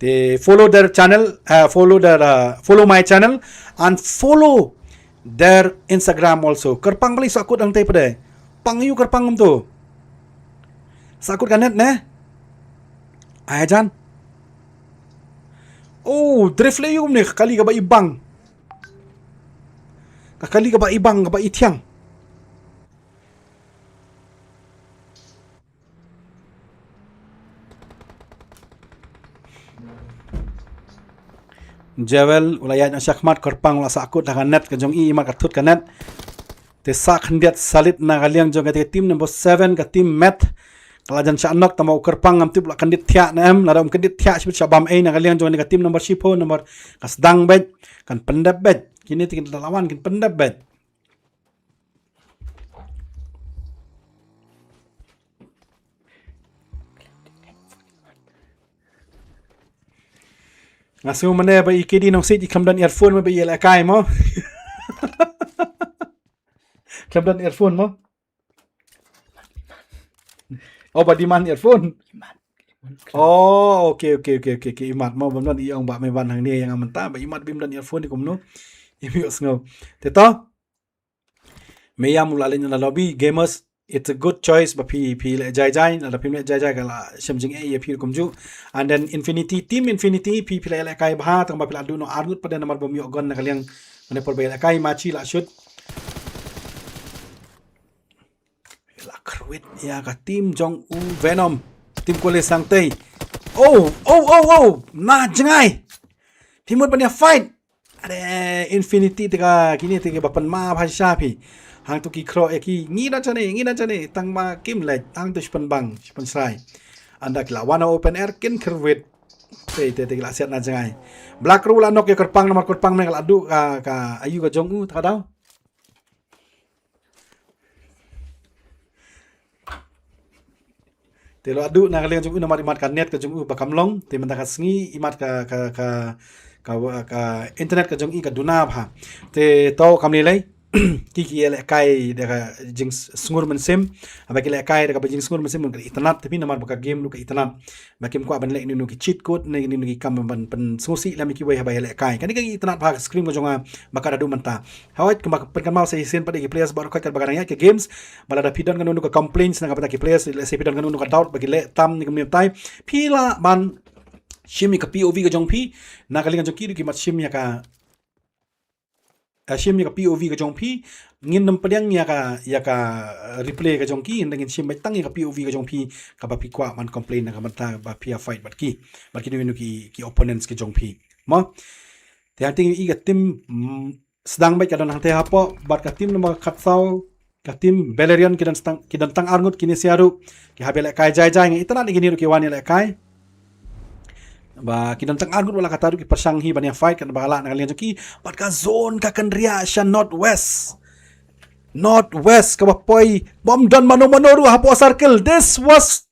Te follow their channel, uh, follow their, uh, follow my channel and follow their Instagram also. Kyrpang bali sakut ang te pede. Pang ïa u kyrpang kumto. Sakut ka net ne. Ai jan. Oh, drift le ïa u ne, ka kali kaba ibang. Ka kali kaba ibang, kaba ithiang. Jewel, u la ïaid na shakhmat, kyrpang u la sakut da ka net ka jong i, imat ka thut ka net. Te sa khyndiat salit na ka liang jong ka team number seven, ka team Met. Ka la jan shah knock, tangba u kyrpang ngam tip u la kyndit thiah ne em, lada um kyndit thiah shibit sha bam ei na ka liang jong ka team number shiphew, number ka sdang beit, kan pyndep beit. Kine te kin da la wan kin pyndep beit. Nga sngew mane ba i K D Nongsiej i khlem don earphone mo ba i lehkai mo. Khlem don earphone mo. Oh, ba demand earphone. Oh, okay, okay, okay, okay, okay. Imat mo, bym don, i ong ba me ban hangne ïa nga mynta, ba imat bym don earphone i kumno. I mi sngew. Te to. Me ïam u la leit na lobby, gamers, It's a good choice ba phi, phi leh jai jai, lada phim leh jai jai ka la shem jingeh ïa phi kumjuh. And then Infinity, Team Infinity, phi, phi la ïalehkai bha, tang ba phi la duh noh ar ngut pat de namar ba ym ïoh gun na ka liang. Mane por ba ïalehkai Machi la shoot. La kyrwit ïa ka team jong u Venom. Team Kole Sangtei. Oh, oh, oh, oh. Na jngai. Phi mut ban ïa fight. Are Infinity te ka kine te ka ba pynma bha shisha phi. Hangto ki khroh ïa ki ngi don shane, ngi don shane. Tang ba kim leh, hangto shi pynbang, shi pynshrai. Ynda ki la wan open air kin kyrwit. Te, te, te ki la siat na jngai. Black Crow la knock ïa Kyrpang namar Kyrpang mane ka la duh ka, ka ayu ka jong u, ta ka daw. Te la duh na ka liang jong u namar imat ka net ka jong u ba kam long. Te mynta ka sngi imat ka, ka, ka, ka, ka internet ka jong i ka duna bha. Te to kam lei lei. Ki ki ïalehkai da ka jingsngur mynsiem. Haba ki lehkai da kaba jingsngur mynsiem ka itynnad, tapi namar ba ka game ruh ka itynnad. Ba kim kwah ban leh kino kino ki cheat code ne kino kino ki kam ban pynsngewsih lem ïa kiwei haba ïalehkai. Kane ka itynnad bha ka screen ka jong nga ba ka da duh mynta. Hawai, kumba pynkynmaw sa shisien pat ïa ki players baroh khoit katba ka dang ïaid ka games, ba lada phi don kano kano ka complaints na ka bynta ki players, lehse phi don kano kano ka doubt ba ki leh tam ne kumne tai, phi lah ban shim ïa ka P O V ka jong phi. Na ka liang jong ki ruh ki mat shim ïa ka, eh, shim ïa ka P O V ka jong phi. Ngin ym pdiang ïa ka, ïa ka, eh, replay ka jong ki, hynrei ngin shim beit tang ïa ka P O V ka jong phi, kaba phi kwah ban complain na ka bynta ba phi ïa fight bad ki, bad kino kino ki, ki opponents ka jong phi. Mo. Te hangtei i ka team, mm, sdang beit ka don hangtei hapoh, bad ka team number khatsaw, ka team Balerion ki don tang, ki don tang ar ngut kine sha ruh, ki hap ïalehkai jai jai, nga itynnad ïa kine ruh ki wan ïalehkai. Ba ki don tang ar ngut, wat la katta ruh ki pyrshang hi ban ïa fight, katba ka lah na ka liang jong ki, bad ka zone ka kynriah sha Northwest. Northwest kaba poi, bym don mano mano ruh hapoh circle. This was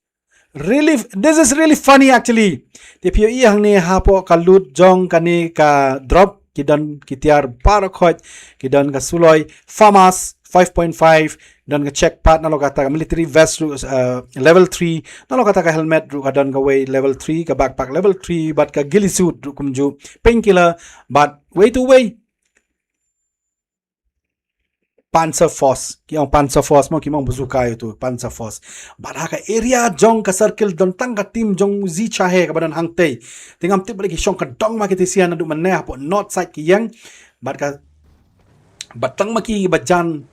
really, this is really funny actually. Te phi ïohi hangne hapoh ka loot jong kane ka drop, ki don ki tiar baroh khoit, ki don ka suloi, FAMAS five point five, don ka chest pad, nalor kata ka military vest ruh, uh, level three, nalor kata ka helmet ruh ka don kawei level three, ka backpack level three, bad ka ghillie suit ruh kumjuh, painkiller, bad wei to wei. Panzer Force, ki ong Panzer Force mo, kim ong bazooka ïa uto, Panzer Force. Bad ha ka area jong ka circle don tang ka team jong Zi Chahe kaba don hangtei. Te ngam tip ba la ki shong ka dong ma ki te sha naduh mynne hapoh north side ki ïeng. Bad ka, bad tang ma ki ba jan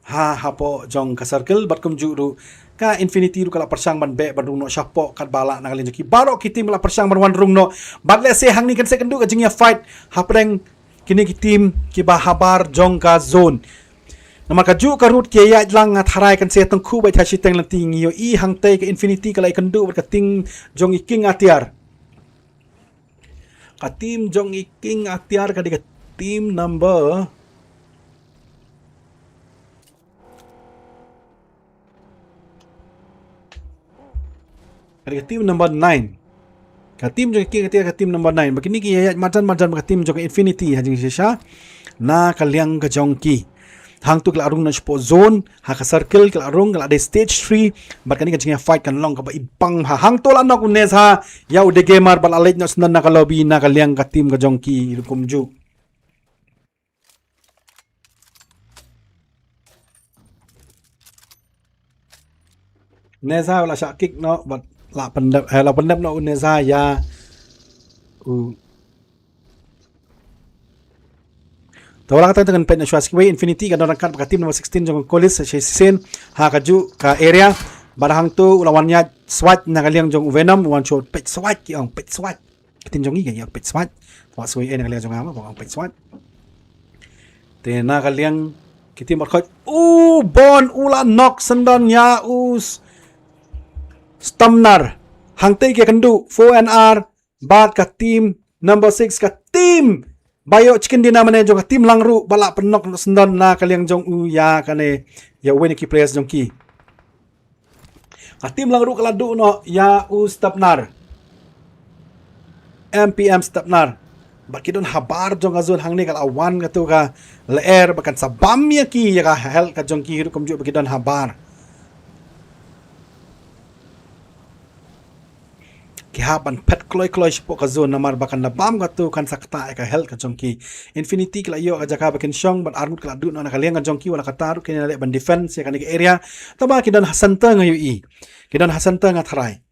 ha, hapoh jong ka circle, bad kumjuh ruh ka Infinity ruh ka la pyrshang ban beh ban rung noh shapoh katba lah na ka liang jong ki. Baroh ki team la pyrshang ban wan rung noh. Bad lehse hangne kan sa ïakynduh ka jingïa fight hapdeng kine ki team kiba habar jong ka zone. Namar kajuh ka route ki ïaid lang, nga tharai kan sa ïatyngkhuh beit ha shiteng lynti. Ngi ïohi hangtei ka Infinity ka la ïakynduh bad ka team jong i King Atiar. Ka team jong i King Atiar ka dei ka team number, ka dei ka team number nine. Ka team jong i King Atiar ka team number nine. Ba kine ki ïaid marjan marjan bad ka team jong ka Infinity ha jingshisha na ka liang ka jong ki. Hangto ki la rung noh shapoh zone, ha ka circle ki la rung, ka la dei stage three, bad kane ka jingïa fight kan long kaba ibang ha. Hangto la knock u Neza ïa u The Gamer bad la leit noh sdang na ka lobby na ka liang ka team ka jong ki ruh kumjuh. Neza u la shah kick noh bad la pyndep, eh, la pyndep noh u Neza ïa u. Te wat la katta te ngan peit noh shuwa sa kiwei. Infinity ka don ryngkat bad ka team number sixteen jong ka Kolis shisien ha kajuh ka area. Bad hangto u la wan ïaid swat na ka liang jong u Venom, u wan shu peit swat, ki ong peit swat. Ka team jong ngi ka ïa peit swat. Wat sngewsih na ka liang jong nga ma ba ong peit swat. Te na ka liang ki team baroh khoit, u Bon u la knock sdang ïa u s-, Stamnar. Hangtei ki ïakynduh four N R bad ka team number six, ka team ba ïoh chicken dinner mane jong ka team Langruh ba la pyn-knock sdang na ka liang jong u ïa kane, ïa uwei na ki players jong ki. Ka team Langruh ka la duh noh ïa u Stepnar. M P M Stepnar. Bad ki don habar jong ka zone hangne, ka la wan kato ka lyer ba kan sa bam ïa ki, ïa ka health ka jong ki ruh kumjuh ba ki don habar. Ki hap ban phet kloi kloi shapoh ka zone namar ba kan da bam katu kan sa ktah ïa ka health ka jong ki. Infinity ki la ïoh ka jaka ba kin shong bad arngut ki la duh noh na ka liang ka jong ki, wat la katta ruh kin ïaleh ban defense ïa kane ka area. Tangba ki don ha center nga ïohi. Ki don ha center nga tharai.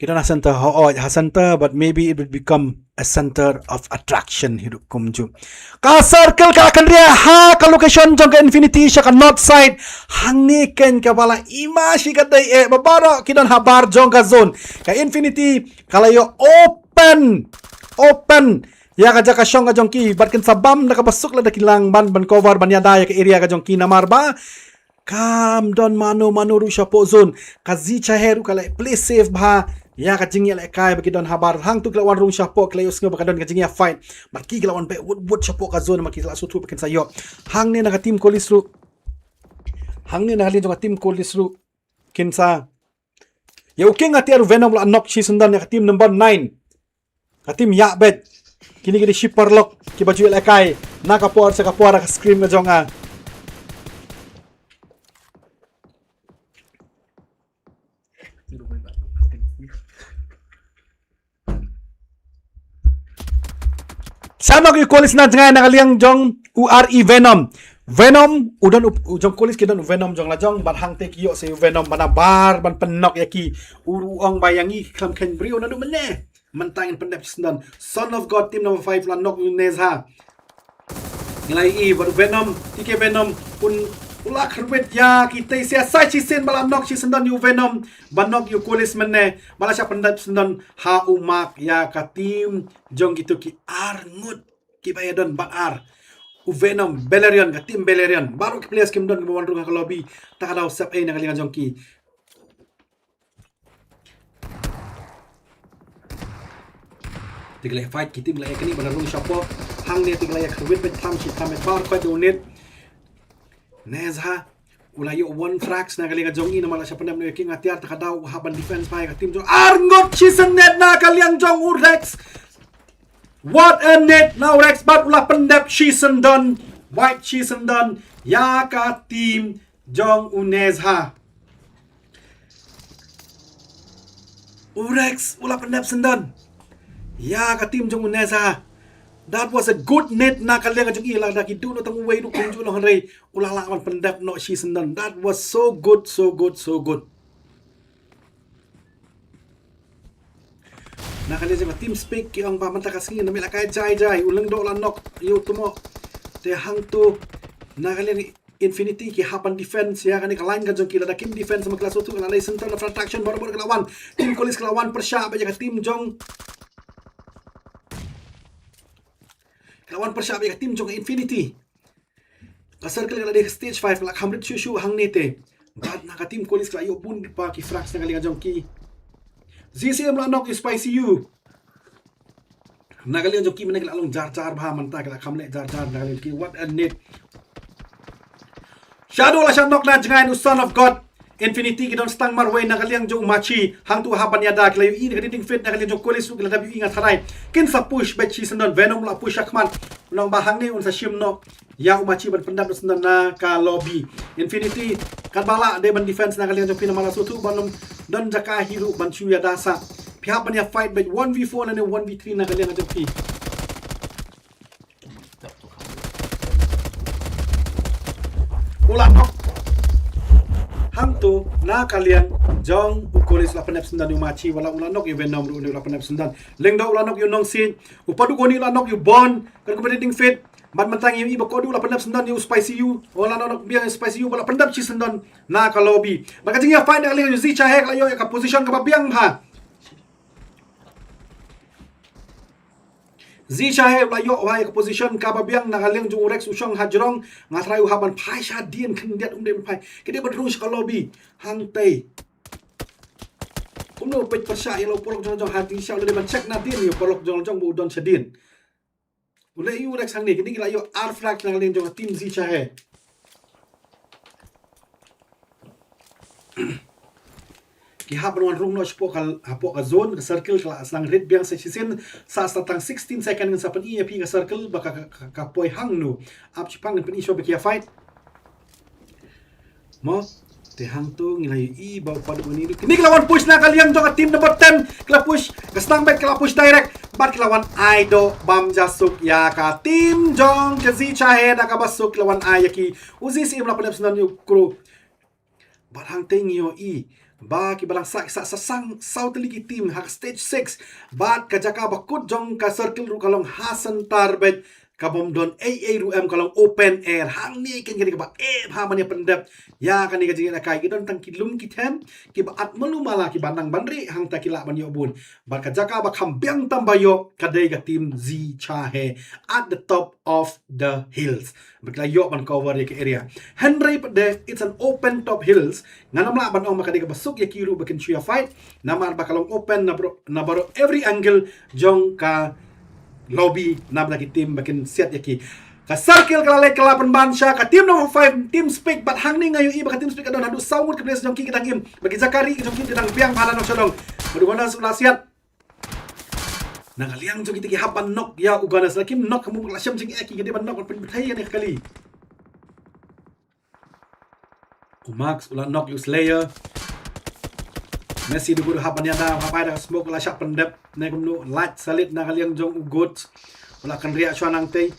Ki don ha center, hooid, ha center, but maybe it will become a center of attraction hi ruh kumjuh. Ka circle ka la kynriah ha ka location jong ka Infinity sha ka north side. Hangne keiñ kaba la i ma shi katdei eh, ba baroh ki don habar jong ka zone. Ka Infinity ka la ïoh open, open ïa ka jaka shong ka jong ki, bad kin sa bam da kaba suk lada ki lah ban, ban cover, ban ïada ïa ka area ka jong ki namar ba kam don mano mano ruh shapoh zone. Ka Zi Chahe ruh ka la play safe bha ïa ka jingïalehkai ba ki don habar. Hangtu ki la wan rung shapoh, ki la ïohsngew ba ka don ka jingïafight. Bad ki, ki la wan beh wut wut shapoh ka zone, ma ki la sngewthuh ba kin sa ïoh. Hangne na ka team Kolis ruh, hangne na ka liang jong ka team Kolis ruh, kin sa ïa u King Atiar, u Venom la knock shisyndon ïa ka team number nine. Ka team Ïahbeit. Kine ki dei shi paralok kiba ju ïalehkai na ka por sha ka por ha ka screen ka jong nga. Sa knock ïa u Kolis na jngai na ka liang jong u R E Venom. Venom u don u, u jong Kolis ki don u Venom jong la jong, bad hangtei ki ïoh sa ïa u Venom ban bar ban pyn-knock ïa ki. U ruh u ong ba ïa ngi khlem kheiñ briew naduh mynne. Mynta ngin pyndep shisyndon. Son of God, team number five la knock ïa u Nezha. Ngi la ïohi bad u Venom, T K Venom un, u la kyrwit ïa kitei sa shisien, ba la knock shisyndon ïa u Venom, ba knock ïa u Kolis mynne, ba la shah pyndep shisyndon ha u mark ïa ka team jong kitu ki arngut kiba ïadon bad ar. U Venom, Balerion, ka team Balerion. Baroh ki players kim don kiba wan rung ha ka lobby. Ta ka daw sep ei na ka liang jong ki. Te ki la fight ki team, la ïa kane ba la rung shapoh. Hangne te ki la ïa kyrwit beit, tham shi tham beit, bar khoit u Nit. Nezha u la ïoh one frags na ka liang jong i namar la shah pyndep noh ïa u King Atiar, ta ka daw u hap ban defense bha ïa ka team jong, arngut shisyndon na ka liang jong u Rex. What a nade na u Rex, bad u la pyndep shisyndon, wipe shisyndon ïa ka team jong u Nezha. U Rex u la pyndep shisyndon ïa ka team jong u Nezha. That was a good nade na ka liang jong i, lada ki duh noh tang uwei ruh kumjuh long, hynrei u la lah ban pyndep noh shisyndon. That was so good, so good, so good. Na ka liang jong ka TeamSpeak ki ong ba mynta ka sngi na mih la kai jai jai, u Lyngdoh la knock ïa u Tmoh. Te hangto na ka liang Infinity ki hap ban defense ïa kane ka line ka jong ki, lada kim defense ma ki la sngewthuh, la lei center na front action, barabor ki la wan. Team Kolis ki la wan pyrshah bad ïa ka team jong, ki la wan pyrshah bad ïa ka team jong Infinity. Ka circle ka la dei stage five, ka la kham rit shuh shuh hangne te. Bad na ka team Kolis ka la ïoh bun pa ki frags na ka liang jong ki. Z C M la knock ïa u Spicy U. Na ka liang jong ki mynne ki la long jar jar bha, mynta ki la kham leh jar jar na ka liang jong ki. What a nade. Shadow la shah knock na jngai na u Son of God. Infinity ki don stang marwei na ka liang jong u Machi. Hangto hap ban ïada, ki la ïohi na ka dinding feet na ka liang jong u Kolis ruh ki la dep ïohi nga tharai. Kin sa push beit shisyndon, Venom la push shakhmat. Nong ba hangne un sa shim noh ïa u Machi ban pyndep shisyndon na ka lobby. Infinity katba lah dei ban defense na ka liang jong phi namar la sngewthuh ba ym don jaka hi ruh ban shu ïada sah. Phi hap ban ïa fight beit one v four lane one v three na ka liang jong phi. U la knock. Hangto na ka liang jong u Kolis la pyndep shisyndon ïa u Machi, wat la u la knock ïa u Venom ruh u la pyndep shisyndon. Lyngdoh u la knock ïa u Nongsiej. U Padukoni u la knock ïa u Bon. Kan kumba dinding feet. Bad mynta ngi ïohi ba Kodu la pyndep shisyndon ïa u Spicy U. U la knock biang ïa u Spicy U, ba la pyndep shisyndon na ka lobby. Bad ka jingïa fight na ka liang jong u Z Chahe ka la ïoh ïa ka position kaba biang bha. Z Chahe u la ïoh bha ïa ka position kaba biang na ka liang jong u Rex u shong hajrong. Nga tharai u hap ban phai shadien, khyndiat um dei ban phai. Ki dei ban rung sha ka lobby. Hangtei. Kumno u peit pyrshah ïa la u paralok jong la jong, hadien sha u la dei ban check nadien ïa u paralok jong la jong ba u don shadien. U leh ïa u Rex hangne, kine ki la ïoh ar frags na ka liang jong ka team Z Chahe. Ki hap ban wan rung noh shapoh ka, hapoh ka zone, ka circle ka la sdang rit biang sa shisien, sa sa tang sixteen second ngin sa pyni ïa phi ka circle ba ka, ka, ka, ka poi hangno. Ap shipang ngin pyni shuwa ba ki ïa fight. Mo. Te hangto ngi la ïohi ba u Paduk Oni ruh. Kine ki la wan push na ka liang jong ka team number ten. Ki la push, ka sdang beit ki la push direct. Bad ki la wan ai doh bam ja suk ïa ka team jong ka Zi Chahe da kaba suk ki la wan ai ïa ki. U Zi Syiem la pyndep syndon ïa u Kro. Bad hangtei ngi ïohi ba ki ba dang sah, sah, sah, sah, saw tylli ki team ha ka stage six. Bad ka jaka ba kut jong ka circle ruh ka long ha center beit, ka bym don ei ei ruh em, ka long open air. Hangne kane ka dei kaba eh bha ban ïa pyndep ïa kane ka jingïalehkai. Ki don tang ki lum ki them kiba at malu mala kiba nang ban rieh hangta ki lah ban ïoh bun. Bad ka jaka ba kham biang tam ba ïoh ka dei ka team Zi Chahe at the top of the hills. Ba ki la ïoh ban cover ïa ka area. Hynrei pat de, it's an open top hills. Ngan ym lah ban ong ba ka dei kaba suk ïa ki ruh ba kin shu ïa fight. Namar ba ka long open na baroh, na baroh every angle jong ka lobby namar ki team ba kin siat ïa ki. Ka circle ka la leit ka la pynban sha ka team number five, Team Speak, bad hangne nga ïohi ba ka Team Speak ka don haduh saw ngut ki players jong ki ki dang im. Ba ki jaka rieh ki jong ki ki dang biang bha la noh sha dong. Ba u Gunners u la siat. Na ka liang jong kita ki hap ban knock ïa u Gunners, la kim knock, ka mut la shem jingeh ki, ka dei ban knock ban pynbthei ïa kane ka kali. U Max u la knock ïa u Slayer. Messi u hap ban ïada, hap ai da ka smoke, u la shah pyndep. Ne kumno, light salid na ka liang jong u Goat. U la kynriah shuwa nangtei.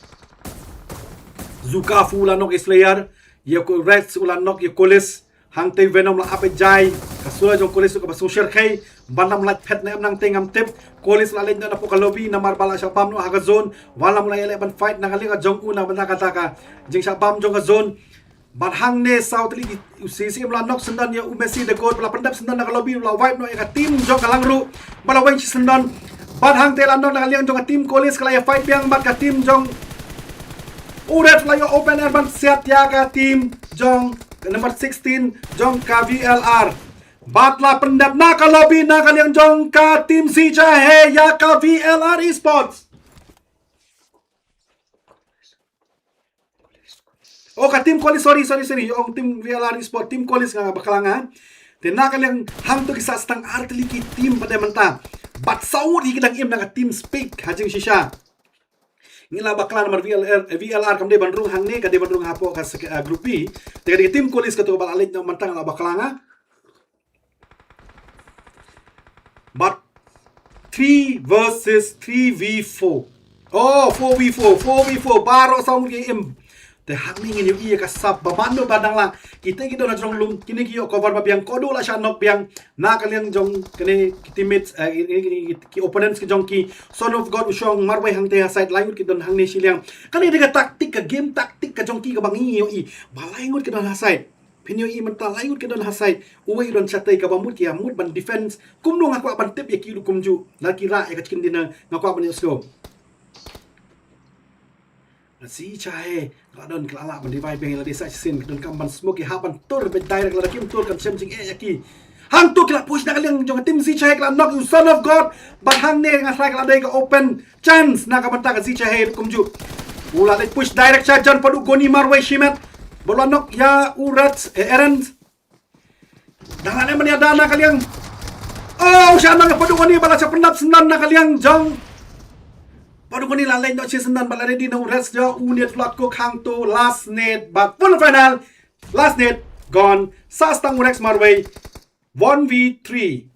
Zukafu u la knock ïa u Slayer. Ïa u Reds u la knock ïa u Kolis. Hangtei Venom la ap ïa jai. Ka sura jong Kolis ka ba sngewsher khei. Ban lam lait phet ne em nangtei ngam tip. Kolis la leit noh na pdeng ka lobby namar ba la shah bam noh ha ka zone. Wan lam la ïaleh ban fight na ka liang jong u na bynta kata ka jingshah bam jong ka zone. Bad hangne saw tylli ki, u Zi Syiem la knock syndon ïa u Messi the Goat, ba la pyndep syndon na ka lobby, la wipe noh ïa ka team jong ka Langruh. Ba la weng shi syndon. Bad hangtei la knock na ka liang jong ka team Kolis, ka la ïa fight biang bad ka team jong u Red, la ïoh open air ban siat ïa ka team jong number sixteen jong ka V L R. Bad la pyndep na ka lobby na ka liang jong ka team Zi Chahe ïa ka V L R Esports. Oh, ka team Kolis, sorry, sorry, sorry. Ong team V L R Esports, team Kolis nga bakla nga. Te na ka liang hangto ki sah stang ar tylli ki team pat de mynta. Bad saw ngut hi ki dang im na ka Team Speak ha jingshisha. Ngi la bakla namar V L R, eh, V L R kam dei ban rung hangne, ka dei ban rung hapoh ka sek-, eh, group B. Te ka dei ka team Kolis kato ba la leit noh mynta, nga la bakla nga. But three versus three v four. Oh, four v four, four v four. Baroh saw ngut ki im. Te hangne ngin ïohi ïa ka sap ba mano ba dang la. Kita ki don ha jrong lum, kine ki ïoh cover ba biang, kodo la shah knock biang. Na ka liang jong kine ki teammates, eh, ki, ki, ki, ki opponents ki jong ki. Son of God u shong marwei hangtei ha side, lai ngut ki don hangne shiliang. Kane dei ka tactic, ka game tactic ka jong ki kaba ngi ïohi. Ba lai ngut ki don ha side. Phin ïohi mynta lai ngut ki don ha side. Uwei u don shatei, kaba mut ki ïa mut ban defense. Kumno nga kwah ban tip ïa ki ruh kumjuh. Lada ki rah ïa ka chicken dinner, nga kwah ban ïohsngew. Zi Chahe, ka la don, ka la lah ban revive biang ïa lade sa shisien, ka donkam ban smoke, ki hap ban tur beit direct, lada kim tur kan shem jingeh ïa ki. Hangto ki la push na ka liang jong ka team Zi Chahe, ka la knock ïa u Son of God. Bad hangne nga tharai ka la dei ka open chance na ka bynta ka Zi Chahe ruh kumjuh. U la leit push direct sha jan Paduk Goni marwei shimet. Ba u la knock ïa u Reds, eh, Erens. Dang la ne mania da na ka liang. Oh, u shah nang Paduk Goni ba la shah pyndap syndon na ka liang jong. Paduk Goni la leit noh shi syndon ba la ready na u Reds jong u, nade u la cook hangto, last nade bad full final. Last nade gone. Sah stang u Rex marwei. One v three.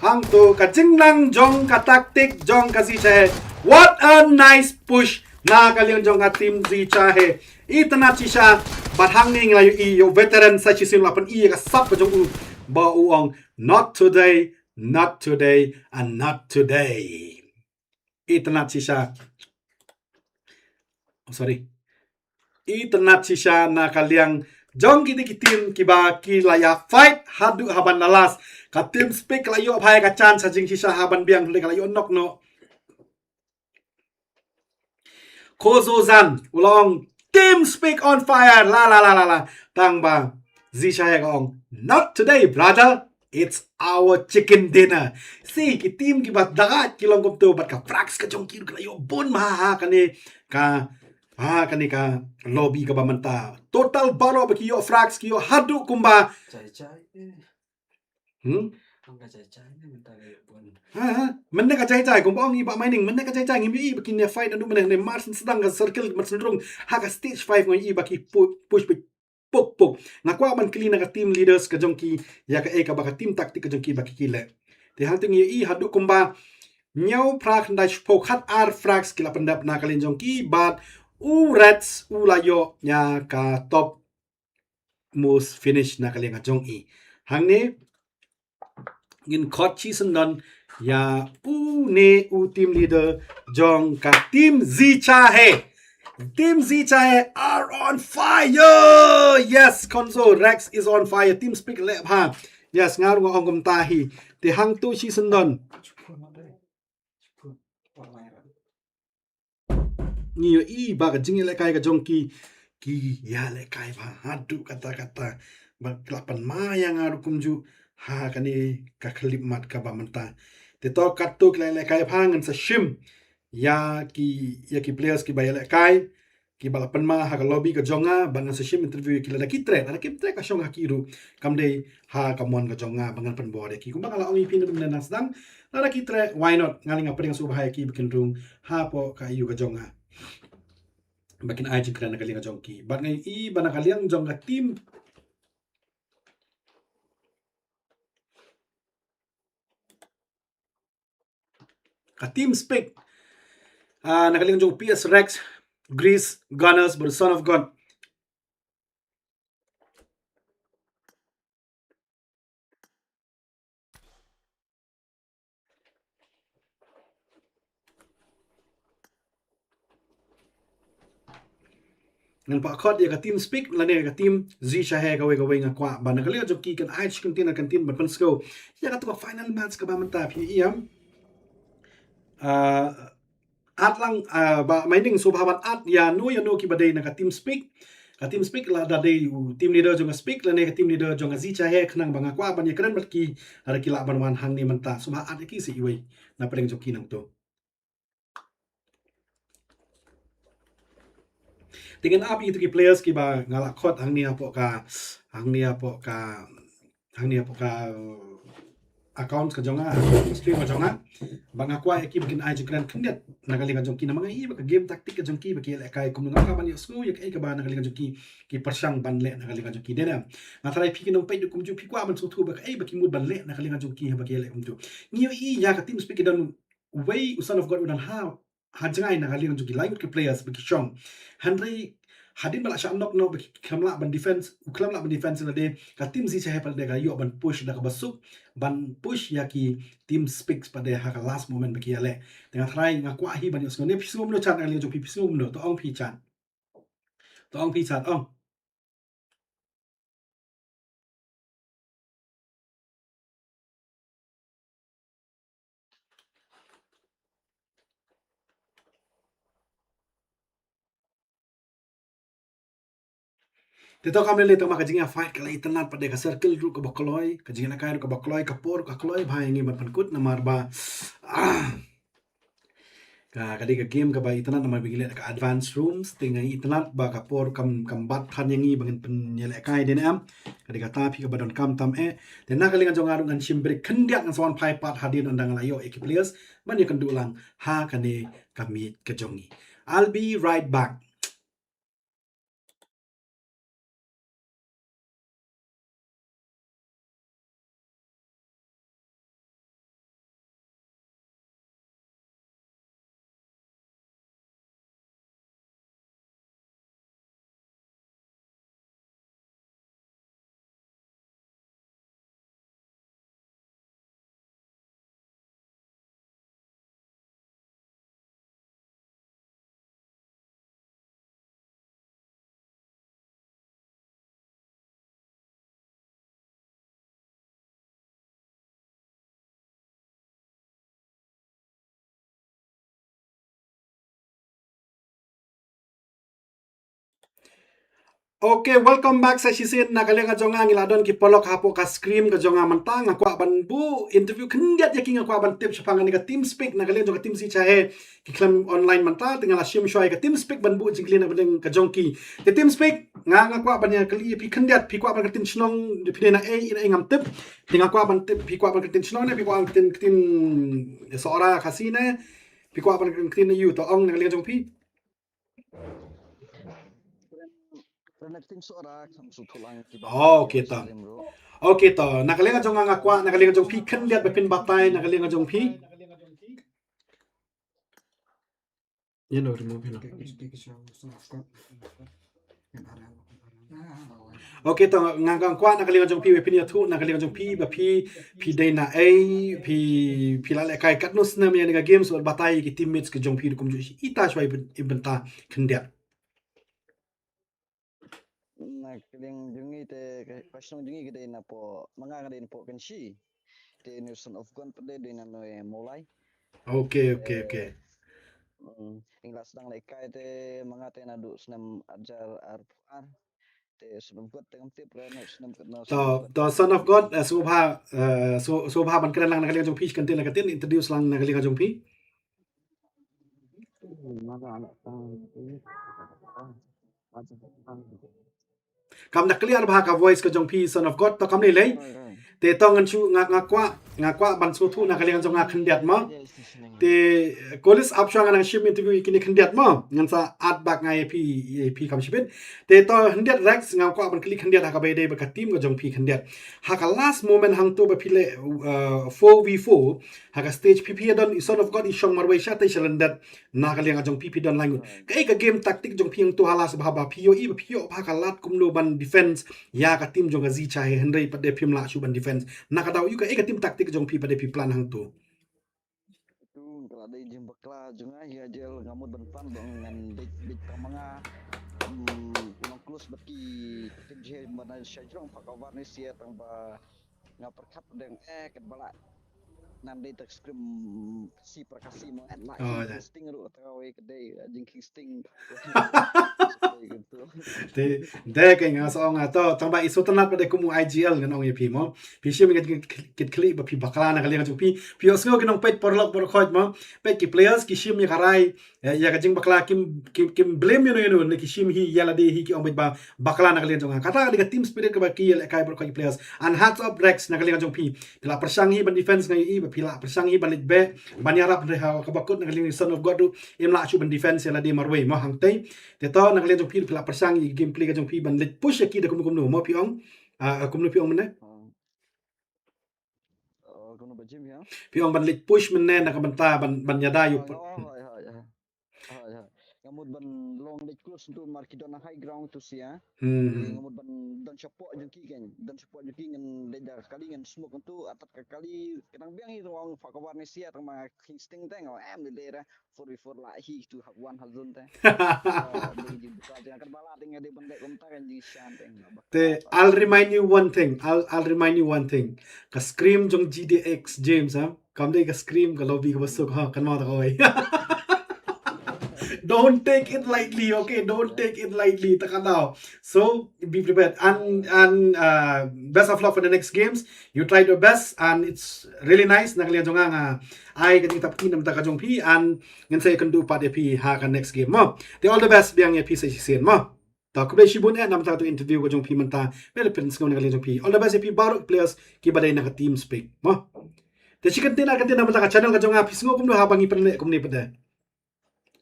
Hangto ka jingnang jong ka tactic jong ka Zi Chahe. What a nice push na ka liang jong ka team Zi Chahe. Itynnad shisha, bad hangne ngi la ïohi ïa u veteran sa shisien la pyni ïa ka sap ka jong u ba u ong, "Not today, not today, and not today." Itynnad shisha. Oh, sorry. Itynnad shisha na ka liang jong kine ki team kiba ki la ïa fight haduh haban na last. Ka Team Speak la ïoh bha ïa ka chance ha jingshisha haban biang, hynrei ka la ïoh knock noh. Kozo Zan u la ong, "Team Speak on fire, la la la la la." Tang ba Zi Chahe ka ong, "Not today, brother. It's our chicken dinner." Si ki team kiba dagaid ki long kumto, bad ka frags ka jong ki ruh ka la ïoh bun bha ha kane ka, ha kane ka lobby kaba mynta. Total baroh ba ki ïoh frags ki ïoh haduh kumba. Jai jai, eh. Hmm? Ong ka jai jai ne mynta ka ïoh bun. Ha, ha. Mynne ka jai jai, kumba ong i Bah Mining, mynne ka jai jai, ngim ïohi ba kin ïa fight naduh mynne, ne mar syn sdang ka circle, mar syn rung, ha ka stage five ngi ïohi ba ki pu-, push, push. puk puk. Nga kwah ban kylli na ka team leaders ka jong ki ïa kaei kaba ka team tactic ka jong ki ba ki ki leh. Te hangta ngi ïohi haduh kumba hynñiew phra khyndai shiphew khatar frags ki la pyndep na ka liang jong ki bad u Reds u la ïoh ïa ka top most finish na ka liang ka jong i. Hangne ngin khot shisyndon ïa une u team leader jong ka team Zi Cha Hai. Team Zi Cha Hai are on fire. Yes, Konzo Rex is on fire. Team Speak leh bha. Yes, nga ruh nga ong kumta hi. Te hangta shisyndon ngi ïohi ba ka jingïalehkai ka jong ki, ki ïalehkai bha haduh katta katta. Ba ki la pynma ïa nga ruh kumjuh ha kane ka khyllipmat kaba mynta. Te to katto ki la ïalehkai bha, ngan sa shim ïa ki, ïa ki players kiba ïalehkai kiba la pynma ha ka lobby ka jong nga, bad ngan sa shim interview ïa ki lada ki treh, lada kim treh ka shong ha ki ruh. Kam dei ha ka mon ka jong nga ba ngan pynbor ïa ki. Kumba nga la ong ïa phi na ka bynta na sdang, lada ki treh, why not? Nga leh nga pyrshang sngewbha ïa ki ba kin rung hapoh ka aiu ka jong nga. Ba kin ai jingkren na ka liang jong ki. Bad nga ïohi ba na ka liang jong ka team, ka team Speak, ah, na ka liang jong P S Rex, Grease, Gunners, bad Son of God. Ngan pynkhot ïa ka team Speak lane ka team Zi Cha Hai kawei kawei, nga kwah ba na ka liang jong ki kan ai shi kyntien ar kyntien ban pynsngew ïa kato ka final match kaba mynta, phi ïohi em. Ah, at lang, ah, ba mynta sngewbha ban at ïa no ïa no kiba dei na ka team Speak. Ka team Speak lada dei u team leader jong ka Speak lane ka team leader jong ka Zi Cha Hai, khnang ba nga kwah ban ïakren bad ki lada ki lah ban wan hangne mynta. Sngewbha at ïa ki sa iwei na pdeng jong ki nangto. Te ngan ap ïa kito ki players kiba nga la khot hangne hapoh ka, hangne hapoh ka, hangne hapoh ka, uh, account ka jong nga, stream ka jong nga. Ba nga kwah ïa ki ba kin ai jingkren khyndiat na ka liang ka jong ki, namar nga ïohi ba ka game tactic ka jong ki ba ki ïalehkai kumno, nga kwah ban ïohsngew ïa kaei kaba na ka liang ka jong ki ki pyrshang ban leh na ka liang ka jong ki. Dei ne em? Nga tharai phi ki nongpeit ruh kumjuh phi kwah ban sngewthuh ba kaei ba ki mut ban leh na ka liang ka jong ki haba ki ïaleh kumjuh. Ngi ïohi ïa ka team Speak ki don uwei u Son of God u don ha, ha jngai na ka liang jong ki, lai ngut ki players ba ki shong. Hynrei hadien ba la shah knock knock ba ki khlem lah ban defense, u khlem lah ban defense, lade ka team Zi Cha Hai pat lade ka ïoh ban push da kaba suk, ban push ïa ki team Speak pat de ha ka last moment ba ki ïaleh. Te nga tharai nga kwah hi ban ïohsngew ne phi sngew kumno Chan, na ka liang jong phi phi sngew kumno, to ong phi Chan. To ong phi Chan, ong. Te to kam lei lei tang ba ka jingïa fight ka la itynnad pat de, ka circle ruh kaba kloi, ka jingïalehkai ruh kaba kloi, ka por ka kloi bha ïa ngi ban pynkut namar ba, ah, ka, ka dei ka game kaba itynnad namar ba ngi leh ka advance rooms, te nga itynnad ba ka por kam, kam bat than ïa ngi ba ngin pynïalehkai, dei ne em. Ka dei kata phi kaba donkam tam eh. Te na ka liang jong nga ruh ngan shim break khyndiat, ngan sa wan phai pat hadien ynda nga la ïoh ïa ki players ban ïakynduh lang ha kane ka miej ka jong ngi. I'll be right back. Okay, welcome back sa shisien na ka liang ka jong nga. Ngi la don ki paralok hapoh ka screen ka jong nga mynta. Nga kwah ban buh interview khyndiat ïa ki, nga kwah ban tip shaphang kane ka TeamSpeak na ka liang jong ka team Zi Cha Hai. Ki khlem online mynta, te nga la shim shuwa ïa ka TeamSpeak ban buh jingkylli na pdeng ka jong ki. Te TeamSpeak, nga, nga kwah ban ïa kylli ïa phi khyndiat, phi kwah ban kyrteng shnong, phi dei na ei, na ei ngam tip. Te nga kwah ban tip, phi kwah ban kyrteng shnong ne, phi kwah ban kyrteng, kyrteng Sohra Khasi ne, phi kwah ban kyrteng aiu, to ong na ka liang jong phi. Okay, ta. Okay, ta. Na ka liang jong nga nga kwah, na ka liang jong phi khyndiat ba phin batai, na ka liang jong phi. You know, remove him. Okay, ta, nga nga kwah na ka liang jong phi ba phin ïathuh na ka liang jong phi ba phi, phi dei na ei, phi, phi la lehkai katno snem ïa kane ka game, so batai ki teammates ka jong phi ruh kumjuh ita shwa i bynta khyndiat. Na ka liang jong ngi te ka shnong jong ngi ka dei na poh, ma nga ka dei na poh Kynshi. Te une Son of God pat dei na Nongmawlai. Okay, okay, okay. Ing la sdang lehkai te ma nga te naduh snem arhajar arphew ar. Te Son of God te ngam tip re na snem katno. To, to Son of God, eh, sngewbha, eh, sngewbha ban kren lang na ka liang jong phi, ka ktien la ka ktien, introduce lang na ka liang jong phi. Kam da clear bha ka voice ka jong phi Son of God, to kam lei lei. Te to ngan shu nga, nga kwah, nga kwah ban sngewthuh na ka liang jong nga khyndiat mo. Te kolis ap shuwa nga nang shim interview ïa kine khyndiat mo. Ngan sa add back nga ïa phi, ïa phi kam shibit. Te to khyndiat Rex nga kwah ban kylli khyndiat ha kaba ïadei bad ka team ka jong phi khyndiat. Ha ka last moment hangto ba phi leh, uh, four v four ha ka stage phi phi don i Son of God i shong marwei shatei sha lyndet. Na ka liang jong phi phi don lai ngut. Kaei ka game tactic jong phi hangto ha last bha ba phi ïohi ba phi ïoh bha ka lad kumno ban defense ïa ka team jong ka Zee Cha hynrei pat de phim lah shuh ban defense. Na ka daw ïoh kaei ka team tactic jong phi pat de phi plan hangto. Tu ka la dei jingbakla jong nga ïa jel nga mut ban pan dong ngan dei dei tang ma nga. Hmm, long close bad ki team je mana sha jrong pa ka war ni sia tang ba nga perkhat deng eh kat bala. Nan dei tak scrim si perkasi mo at la. Oh, ya. Sting ruh tang wei kedei jingking sting. Te de ka nga sa ong to tang ba i Sultanat pat de kum u I G L ngan ong ïa phi mo. Phi shim ïa kit kit kli ba phi bakla na ka liang jong phi. Phi ïohsngew ki nong peit paralok paralok mo. Peit ki players ki shim ïa ka rai. Ïa ka jingbakla kim kim kim blame ïa no ïa no ne ki shim hi ïa lade hi ki ong beit ba bakla na ka liang jong nga. Kata ka dei ka team spirit kaba ki ïalehkai paralok ki players. And hats off Rex na ka liang jong phi. Phi la pyrshang hi ban defense nga ïohi ba phi la pyrshang hi ban leit beh ban ïarap hynrei ha kaba kut na ka liang Son of God ruh im lah shuh ban defense ïa lade marwei mo hangtei. Te to na ka liang jong phi phi la pyrshang ïa gameplay ka jong phi ban leit push ïa ki da kumno kumno mo phi ong. Ah, kumno phi ong mynne? Phi ong ban leit push mynne na ka bynta ban ban ïada ïa u. Hoi, hoi, hoi. Hoi, hoi. Nga mut ban long leit close tu mar ki don high ground tu sia. Hmm. Nga mut ban don shapoh jong ki kan. Don shapoh jong ki ngan leit da kali ngan smoke tu atat ka kali. Ka dang biang hi tu ong fa ka war ni sia tang ma King Sting tang em leit leit ra. Four v four la hi tu ha one hazun te. Kan bala ding de ban de kumta kan di shan tang. Te I'll remind you one thing. I'll I'll remind you one thing. Ka scrim jong G D X Games ha. Kam dei ka scrim ka lobby ka basuk ha kan mau ta koi. Don't take it lightly, okay? Don't take it lightly. Ta ka daw. So be prepared and and uh, best of luck for the next games. You tried your best and it's really nice. Na ka liang jong nga ai ka jingtap kti na bynta ka jong phi and ngan sa ïakynduh pat ïa phi ha ka next game mo. Te all the best biang ïa phi sa shisien mo. Ta khublei shibun eh na bynta tu interview ka jong phi mynta. Bel phin sngew na ka liang jong phi. All the best ïa phi baroh players kiba dei na ka TeamSpeak mo. Te shi kyntien ar kyntien na bynta ka channel ka jong nga phi sngew kumno haba ngi pynleh kumne pat de.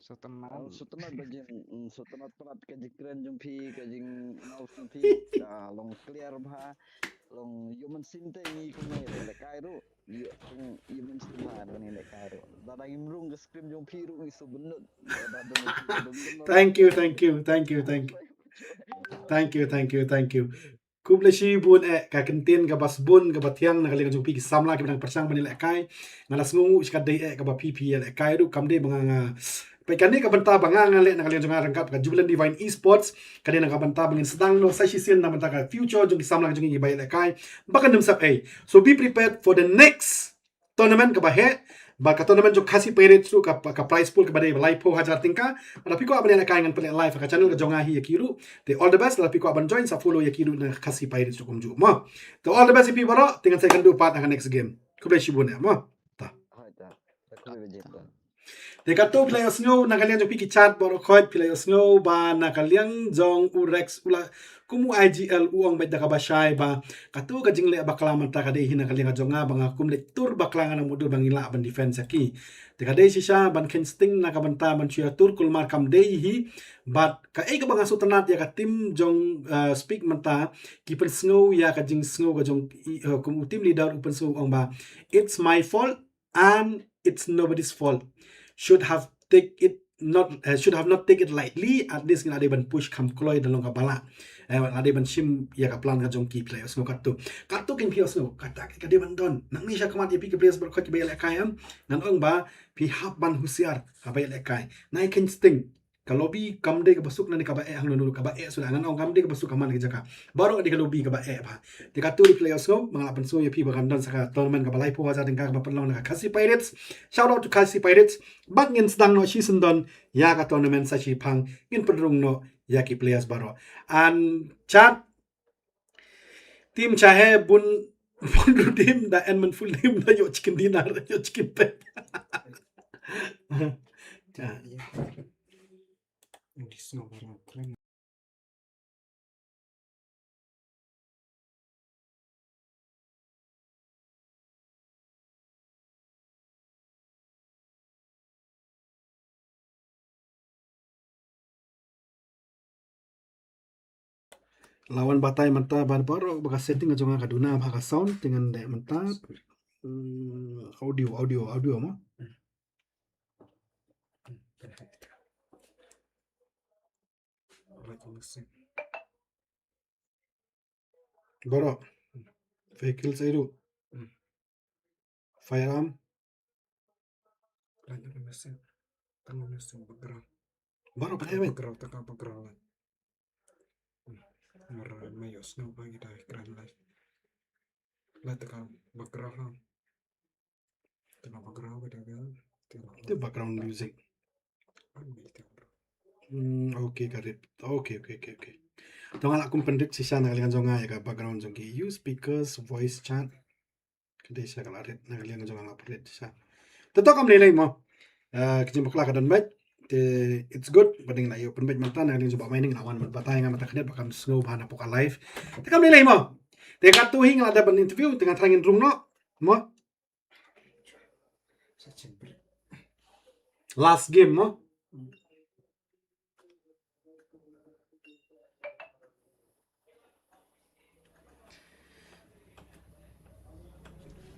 Sultanat. Sultanat ba jing Sultanat pynat ka jingkren jong phi ka jingnotice jong phi ka long clear bha. Long ïoh mynsiem te ngi kumne lehkai ruh. Ïoh ïoh mynsiem bha ngi lehkai ruh. Da dang im rung ka scrim jong phi ruh ngi shu bynnud. Thank you, thank you, thank you, thank you. Thank you, thank you, thank you. Khublei shibun eh ka kyntien kaba sbun kaba thiang na ka liang jong phi ki samla kiba dang pyrshang ban ïalehkai. Nga la sngew nguh shi katdei eh kaba phi phi ïalehkai ruh kam dei ba nga nga. Peit kane ka bynta ba nga nga leh na ka liang jong nga ryngkat ka Jubilant Divine Esports. Kane na ka bynta ba ngin sdang noh sa shisien na bynta ka future jong ki samla jong ngi ba ïalehkai. Ba kan ym sep ei. So be prepared for the next tournament kaba heh. Ba ka tournament jong Khasi Pirates ruh ka ka prize pool kaba dei ba laiphew hajar tyngka. Lada phi kwah ban ïalehkai ngan pynleh live ka channel ka jong nga hi ïa ki ruh. Te all the best lada phi kwah ban join sa follow ïa ki ruh na Khasi Pirates ruh kumjuh mo. Te all the best ïa phi baroh te ngan sa ïakynduh pat ha ka next game. Khublei shibun eh mo. Ta. Hoi ta. Ta khublei ba jin ta. Te katto phi la ïohsngew na ka liang jong phi ki chat baroh khoit, phi la ïohsngew ba na ka liang jong u Rex u la kum u I G L u ong beit da kaba shai ba katto ka jingleh bakla mynta ka dei hi na ka liang ka jong nga ba nga kum leit tur bakla, nga nang mutdur ba ngi lah ban defense ïa ki. Te ka dei shisha ban kheiñ sting na ka bynta ban shu ïa tur kulmar kam dei hi. Bad kaei kaba nga sngewtynnat ïa ka team jong, uh, Speak mynta, ki pynsngew ïa ka jingsngew ka jong i, uh, kum u team leader u pynsngew ong ba it's my fault and it's nobody's fault. Should have take it not, uh, should have not take it lightly. At least ngi la dei ban push kham kloi da long kaba lah. Eh, la dei ban shim ïa ka plan ka jong ki, phi la ïohsngew katto. Katto kin phi ïohsngew kata ka dei ban don. Nangne sha khmat ïa phi ki players baroh khoit kiba ïalehkai, em, ngan ong ba phi hap ban husiar haba ïalehkai. Nai kheiñ sting. Ka lobby kam dei kaba suk ne kaba eh hangno, kaba eh suda, ngan ong kam dei kaba suk ha man ka jaka. Baroh dei ka lobby kaba eh bha. Te katto ruh phi la ïohsngew, ba nga la pynsngew ïa phi ba kan don sa ka tournament kaba laiphew hajar tyngka kaba pynlong na ka Khasi Pirates. Shout out to Khasi Pirates. Bad ngin sdang noh shisyndon ïa ka tournament sa shiphang, ngin pynrung noh ïa ki players baroh. An chat, team Chahe bun, bun ruh team da en man full team da ïoh chicken dinner, ïoh chicken pet. Chat. La wan batai mynta ban baroh ba ka setting ka jong nga ka duna bha ka sound, te ngan dei mynta. Hmm, audio, audio, audio mo. Baroh. Vehicles ei ruh. Firearm. Baroh pat ei. Background, tang ka background la. Mar ma ïohsngew ba ngi da crime light. La tang ka background la. Tang ka background ka da ka. Te background music. Hmm, okay, got it. Okay, okay, okay, okay. To nga la kum pynrit shisha na ka liang jong nga ïa ka background jong ki. Use speakers, voice chat. Ka dei shisha ka la rit na ka liang jong nga, la pynrit shisha. Te to kam lei lei mo. Eh, ka jingbakla ka don beit. Te it's good. Ba dei ngi la ïoh pynbeit mynta na ka liang jong ba mai ngi la wan ban batai, nga mynta khyndiat ba kam sngew bha na poh ka live. Te kam lei lei mo. Te katto hi nga la dep ban interview, te nga thrang in rung noh mo. Last game mo.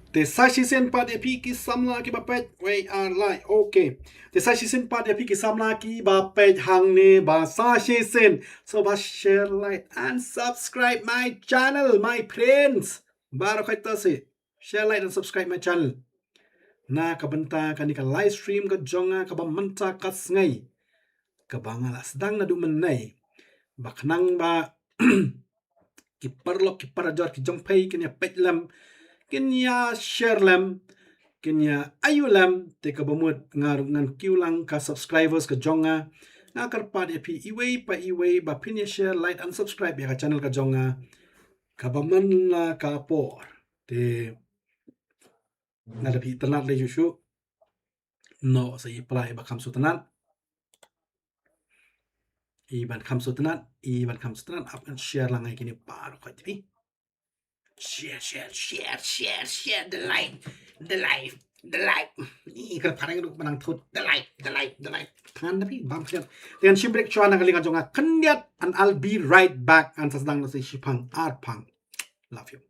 Te sa shisien pat ïa phi ki samla kiba peit, we are live. Okay. Te sa shisien pat ïa phi ki samla kiba peit hangne ba sa shisien. So ba share, like and subscribe my channel, my friends. Baroh khoit to sa share, like and subscribe my channel. Na ka bynta kane ka live stream ka jong nga kaba mynta ka sngi, kaba nga la sdang naduh mynne. Ba khnang ba ki paralok ki parajor ki jong phi kin ïa peit lem, kin ïa share lem, kin ïa ayu lem, te kaba mut nga ruh ngan kiew lang ka subscribers ka jong nga. Nga kyrpad ïa phi iwei pa iwei ba phin ïa share, like and subscribe ïa ka channel ka jong nga. Kaba man la ka por. Te lada phi itynnad lei shuh shuh, noh sa i pla i ba kham sngewtynnad. I ban kham sngewtynnad, i ban kham sngewtynnad, ap ngan share lang ïa kine baroh khoit phi. Share, share, share, share, share, the live, the live, the live. I kyrpad ïa nga ruh ba nang thut, the live, the live, the live. Tang da phi bam khyndiat. Te ngan shim break shuwa na ka liang jong nga khyndiat, and I'll be right back. Ngan sa sdang noh sa shiphang arphang. Love you.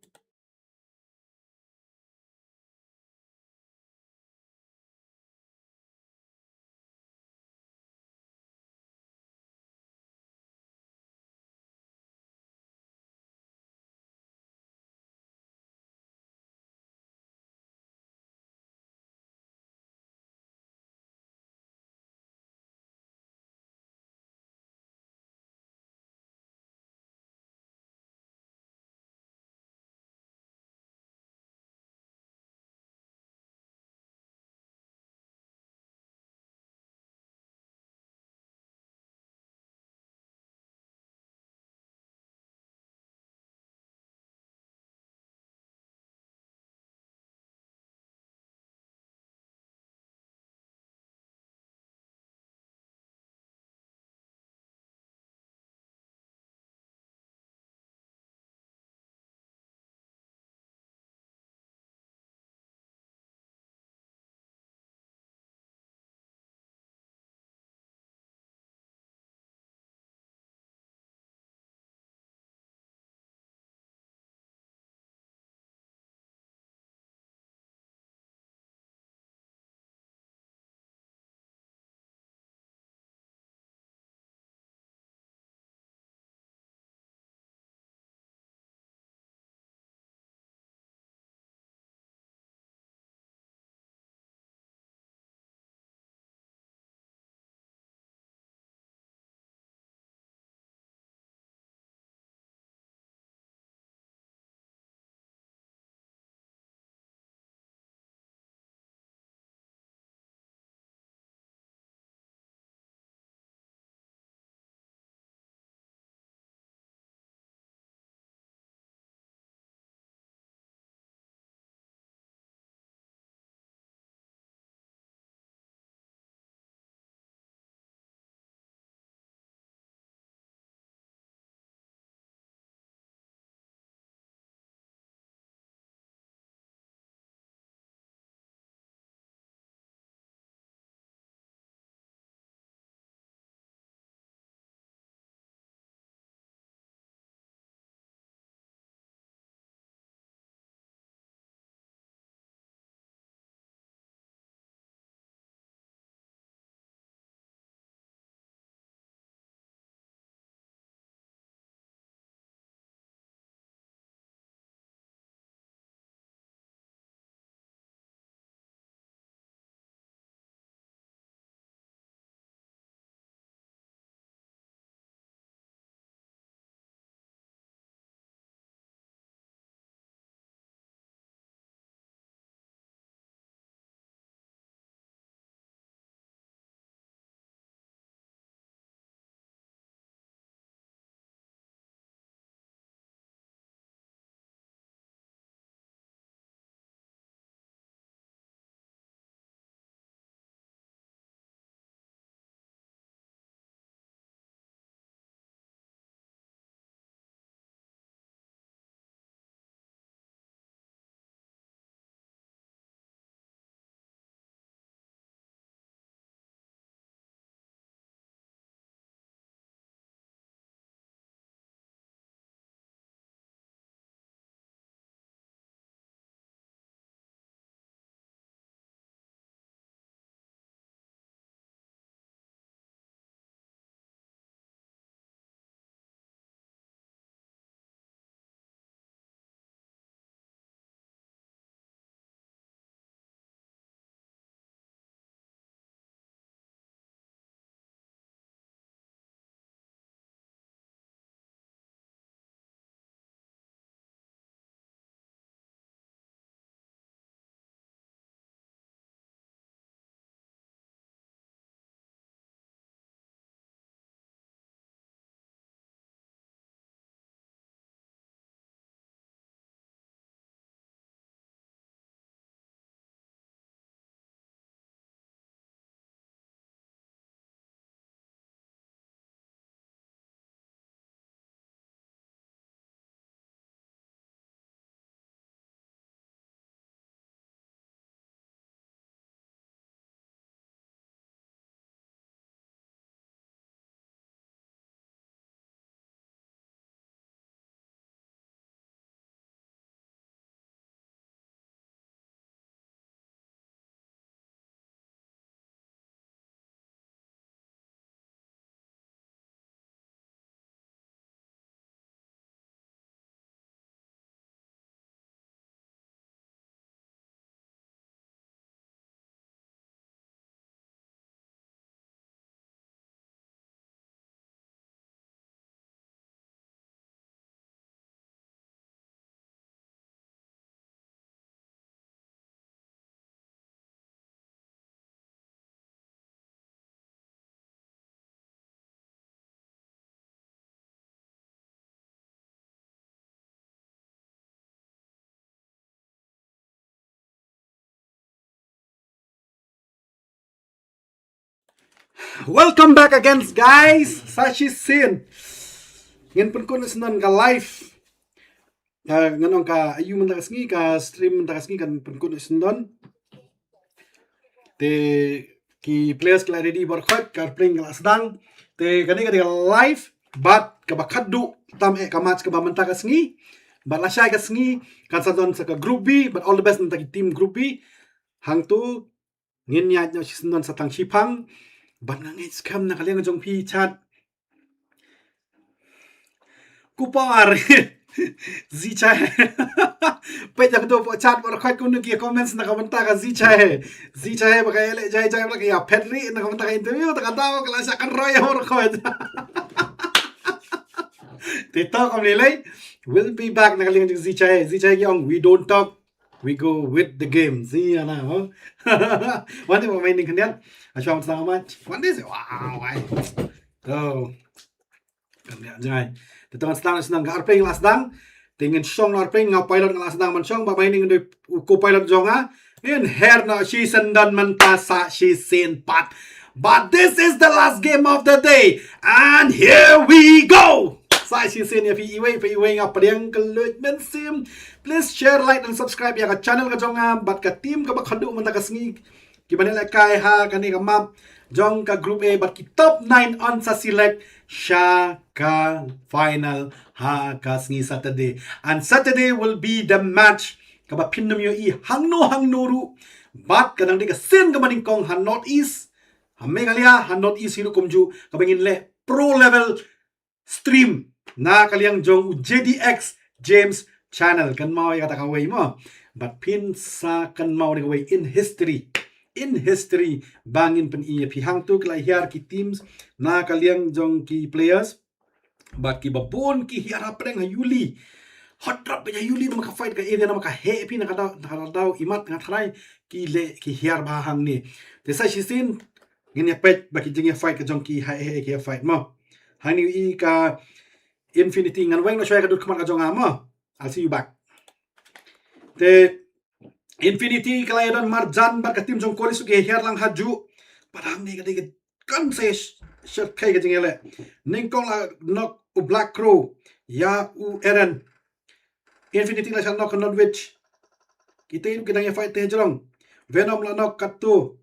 Welcome back again, guys. Sa shisien ngin pynkut syndon ka live. Ah, ngan ong ka ayu mynta ka sngi, ka stream mynta ka sngi kan pynkut syndon. Te ki players ki la ready bor khot, ka playing ka la sdang. Te kane ka dei ka live, bad kaba khadduh tam eh ka match kaba mynta ka sngi. Bad lashai ka sngi kan sa don sa ka group B, bad all the best mynta ki team group B. Hangtu ngin ïaid noh shisyndon sa tang shiphang. Bad nga ngeit skhem na ka liang jong phi chat. Kupar. Zi chai. Peit ïa kito pok chat bor khot, kunu ki comments na ka bynta ka zi chai. Zi chai ba ka ïaleh jai jai ba ka ïa phet ri na ka bynta ka interview, ta ka daw ka la shah kan roi bor khot. Te to kam lei lei. We'll be back na ka liang jong zi chai. Zi chai ki ong, "We don't talk, we go with the game." Zi ana ho. Wan dei ba mai ning khyndiat. Ashwa sa amat. Wan dei se, wow, wai. To. Kan ïa jngai. Te tang sdang sdang ka arpeng la sdang. Te ngin shong la arpeng, nga u pilot nga la sdang ban shong, ba mai ning dei u co-pilot jong nga. Ngin her noh shisyndon mynta sa shisien pat. But this is the last game of the day. And here we go. Sa shisien ïa phi iwei pa iwei, nga pdiang kylluid mynsiem. Please share, like and subscribe ïa ka channel ka jong nga bad ka team kaba khadduh mynta ka sngi. Kiba neh lehkai ha kane ka map jong ka group A bad ki top nine yn sa select sha ka final ha ka sngi Saturday. And Saturday will be the match kaba phin nym ïohi hangno hangno ruh. Bad ka dang dei ka sien kaba nyngkong ha North East, ha Meghalaya, ha North East hi ruh kumjuh, kaba ngin leh pro level stream na ka liang jong u J D X Games Channel. Kynmaw ïa kata kawei mo. Bad phin sa kynmaw ïa kawei in history. In history ba ngin pyni ïa phi. Hangtu ki la hiar ki teams na ka liang jong ki players. Bad kiba bun ki hiar hapdeng ha Yuli. Hot drop ha Yuli, namar ka fight ka area, namar ka heh phi na ka daw, na ka daw imat nga tharai ki leh ki hiar bha hangne. Te sa shisien ngin ïa peit ba ki jingïafight ka jong ki ha, ha, ha ki ïafight mo. Hangne i ka Infinity, ngan weng noh shwa ïa ka dud khmat ka jong nga mo. I'll see you back. Te Infinity ka la ïadon marjan bad ka team jong Kolis, ki hiar lang hajuh. Bad hangne ka dei ka kan sa sh-, shyrkhei ka jingïaleh. Nyngkong la knock u Black Crow ïa u Eren. Infinity la shah knock u Notwitch. Kita ki dang ïafight te jrong. Venom la knock katto.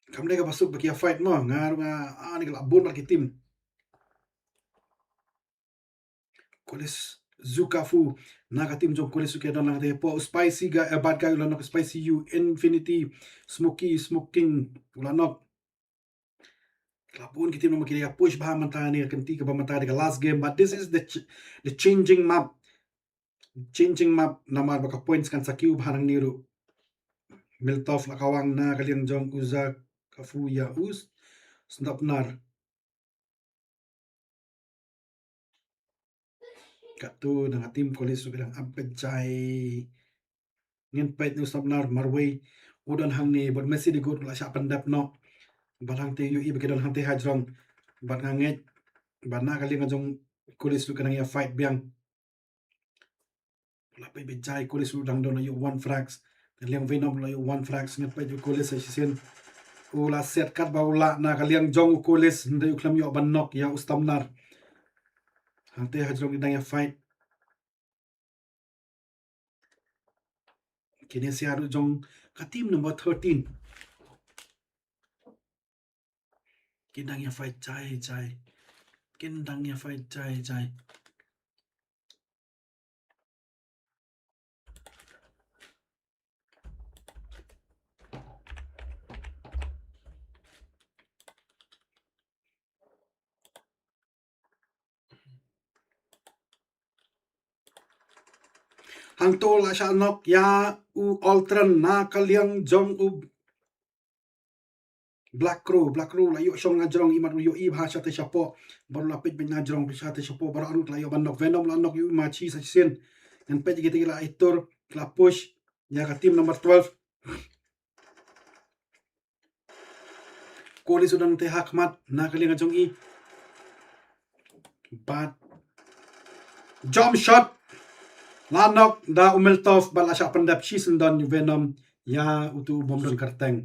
Kam dei kaba suk ba ki ïafight mo, nga ruh nga, ah, ni ka la bun bad ki team. Kolis, Zukafu na ka team jong Kolis, u ki don lang te, poi u Spicy ga, eh, Bad Guy u la knock Spicy, u Infinity, Smoky, Smoking u la knock. Ka la bun ki team namar ki dei ka push bha mynta ne, ka kynti kaba mynta dei ka last game, but this is the ch-, the changing map. Changing map namar ba ka points kan sa kiew bha nangne ruh. Miltoff la kawang na ka liang jong u Zukafu ïa u Snapnar. Katto na ka team Kolis ruh ki dang ap beit jai. Ngin peit u Snapnar marwei u don hangne bad Messi de Good la shah pyndep noh. Bad hangte ïohi ba ki don hangte hajrong. Bad nga ngeit ba na ka liang jong Kolis ruh ki dang ïafight biang. La peit beit jai, Kolis u dang don la ïoh one frags. Ka liang Venom la ïoh one frags, ngan peit u Kolis sa shisien. U la set katba u lah na ka liang jong u Kolis, hynrei u khlem ïoh ban knock ïa u Snapnar. Hangte hajrong ki dang ïafight. Kine sha ruh jong ka team number thirteen. Kin dang ïafight jai jai. Kin dang ïafight jai jai. Hangto la shah knock ïa u Ultron na ka liang jong u Black Crow. Black Crow la ïoh shong na jrong, imat u ïohi bha shate shapoh. Baroh la peit beit na jrong shate shapoh. Baroh arngut la ïoh ban knock. Venom la knock ïa u Machi sa shisien. Ngan peit kita ki la itur, ki la push ïa ka team number twelve. Kolis u dang te ha khmat na ka liang jong i. Bad jump shot la knock da u Miltoff bad la shah pyndep shisyndon u Venom. ïa utu u bym don kyrteng.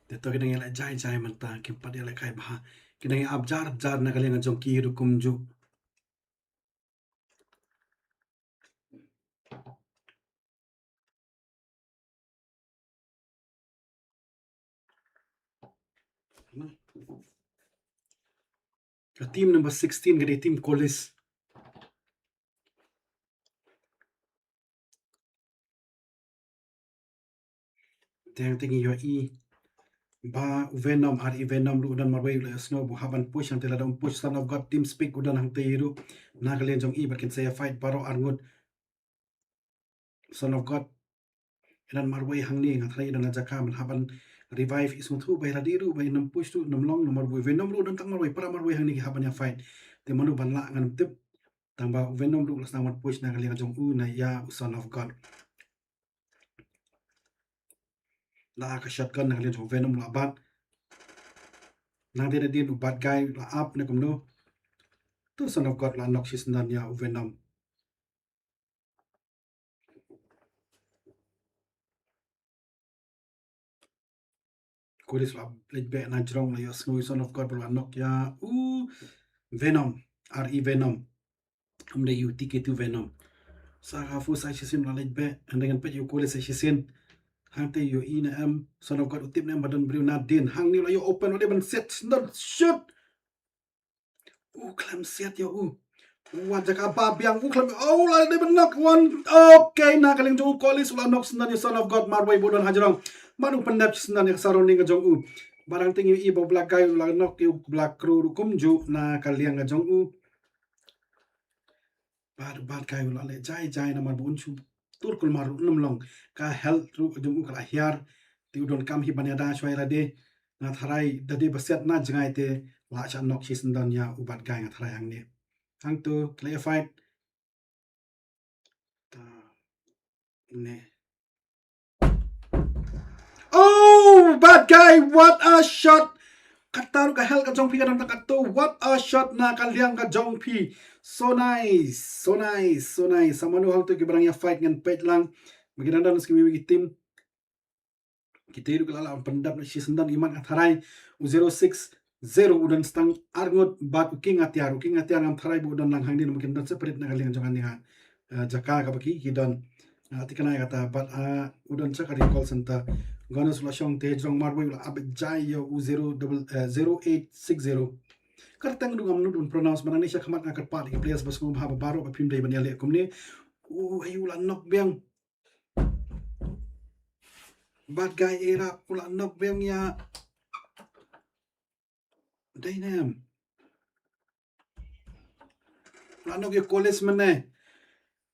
Te to ki dang ïaleh jai jai mynta, kim pat ïaleh kai bha. Ki dang ïa ap jar jar na ka liang jong ki ruh kumjuh. Ka team number sixteen ka dei team Collis. Te hangta ngi ïohi ba u Venom, ar i Venom ruh u don marwei u la ïohsngew ba u hap ban push, hangta lada um push Son of God, Team Speak u don hangta ruh na ka liang jong i, bad kin sa ïa fight baroh arngut. Son of God i don marwei hangne, nga tharai i don la jaka ban hap ban revive, i sngewthuh ba i la dih ruh, ba i nym push ruh nym long, namar ba u Venom ruh u don tang marwei, para marwei hangne ki hap ban ïa fight. Te mano ban lah ngan ym tip. Tang ba u Venom ruh u la sdang ban push na ka liang jong u na ïa u Son of God. La ka shotgun na ka liang jong u Venom la bat. Nangta nadien u bad guy la ap ne kumno. To Son of God la knock shisyndon ïa u Venom. Collis la leit beh na jrong, la ïohsngew u Son of God ba la knock ïa u Venom, ar i Venom. Um dei u T K two Venom. Suga Fu sa shisien la leit beh, hynrei ngan peit ïa u Collis sa shisien. Hangta ïohi ne em, Son of God u tip ne em ba don briew nadien. Hangne u la ïoh open, u la dei ban set shisyndon, shoot. U khlem set ïa u. Wan jaka ba biang u khlem, oh, u la dei ban knock wan. Okay, na ka liang jong u Collis u la knock shisyndon ïa u Son of God marwei ba u don ha jrong. Bad u pyndep shisyndon ïa ka surrounding ka jong u. Bad hangta ngi ïohi ba u Black Guy u la knock ïa u Black Crow ruh kumjuh na ka liang ka jong u. Bad u Bad Guy u la leh jai jai namar ba un shu tur kulmar ruh nym long. Ka health ruh ka jong u ka la hiar. Te u donkam hi ban ïada shuwa ïa lade. Nga tharai da dei ba set na jngai te la shah knock shisyndon ïa u Bad Guy, nga tharai hangne. Hangto ki la ïa fight. Ta ne. Oh, Bad Guy, what a shot. Kata ruh ka health ka jong phi ka don tang katto. What a shot na ka liang ka jong phi. So nice, so nice, so nice. Sa mano hangto kiba dang ïa fight ngan peit lang. Ba ki dang don sa kiwei kiwei ki team. Kita ruh ki la lah ban pyndep shisyndon, imat nga tharai u zero six zero u don sa tang arngut bad u King Atiar, u King Atiar ngam tharai ba u don lang hangne, namar kin don separate na ka liang jong kane ka, eh, jaka kaba ki, ki don. Ah, thikna ïa kata bad, ah, u don sha ka recall center. Gonus u la shong te jrong marwei u la ap jai ïa u zero double, eh, zero eight six zero. Kyrteng ruh ngam nud ban pronounce, ba nangne sha khmat nga kyrpad ïa ki players ba sngewbha ba baroh ba phim dei ban ïaleh kumne. U, ayu, u la knock biang. Bad Guy Era u la knock biang ïa. Dei ne em. U la knock ïa Collis mynne.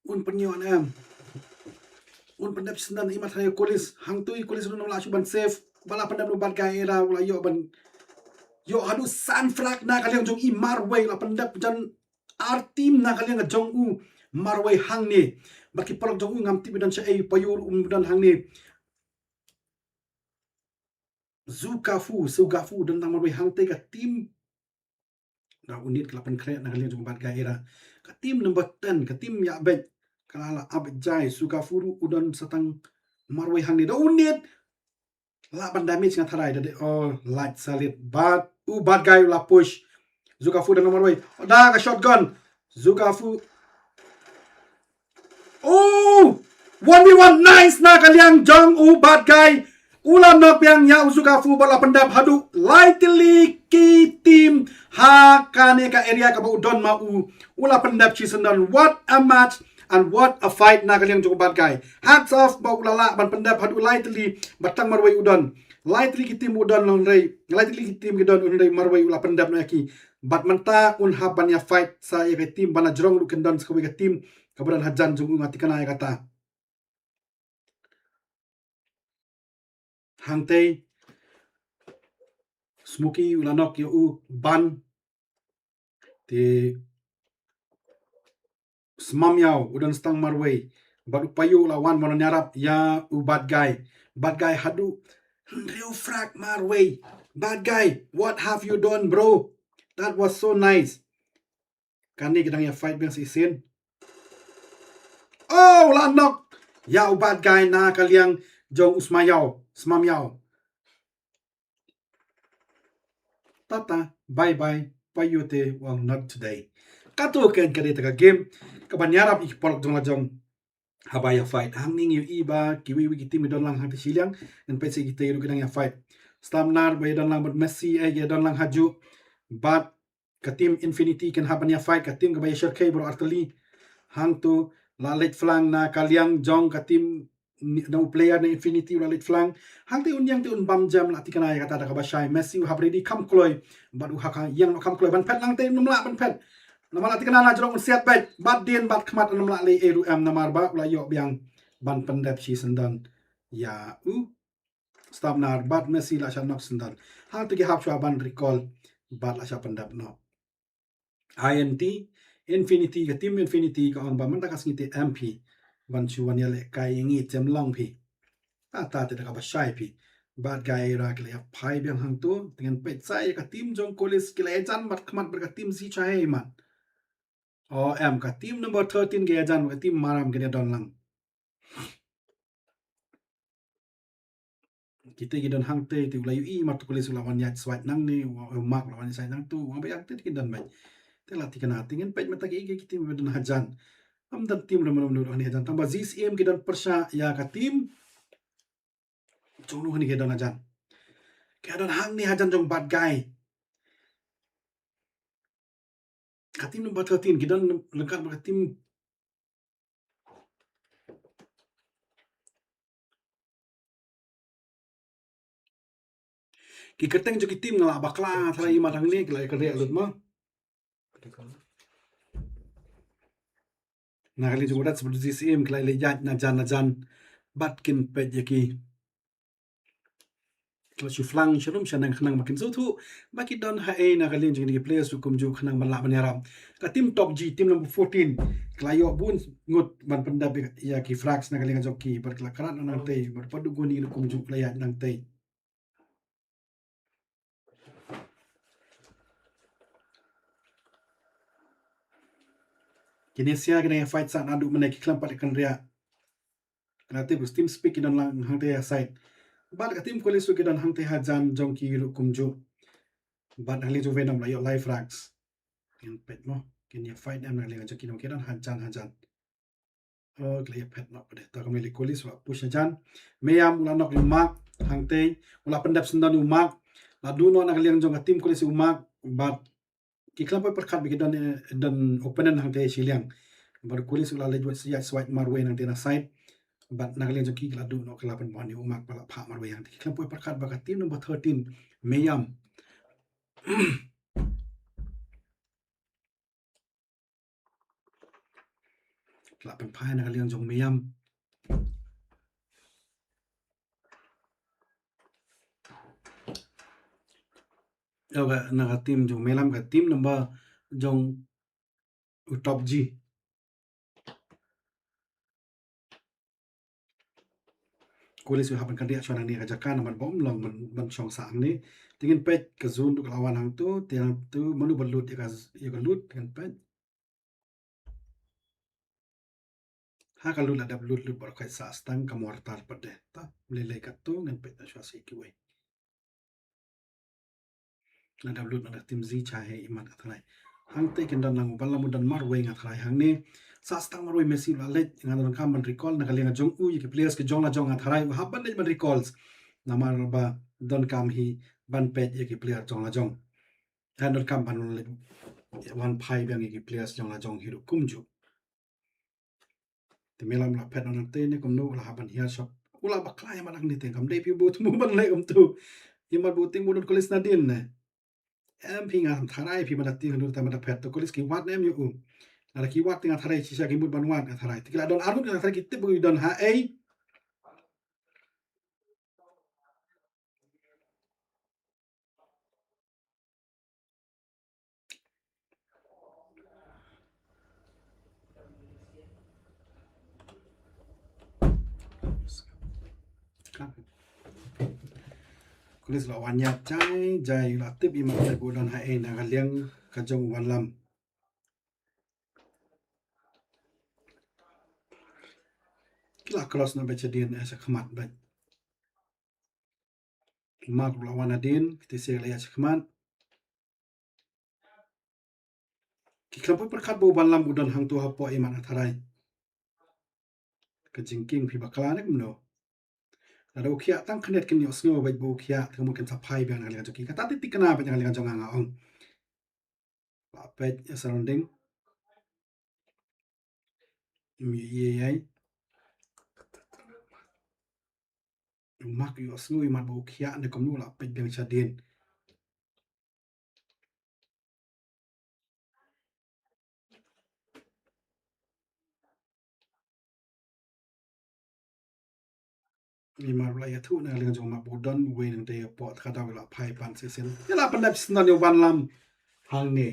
Un pynïoh ne em. Un pyndep shisyndon, imat ha ïa Collis. Hangto i Collis ruh um lah shuh ban save. Ba la pyndep u Bad Guy Era u la ïoh ban ïoh haduh san frag na ka liang jong i marwei, la pyndep jan ar team na ka liang ka jong u marwei hangne. Bad ki paralok jong u ngam tip i don shaei, Payur um don hangne. Zukafu, Sugafu don tang marwei, hangta ka team. Da u Nit ka la pynkhreh na ka liang jong u Bad Guy Era. Ka team number ten, ka team ïa beit, ka la lah ap jai, Sugafu ruh u don sa tang marwei hangne. Da u Nit lah ban damage nga tharai da dei, oh, light salad. Bad u Bad Guy u la push. Zukafu da namar wei. Da ka shotgun. Zukafu. Oh! One v one, nice na ka liang jong u Bad Guy. U la knock biang ïa u Zukafu bad la pyndep haduh lai tylli ki team ha kane ka area kaba u don ma u. U la pyndep shisyndon. What a match. And what a fight na ka liang jong u Bad Guy. Hats off ba u la lah ban pyndep haduh lai tylli, bad tang marwei u don. Lai tylli ki team u don hynrei, lai tylli ki team ki don hynrei marwei u la pyndep noh ïa ki. Bad mynta un hap ban ïa fight sa ïa ka team ba na jrong ruh kin don sa kawei ka team kaba don hajan jong u, nga thikna ïa kata. Hangtei Smoky u la knock ïa u Ban. Te Smam Yaw u don stang marwei. Bad u Payu la wan ban ïarap ïa u Bad Guy. Bad Guy haduh hynriew frag marwei. Bad Guy, what have you done, bro? That was so nice. Kane ki dang ïa fight biang shisien. Oh, la knock ïa u Bad Guy na ka liang jong u Smam Yaw. Smam Yaw. Tata, bye bye, Payu te, well, not today. Kato kein ka dei kata ka game kaban ïarap ïa ki paralok jong la jong haba ïa fight. Hangne ngi ïohi ba kiwei kiwei ki team ki don lang hangta shiliang, ngan peit sa kita ruh ki dang ïa fight. Stamnar ba ïa don lang bad Messi, eh, ïa don lang hajuh. Bad ka team Infinity kin hap ban ïa fight, ka team kaba ïa shyrkhei baroh artylli. Hangto la leit phlang na ka liang jong ka team ni, na u player na Infinity u la leit phlang. Hangte un ïeng te un bam jam, la thikna ïa kata da kaba shai. Messi u hap ready kham kloi. Bad u ha ka ïeng noh kham kloi ban phet, nangte um lah ban phet. Namar la thikna na jrong un siat beit. Bad dien bad khmat um lah leh ei ruh em namar ba u la ïoh biang ban pyndep shi syndon ïa u Stamnar bad Messi la shah knock syndon. Hangto ki hap shuwa ban recall bad la shah pyndep noh. I N T, Infinity, ka team Infinity ka ong ba mynta ka sngi te em phi ban shu wan ïalehkai ïa ngi, jem long phi. Kata te da kaba shai phi. Bad Guy Era ki la ïa phai biang hangto, te ngan peit sa ïa ka team jong Collis ki la ïa jan bad khmat bad ka team Zi Chahei man. O em, ka team number thirteen ki ïa jan bad ka team Maram ki ïa don lang. Kita ki don hangte te u la ïohi, mat u Collis u la wan ïaid swait nangne, u Mark u la wan ïaid swait nangto, u wan ba hangte ki don beit. Te la thikna, te ngan peit mynta ki, ki team ba don hajan. Am don team ruh mano mano ruh hangne hajan. Tang ba Zi Siem ki don pyrshah ïa ka team jong no hangne ki don hajan. Ki don hangne hajan jong Bad Guy. Ka team number thirteen ki don ryngkat bad ka team. Ki kyrteng jong ki team nga la bakla tharai, i mat hangne ki la ïa kynriah lut mo. Na ka liang jong u Reds bad u Zi Siem ki la ïa ïaid na jan na jan bad kin peit ïa ki. Ki la shu phlang sharum shaneng khnang ba kin sngewthuh ba ki don haei na ka liang jong ki players ruh kumjuh khnang ban lah ban ïarap. Ka team Top G, team number fourteen, ki la ïoh bun ngut ban pyndep ïa ki frags na ka liang jong ki bad ki la krat nangtei bad Padukuni ruh kumjuh ki la ïaid nangtei. Kine sia kine fight sa naduh mynne ki khlem pat kynriah. Ka team, team Speak ki don lang hangtei ha side. Bad ka team Collis ruh ki don hangtei hajan jong ki ruh kumjuh. Bad hangne jong Venom la ïoh lai frags. Ngan peit mo. Kine fight em na ka liang jong ki, ki don hajan hajan. Oh, ki la ïa phet noh pat de. Ta kumne lei Collis u la push hajan. Meyam u la knock ïa u Mark hangtei. U la pyndep syndon ïa u Mark. La duh noh na ka liang jong ka team Collis ïa u Mark. Bad ki khlem poi pyrkhat ba ki don, eh, don opponent hangtei shiliang. Bad u Collis u la leit wait ïaid swait marwei nangtei na side. Bad na ka liang jong ki ki la duh noh, ki la pynbun ïa u Mark ba la phah marwei hangtei. Ki khlem poi pyrkhat ba ka team number thirteen, Meyam, la pynphai na ka liang jong Meyam. Ïa ka, na ka team jong Meyam, ka team number jong u Top G. Collis u hap ban kynriah shuwa nangne ka jaka namar ba um long ban, ban shong sah hangne. Te ngin peit ka zone ruh ka la wan hangto, te hangto mano ba lut ïa ka, ïa ka loot, ngin peit. Ha ka loot la dep loot, loot baroh khoit sah, tang ka mortar pat de. Ta lei lei katto, ngin peit na shuwa sa kiwei. Nga dap lut na ka team Zi Chahei i mat nga tharai. Hangtei kin don lang u Balam u don marwei nga tharai hangne. Sah stang marwei Messi u la leit, nga donkam ban recall na ka liang jong u ïa ki players ki jong la jong nga tharai u hap ban leit ban recall. Namar ba donkam hi ban peit ïa ki player jong la jong. Nga donkam ban leit wan phai biang ïa ki players jong la jong hi ruh kumjuh. Te Meyam la phet noh nangtei ne kumno, u la hap ban hiar shop. U la bakla ïa mat nangne te, kam dei phi bud mo ban leh kumto. Ïa mat bud te mo don Collis nadien ne. Em phi, nga tharai phi mada te, nga tharai mada phet to Collis ki wad ne em ïa u. Lada ki wad te nga tharai shisha ki mut ban wad nga tharai. Te ki la don arngut nga tharai ki tip ba ki don haei. Kulis la wan ïa jai jai la tip i mat ba u don ha ei na ka liang ka jong u Wanlam. Ki la cross na bad shadien eh sha khmat bad. Mark la wan hadien, ki te se la ïa sha khmat. Ki khlem poi pyrkhat ba u Wanlam u don hangto hapoh i mat ha tharai. Ka jingkieng phi bakla ne kumno. Lada u khiah tang khyndiat kin ïohsngew bad ba u khiah te ka mut kin sa phai biang na ka liang jong ki. Kata te thikna bad na ka liang jong nga nga ong. La peit ïa surrounding. Im ïa ïa. Mark ïohsngew i mat ba u khiah ne kumno la peit biang shadien. I mat la ïathuh na ka liang jong u mat ba u don uwei nangta hapoh, te ka daw la phai pan shisien. Ïa la pyndep shisyndon ïa u Wanlam hangne.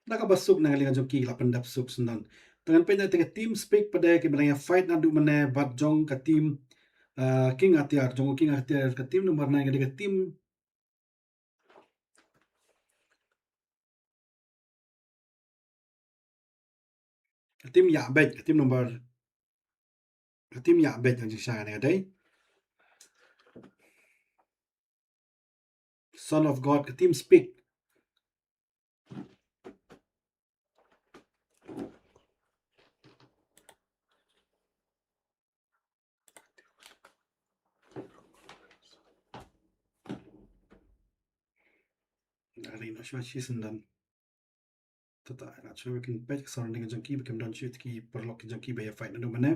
Da kaba suk na ka liang jong ki la pyndep suk shisyndon. Te ngan peit na te ka team Speak pat de kiba dang ïa fight naduh mynne bad jong ka team, ah, King Atiar, jong u King Atiar ka team number nine ka dei ka team Ka team ïa bad, ka team number. Ka team ïa bad ka jingshisha ka dei. Son of God, ka team Speak. Nga ri noh shuwa shisyndon. Tata nga shuwa ba kin peit ka surrounding jong ki ba kim don shuh ki paralok ki jong ki ba ïa fight naduh mynne.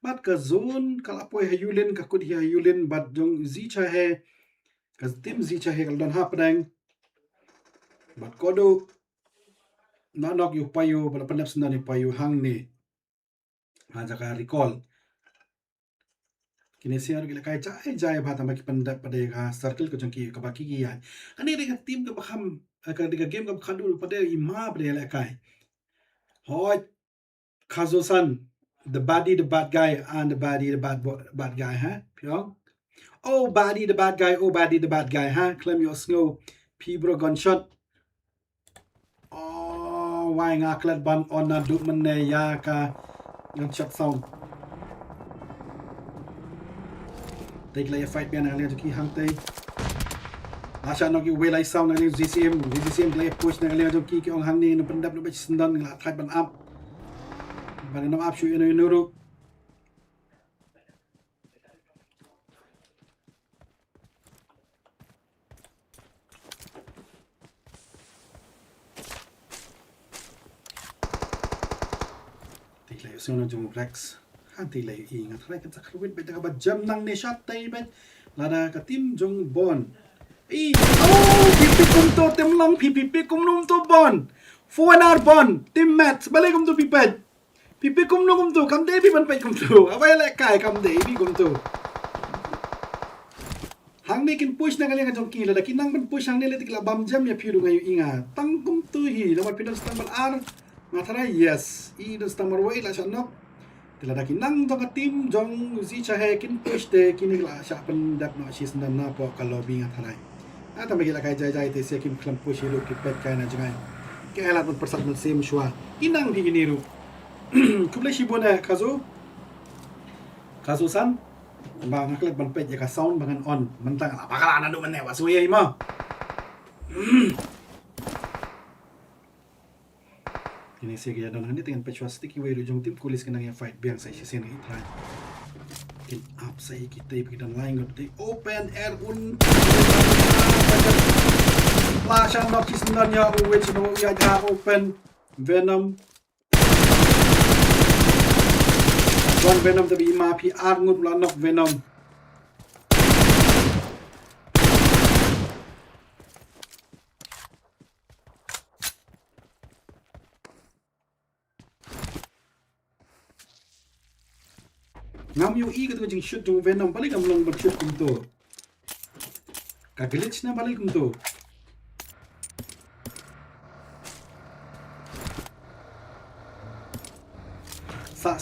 Bad ka zone ka la poi ha Yulin, ka kut hi ha Yulin bad jong Zi Chahe. Ka team Zi Chahe ka la don hapdeng. Bad kodo na nok ïa u payu ba la pyndep shisyndon ïa u payu hangne. Ha jaka recall. Kine shisien ruh ki lehkai jai jai bha tangba ki pyndep pat de ka circle ka jong ki kaba ki ki ïaid. Kane dei ka team kaba kham, eh, ka dei ka game kaba khadduh pat de i ma pat de lehkai. Hooid. Kazuo-san, the baddie, the bad guy, and the baddie, the bad bo-, bad guy, ha? Phi ong? Oh, baddie, the bad guy, oh, baddie, the bad guy, ha? Khlem ïohsngew, phi bro gunshot. Oh, wai nga klet ban on naduh mynne ïa ka gunshot sound. Te ki la ïa fight biang na ka liang jong ki hangtei. La shah nok ïa uwei lai sound na ka liang G C M, G C M ki la ïa push na ka liang jong ki, ki ong hangne ngin pyndep noh bad shisyndon, ngi la thait ban ap. Ban ngin ap shuh ïano ïano ruh. Te la ïoh sngewna jong Rex. Hangtei la ïoh i nga tharai kan sa khlawit bad da kaba jam nangne shatei bad. Lada ka team jong Bon. I, oh, phi phi kumto Team Long, phi phi phi kumno kumto Bon. Four N R Bon, team match, balei kumto phi peit. Phi peit kumno kumto, kam dei phi ban peit kumto. Haba ïalehkai kam dei phi kumto. Hangne kin push na ka liang ka jong ki, lada ki nang ban push hangne lei te ki la bam jam ïa phi ruh nga ïohi nga. Tang kumto hi, namar phi don stang ban ar. Nga tharai yes, i don stang marwei la shah nok. Te lada ki nang jong ka team jong Zi Chahe kin push te kine ki la shah pyndep noh shisyndon napoh ka lobby nga tharai. Ata ma ki lehkai jai jai te shisha kim khlem push hi ruh ki peit kai na jngai. Ki ai lad ban pyrsad mynsiem shuwa. Ki nang phi kine ruh. Khublei shibun eh Kazuo. Kazuo-san. Ba nga klet ban peit ïa ka sound ba ngan on. Mynta nga la bakla naduh mynne ba sngewsih ïa i ma. Kine shisha ki ïa don hangne te ngan peit shuwa shatei kiwei ruh jong team Kulis ki nang ïa fight biang sa shisien ki trai. Kin ap sa ïa kitei ba ki don lai ngut te open air un. La shah nok shisyndon ïa u Witch ba u ïaid ha open. Venom. Wan Venom te ba i ma phi ar ngut la nok Venom. Ngam ïohi kata ka jingshoot jong Venom, balei kam long ban shoot kumto. Ka glitch ne balei kumto. Sa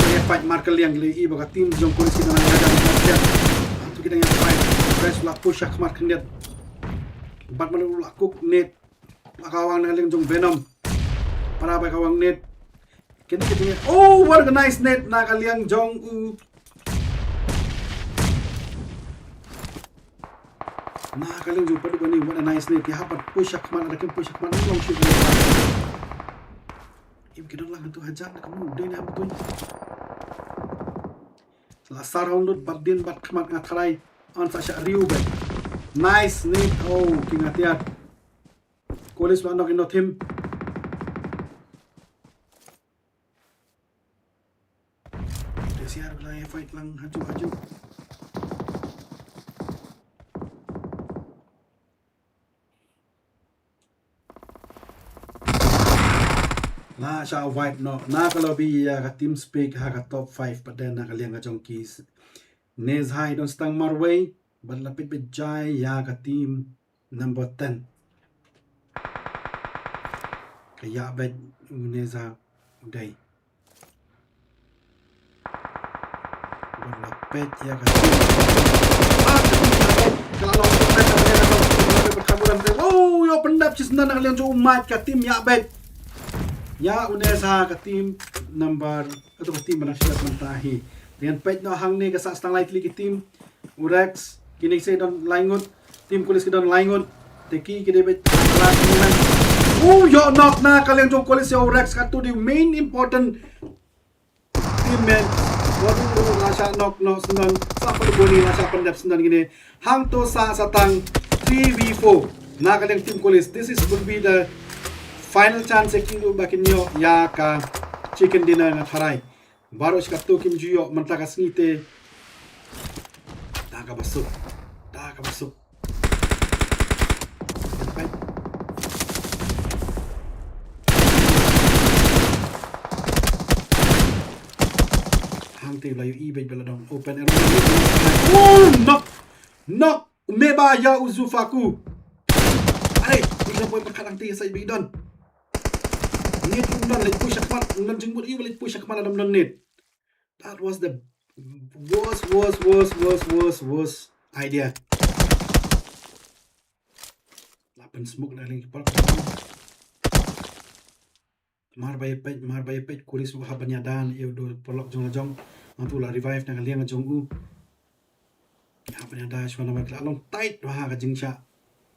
Ka ïa pait markylliang, lei ba ka team jong Khun Sing ka nang ïa ka. Ki dang ïa fight. Guys, la push ha khmat khyndiat. Bad mano la cook nade. La kawang na ka liang jong Venom. Para ba kawang nade. Kine ki jingeh. Oh, what a nice nade na ka liang jong u. Na ka liang jong u Paduk Ani, what a nice nade. Ki hap ban push ha khmat, lada kim push ha khmat, long shoot. Im ki don lang tu hajan, ka mu dei ne em tu. La surround lut bad dien bad khmat nga tharai. An sa sha riu bad. Nice nade. Oh, ki nga tiat. Kolis la nok ino thim. Te siar la ïa fight lang haju haju. La sha wipe noh na ka lobby ïa ka TeamSpeak ha ka top five pat de na ka liang ka jong ki. Nezha i don stang marwei bad la peit beit jai ïa ka team number ten. Ka ïa beit u Nezha u dei. Bad la peit ïa ka team. Ah, ka long peit ïa ka team. Oh, ïoh pyndap shi snem na ka liang jong u Mike ka team ïa beit. Ïa u Nezha ka team number, ka tu ka team ba nang shet mynta hi. Te ngan peit noh hangne ka sah stang lai tylli ki team. U Rex, kine ki sa don lai ngut, team Kolis ki don lai ngut. Te ki ki dei beit klas ni nang. Oh, ïoh knock na ka liang jong Kolis ïa u Rex, ka tu dei main important team man. Waduh, la sha knock knock sendon. Sa pa boni la sha pyndep sendon kine. Hangto sa sa tang three v four na ka liang team Kolis. This is would be the final chance ïa ki ruh ba kin ïoh ïa ka chicken dinner nga tharai. Baroh shi katto kim ju ïoh mynta ka sngi te. Da kaba suk. Da kaba suk. Hangte la ïohi beit ba la dang open air. Oh, knock. Knock. Me ba ïa u Zufaku. Are, ni ka poi pyrkhat hangte sa beit don. Nade u don leit push ha khmat, u don jingmut ïa u leit push ha khmat, la dang don nade. That was the worst, worst, worst, worst, worst, worst idea. La pynsmoke na liang ki paralok. Mar ba ïa peit, mar ba ïa peit, Kolis ruh hap ban ïada ïa u paralok jong la jong. Nangtu la revive na ka liang jong u. Hap ban ïada shuwa namar ki la long tight bha ha ka jingshah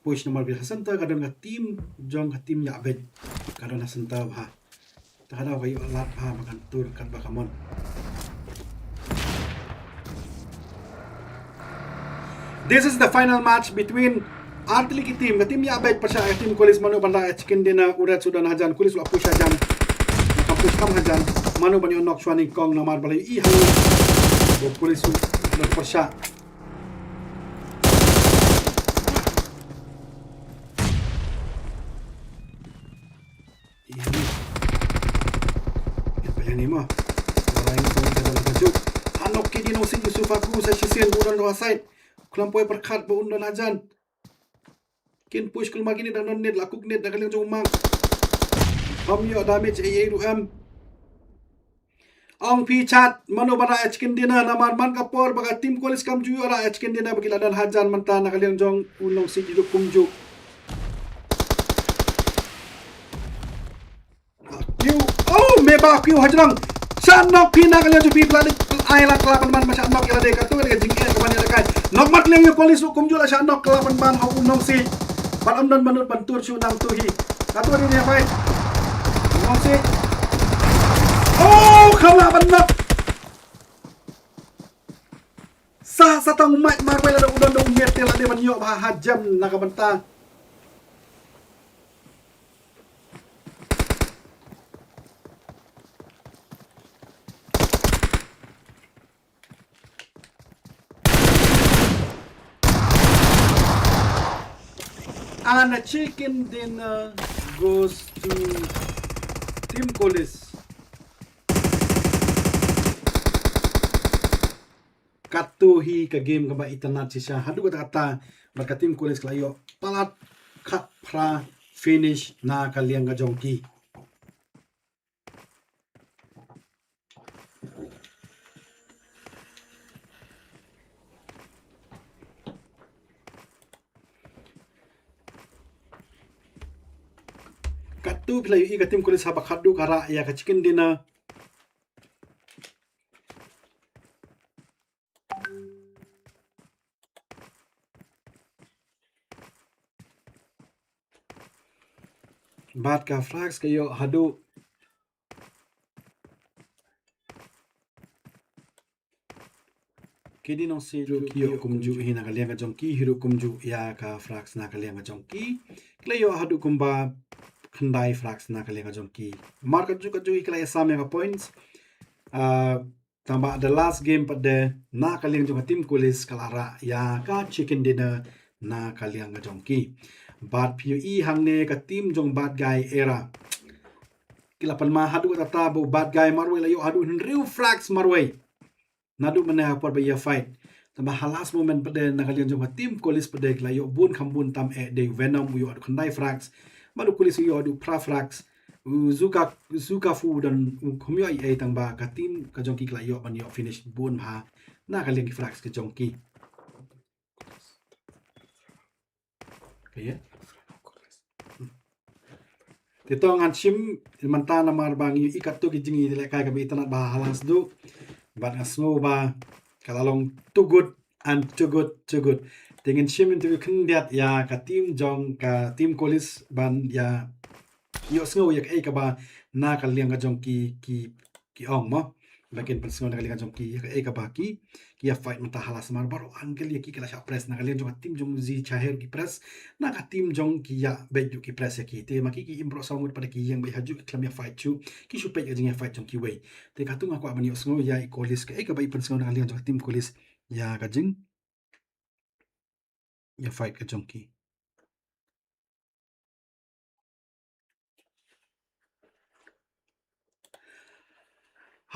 push namar ba ha center ka don ka team jong ka team ïa beit. Ka don ha center bha. Te ka daw ka ïoh lad bha ba kan tur katba ka mon. This is the final match between ar tylli ki team. Ka team ïa beit pyrshah ka team Kolis, mano ban da chicken dinner, u Red Sudan hajan, Kolis la push hajan. Ka push kam hajan, mano ban ïoh knock shuwa nyngkong namar ba la ïohi hangne ba u Kolis u da pyrshah. Ïa ni. Ïa pa ïa ni mo. Ora ïa ni mo ka dalam baju. Hanok ki di nong sing Yusuf aku sa shisien bu don dua side. Klam poi pyrkhat ba un don hajan. Kin push kulmar kine dang don nade, la kuk nade da ka liang jong u Mang. Bam ïoh damage ei ei ruh em. Ong phi chat, mano ba rah ïa chicken dinner namar man ka por ba ka team Kolis kam ju ïoh rah ïa chicken dinner ba ki la don hajan mynta na ka liang jong u Nongsiej ruh kumjuh. Kiew, oh, me ba kiew hajrong. Shah knock phi na ka liang jong phi, pla ai la kla ban man ba shah knock ïa lade, kato ka jingeh ka ban ïa lade. Knock mat liang ïa Kolis ruh kumjuh, la shah knock kla ban man ha u Nongsiej. Ban ym don mano ban tur shuh nangtu hi. Kato ka jingeh bai. Nongsiej. Oh, kam lah ban knock. Sa, sa tang u Mike marwei lada u don da u miet te lade ban ïoh bha ha jem na ka bynta. And a chicken dinner goes to Team Kolis. Kato hi ka game kaba itynnad shisha haduh katta katta, bad ka team Kolis ka la ïoh palat khatphra finish na ka liang ka jong ki. tu phi la ïohi ka team College haba khatduh ka rah ïa ka chicken dinner. Bad ka Frags ka ïoh haduh Kidney nong si ruh ki ïoh kumjuh hi na ka liang ka jong ki, hi ruh kumjuh ïa ka Frags na ka liang ka jong ki. Ki la ïoh haduh kumba khyndai Frags na ka liang ka jong ki. Mar ka juh ka juh ki la ïa sam ïa ka points. Ah, tangba the last game pat de na ka liang jong ka team College ka la rah ïa ka chicken dinner na ka liang ka jong ki. Bad phi ïohi hangne ka team jong Bad Guy Era. Ki la pynmah haduh katta ba u Bad Guy marwei la ïoh haduh hynriew Frags marwei. Naduh mynne ha por ba ïa fight. Tangba ha last moment pat de na ka liang jong ka team College pat de ki la ïoh bun kham bun tam eh, dei u Venom u ïoh haduh khyndai Frags. Bad u College u ïoh haduh phra Frags. U Zuka, Zuka Fu don u kham ïoh ei ei, tangba ka team ka jong ki ki la ïoh ban ïoh finish bun bha na ka liang ki Frags ka jong ki. Te to ngan shim mynta namar ba ngi ïohi katto ki jingïalehkai kaba itynnad bha ha la sdang. Bad nga sngew ba ka la long too good and too good, too good. Te ngin shim interview khyndiat ïa ka team jong ka team College ban ïa ïohsngew ïa kaei kaba na ka liang ka jong ki, ki ki ong mo. Ba kin pynsngew na ka liang ka jong ki ïa kaei kaba ki ki ïa fight mynta ha la sdang. Baroh angle ïa ki ki la shah press na ka liang jong ka team jong Zi Chahir ki press, na ka team jong ki ïa beit ruh ki press ïa ki. Te ma ki ki im baroh saw ngut pat de ki ïeng beit ha juh ki khlem ïa fight shuh, ki shu peit ka jingïa fight jong kiwei. Te katto nga kwah ban ïohsngew ïa i College kaei kaba i pynsngew na ka liang jong ka team College ïa ka jing ïa fight ka jong ki.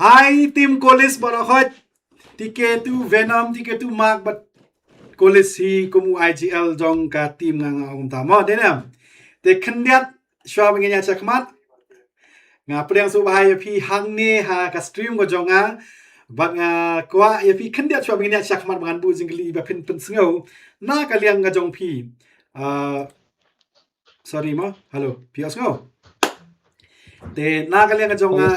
Hai team College baroh khoit. T K two Venom, T K two Mark bad College hi kum u I G L jong ka team nga nga ong ta mo, dei ne em? Te khyndiat shuwa ba ngin ïa shakmat, nga pdiang sngewbha ïa phi hangne ha ka stream ka jong nga. Bad nga kwah ïa phi khyndiat shuwa ba ngin ïa shakmat ba ngan buh jingkylli ba phin pynsngew na ka liang ka jong phi. Ah, sorry mo, hello, phi ïohsngew? Te na ka liang ka jong nga,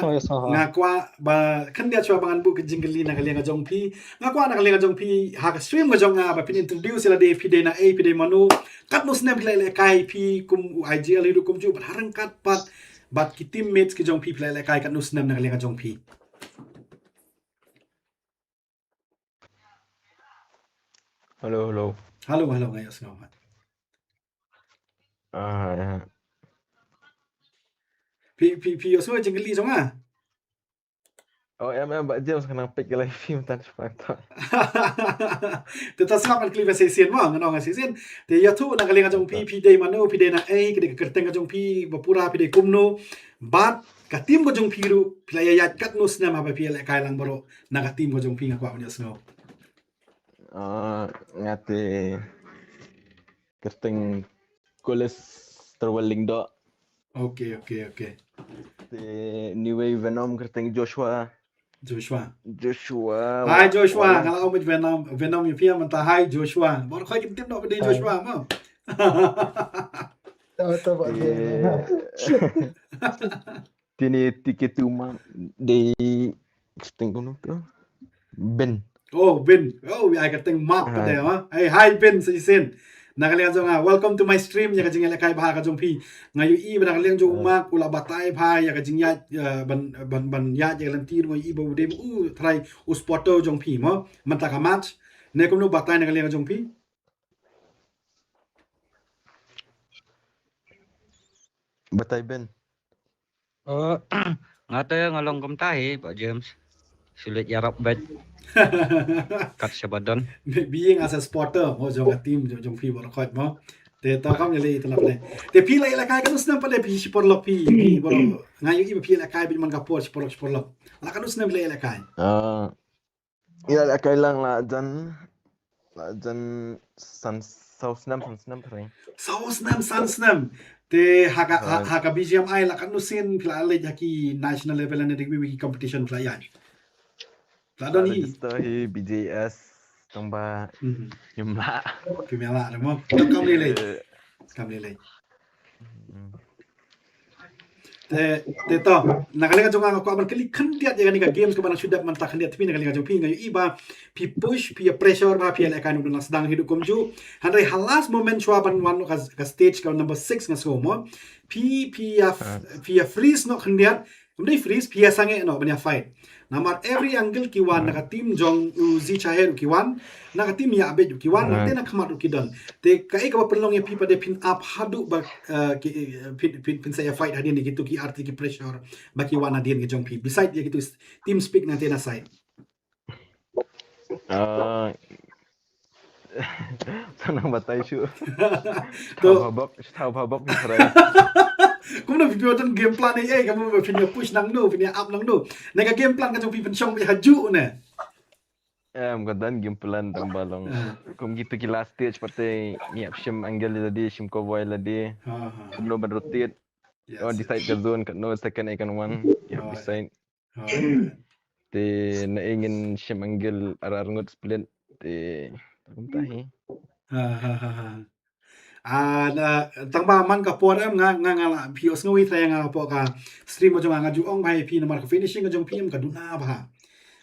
nga kwah ba khyndiat shuwa ba ngan buh ka jingkylli na ka liang ka jong phi. Nga kwah na ka liang ka jong phi ha ka stream ka jong nga ba phin introduce ïa lade, phi dei na ei, phi dei mano, katno snem phi la ïalehkai phi kum u I G L hi ruh kumjuh bad ha ryngkat pat bad ki teammates ki jong phi, phi la ïalehkai katno snem na ka liang ka jong phi. Hello, hello. Hello, hello, nga ïohsngew. Ah, ya. Phi, phi, phi ïohsngew jingkylli jong nga? Oh, em, em, Bah James, khnang peit ka live stream tan shuwa to. Te to sngap ban kylli ba shisien mo, ngan ong shisien. Te ïathuh na ka liang ka jong phi, phi dei mano, phi dei na ei, ka dei ka kyrteng ka jong phi ba pura, phi dei kumno. Bad ka team ka jong phi ruh, phi la ïa ïaid katno snem haba phi ïalehkai lang baroh na ka team ka jong phi, nga kwah ban ïohsngew. Ah, nga te kyrteng College Terwell Lyngdoh. Okay, okay, okay. Te niwei Venom kyrteng Joshua. Joshua. Joshua. Hai Joshua, nga la ong Venom, Venom ïa phi mynta, hai Joshua. Baroh khoit kim tip noh ba dei Joshua mo. Tahu tahu Pak Te Te ni tiket tu ma dei kyrteng kumno tu? Ben. Oh, Ben. Oh, ïa kyrteng Mark pat de ha. Hey, hi Ben, sa shisien. Na ka liang jong nga, welcome to my stream, ïa ka jingïalehkai bha ka jong phi. Nga ïohi ba na ka liang jong u Mark u la batai bha ïa ka jingïaid, eh, ban, ban, ban ïaid ïa ka lynti ruh, nga ïohi ba u dei u trai u supporter jong phi mo. Mynta ka match. Ne kumno batai na ka liang jong phi? Batai Ben. Oh, nga te nga long kumta hi, Bah James. Sulit ïarap bad. Kat shaba don. Being as a supporter mo jong ka team jong, jong phi baroh khoit mo. Te to kam ïaleh ita lap ne. Te phi la ïalehkai katno snem pat de phi shipor lok phi, phi baroh. Nga ïohi ba phi ïalehkai bad man ka por shipor lok, shipor lok. La katno snem phi la ïalehkai? Ah, ïalehkai lang la jan, la jan san, saw snem, san snem pyrshah. Saw snem, san snem. Te ha ka, ha, ha ka B G M I la katno sien phi la leit ha ki national level ne dei ki competition phi la ïaid? Phi la don hi. Register hi B J S tang ba ngim lah. Ngim lah mo. Kam lei lei. Kam lei lei. Hmm. Te, te to, na ka liang jong nga nga kwah ban kylli khyndiat ïa kane ka games kaba nang shu dep mynta khyndiat, phi na ka liang jong phi nga ïohi ba phi push, phi ïa pressure ba phi ïa lehkai na u dang sdang hi ruh kumjuh. Hynrei ha last moment shuwa ban wan ka, ka stage ka number six nga sngew mo. Phi, phi ïa, phi ïa freeze noh khyndiat. Ym dei freeze, phi ïa sangeh noh ban ïa fight. Namar every angle ki wan, na ka team jong u Zi Chaher ki wan, na ka team ïa Abid ki wan, na te na khmat ki don. Te kaei kaba pynlong ïa phi pat de phin ap haduh ba, eh, ki, eh, phin, phin, phin sa ïa fight hadien ïa kitu ki artylli ki pressure ba ki wan hadien ki jong phi. Beside ïa kitu s-, team speak na te na side. Ah, sa nang batai shuh. Shu thaw phabok, shu thaw phabok ni tharai. Kumno phi phi don game plan ei ei, kumno phin ïa push nangno, phin ïa ap nangno? Na ka game plan ka jong phi pynshong phi hajuh ne. Em, ka don game plan tang ba long. Kum kitu ki last stage pat te ngi ap shim angle lade, shim cowboy lade. Kumno ban rotate. Oh, decide ka zone, katno second ai kan wan. Ngi ap decide. Te na ei ngin shim angle ar ar ngut split. Te kumta hi. Ha, ha, ha, ha. Ah, na, tang ba man ka por em nga, nga, nga la, phi ïohsngew ïa nga hapoh ka stream ka jong nga, nga ju ong ba ïa phi namar ka finishing ka jong phi em ka duna bha.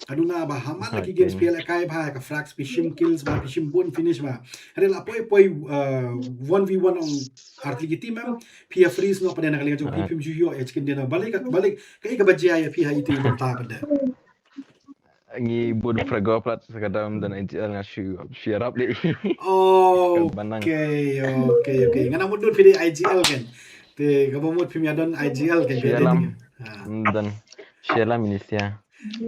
Ka duna bha, ha man la ki games phi ïa lehkai bha, ka frags phi shim, kills bha phi shim, bun finish bha. Hynrei la poi poi, uh, one v one ong artylli ki team em, phi ïa freeze noh pat de na ka liang jong phi, phim ju ïoh ïa chicken dinner. Balei ka, balei kaei kaba jia ïa phi ha itu i bynta pat de? Ngi bud frag palat sa ka dam don I G L nga shu, shu ïarap dei. Okay, okay, okay. Nga nang mut dei phi dei I G L kan. Te kaba mut phim ïa don I G L kan phi dei. Don. Shu ïalam ini sia.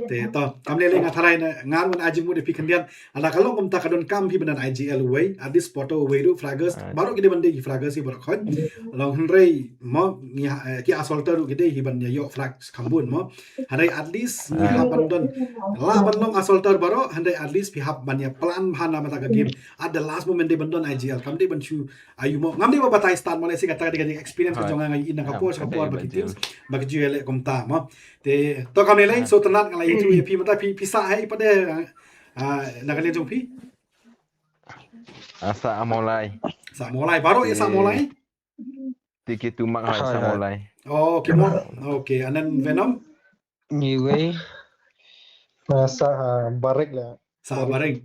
Te to, kam lei lei nga tharai na, nga ruh nga jingmut ïa phi khyndiat. Lada ka long kumta ka donkam phi ban don I G L uwei, at least poto uwei ruh, fraggers baroh ki dei ban dei ki fraggers hi baroh khoit. Long hynrei mo ngi, eh, ki assaulter ruh ki dei hi ban ïa ïoh frags kham bun mo. Hynrei at least ngi hap ban don. Lah ban long assaulter baroh, hynrei at least phi hap ban ïa plan bha na mynta ka game. At the last moment dei ban don I G L. Kam dei ban shu aiu mo. Ngam dei ba batai start mo, lehse kata ka dei ka experience ka jong nga, nga ïohi na ka por sha ka por ba ki teams ba ki ju ïaleh kumta mo. Te to kam lei lei, so tang nga la ïathuh ïa phi mynta phi, phi sah haei pat de, ah, na ka liang jong phi? Ah, sah Mawlai. Sah Mawlai, baroh ïa sah Mawlai? Te ki tu mak hai sah Mawlai. Oh, okay mo. Okay, and then Venom? Ngi wei. Nga sah, ah, Barik la. Sah Barik.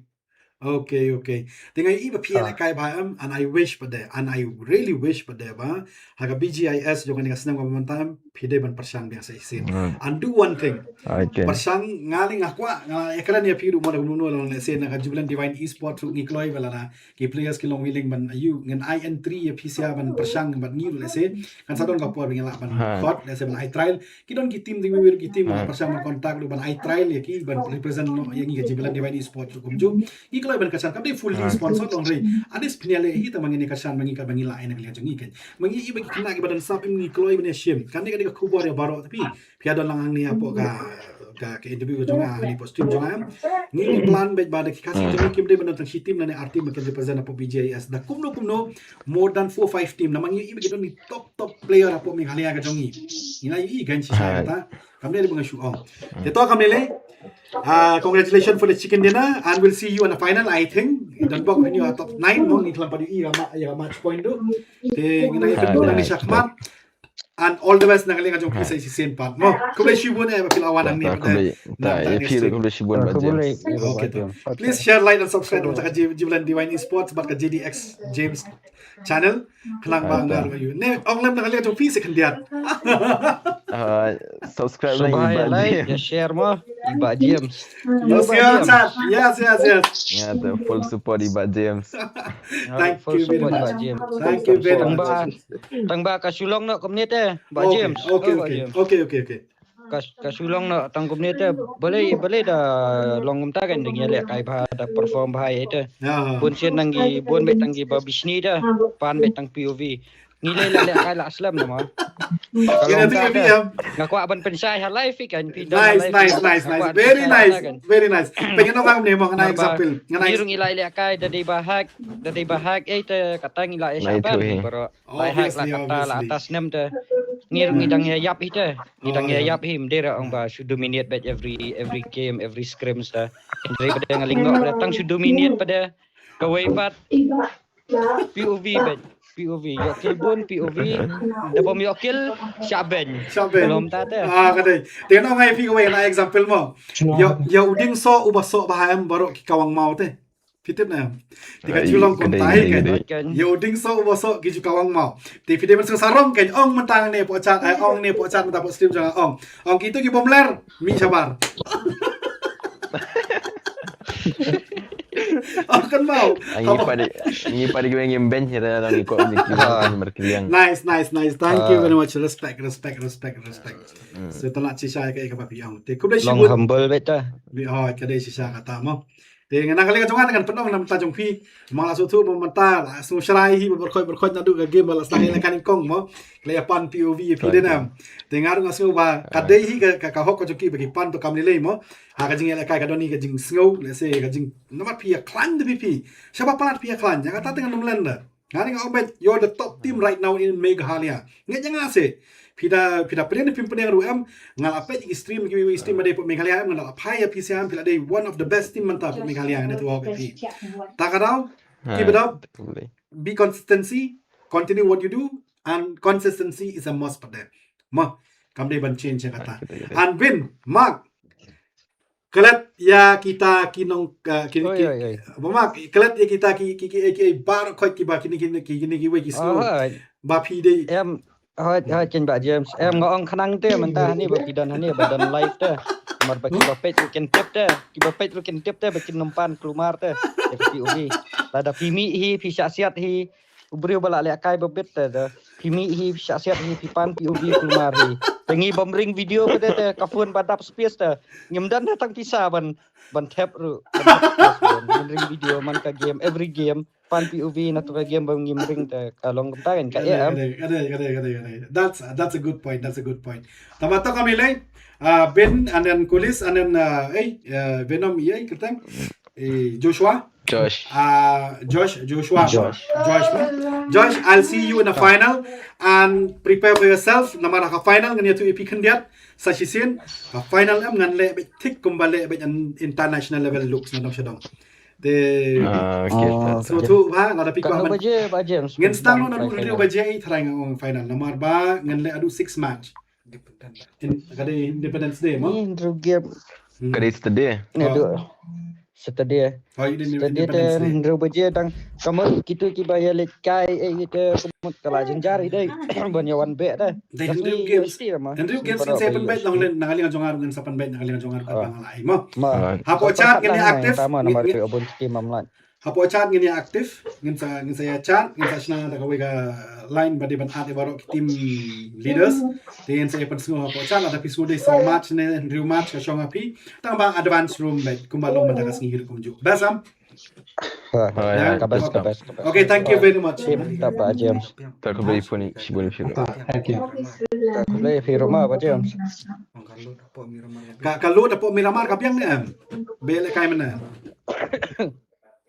Okay, okay. Te nga ïohi ba phi ïa lehkai bha em, and I wish pat de, and I really wish pat de ba ha ka B G I S jong kane ka snem kaba mynta em, phi dei ban pyrshang biang sa shisien. And do one thing. Pyrshang, nga lei nga kwah, nga ïakren ïa phi ruh mo da kumno kumno, lehse na ka Jubilant Divine Esports ruh ngi kloi ba lada ki players ki long willing ban aiu, ngin ai entry ïa phi sha ban pyrshang bad ngi ruh, lehse kan sa don ka por ba ngin lah ban khot, lehse ban ai trial. Ki don ki team, dei wei wei ki team ban pyrshang ban contact ruh ban ai trial ïa ki ban represent noh ïa ngi ka Jubilant Divine Esports ruh kumjuh. Ngi kloi ban kyrshan, kam dei fully sponsored long hynrei at least phin ïaleh hi tang ba ngin ïa kyrshan ba ngi, ka ba ngi lah ïa na ka liang jong ngi kan. Ba ngi ïa ba ki khynnah kiba don sap, ngi kloi ban ïashim. Kane ka dei ka khubor ïa baroh, tapi phi ïa don lang hangne hapoh ka, ka, ka interview ka jong nga, hangne hapoh stream jong nga. Ngi, ngi plan beit ba da ki Khasi jong ngi kim dei ban don tang shi team lane ar team ba kin represent hapoh B G I S. Da kumno kumno more than four five team. Namar ngi ïohi ba ki don ki top top player hapoh Meghalaya ka jong ngi. Ngi la ïohi kan shisha kata. Kam dei ba nga shu ong. Te to kam lei lei. Ah, congratulations for the chicken dinner and we'll see you on the final, I think. Don bok when you are top nine mo, ngi khlem pat ïohi ïa ka ma-, ïa ka match point tu. Te ngi nang ïakynduh nangne shakhmat. And all the best na ka liang ka jong phi sa shisien pat mo. Khublei shibun eh ba phi la wan hangne pat. Khublei. Khublei shibun Bah James. Okay to. Please share, like and subscribe na ka Jubilant Divine Esports bad ka J D X Games channel. Khnang ba nga ruh ïa u ne ong lem na ka liang jong phi sa khyndiat. Ah, subscribe, like, like, share mo. I Bah James. Yes, yes, yes. Yeah, the full support i Bah James. Thank you very much. Tang ba ka shu long noh kumne te Bah James. Okay, okay, okay. Ka, ka shu long noh tang kumne te, balei, balei da long kumta kan, da ngi ïalehkai bha, da perform bha ïa te. Bun sien nang ki, bun beit tang ki ba bishni te, pan beit tang P O V. Ngi lei la lehkai la slem na ma. Ka long kumta te. Nga kwah ban pynshai ha live kan, phi don ha live. Nice, nice, nice. Very nice, very nice. Pyngen noh kam ne mo, nga example. Ngi rung i la lehkai da dei ba hack, da dei ba hack ei te kata ngi la ïa shah ban. Baroh. Lai hak la kata la atas nem te. Ngi, ngi dang ïa ïap hi te. Ngi dang ïa ïap hi, ym dei ra ong ba shu dominate bad every, every game, every scrims te. Ym dei pat de, nga lyngngoh pat de tang shu dominate pat de. Kawei pat P O V bad. P O V, ïoh kill bun P O V, da bym ïoh kill, shah ban. Shah ban. Lom ta te. Ah, ka dei. Te ngan ong ïa phi kawei na example mo. Ïa, ïa u dieng soh uba soh bha em baroh ki kawang maw te. Phi tip ne em. Te ka ju long kumta hi kein. Ïa u dieng soh uba soh ki ju kawang maw. Te phi dei ban sngewsarong kein, ong mynta ne poh chat, ai ong ne poh chat mynta poh stream jong nga ong. Ong kito ki bym ler, mih shabar. Ong kan maw. Ngi pat ngi pat ngi ngim bench ïa la ngi ko ngi ki markliang. Nice, nice, nice. Thank you very much. Respect, respect, respect, respect. So tana shisha ka ka ba phi ong. Te khublei Long shibun. Humble beta. Bi oh ka dei shisha kata mo. Te nga nang kali ka jong nga ngan pynong na mynta jong phi. Mang la suthu mo mynta la sngew shrai hi ba berkhot berkhot naduh ka game ba la sdang ïa la ka nyngkong mo. Kali ïa pan P O V ïa phi dei nam. Te nga ruh nga sngew ba ka dei hi ka ka hok ka jong ki ba ki pan to kam lei lei mo. Ha ka jingïalehkai ka don hi ka jingsngew lehse ka jing namar phi ïa khlaiñ da phi phi. Shaba palat phi ïa khlaiñ ïa kata te ngan ym len da. Nga ri nga ong bad you're the top team right now in Meghalaya. Ngi jang ase. Phi da phi da pdeng phim pdeng ruh em. Nga la peit ki stream ki stream ba dei pok Meghalaya em nga la phai ïa phi siam phi la dei one of the best team mynta pok Meghalaya nga tu phi. Ta ka daw. Keep it up. Be consistency. Continue what you do and consistency is a must for them. Ma kam dei ban change kata. And win mark. Klet ïa kita ki nong ki ki ba ma klet ïa kita ki ki ki ki bar khot ki ba kini kini kini ki wei ki snu ba phi dei. Em hoi hoi kin ba James em nga ong khnang te mynta hani ba phi don hani ba don live te. Mar ba ki ba peit ru kin tip te ki ba peit ru kin tip te ba kin num pan klumar te. Te phi ubi lada phi mih hi phi shah siat hi. U briew ba la lehkai ba bit te da phi mih hi phi shah siat hi phi pan phi ubi kulmar hi. Te ngi bym ring video ba te te ka phone ba dap space te ngim don ha tang pisa ban ban thep ru ban thep space ban ngim ring video man ka game every game pan phi ubi na tu ka game ba ngim ring te ka long kumta kan ka e am. Kade kade kade kade. That's that's a good point. That's a good point. Tama to kami lei. Uh, Ben and then Kulis and then uh, eh uh, Venom ïa kerteng eh Joshua. Josh. Uh, Josh, Joshua. Josh. Josh, man. Josh, I'll see you in the final and prepare for yourself. Namar ka final ngan ïathuh ïa phi khyndiat sa shisien. Ka final em ngan leh beit thik kumba leh beit an international level looks na dong sha dong. Te Ah, okay. so tu ba nga da pi Kano ko. baje ba James? Ngan stang no na dua baje ai tharai nga ong final namar ba ngan leh adu six match. In, ka dei Independence Day mo. Ni hynriew game. Ka dei Saturday. Ni adu Saturday. Oh, you didn't Saturday te Independence Day. Hynriew baje dang kamut kitu kiba ïa leit kai eh ite kamut kala jynjar ite ban ïa wan beh te. Dei hynriew games. Hynriew games ngin sa pynbeit nang len nang aling jong ar ngin sa pynbeit nang aling jong ar ka bang lai mo. Ma. Hapoh chat ngin ïa active. Tama namar ki obun team amlan. Hapoh chat ngin ïa active, ngin sa ngin sa ïa chat, ngin sa shna da kawei ka line ba dei ban add ïa baroh ki team leaders. Te ngin sa ïa pynsngew hapoh chat lada phi sngew dei saw match ne hynriew match ka shong ha phi. Tang ba advance room beit kumba long mynta ka sngi hi ruh kumjuh. Best am? Ka best ka best ka best. Okay, thank you very much. Tip top ba James. Ta khublei phi shibun phi. Thank you. Khublei phi ruma ba James. Ka ka load hapoh Miramar ka biang ne em. Beh lehkai mynne.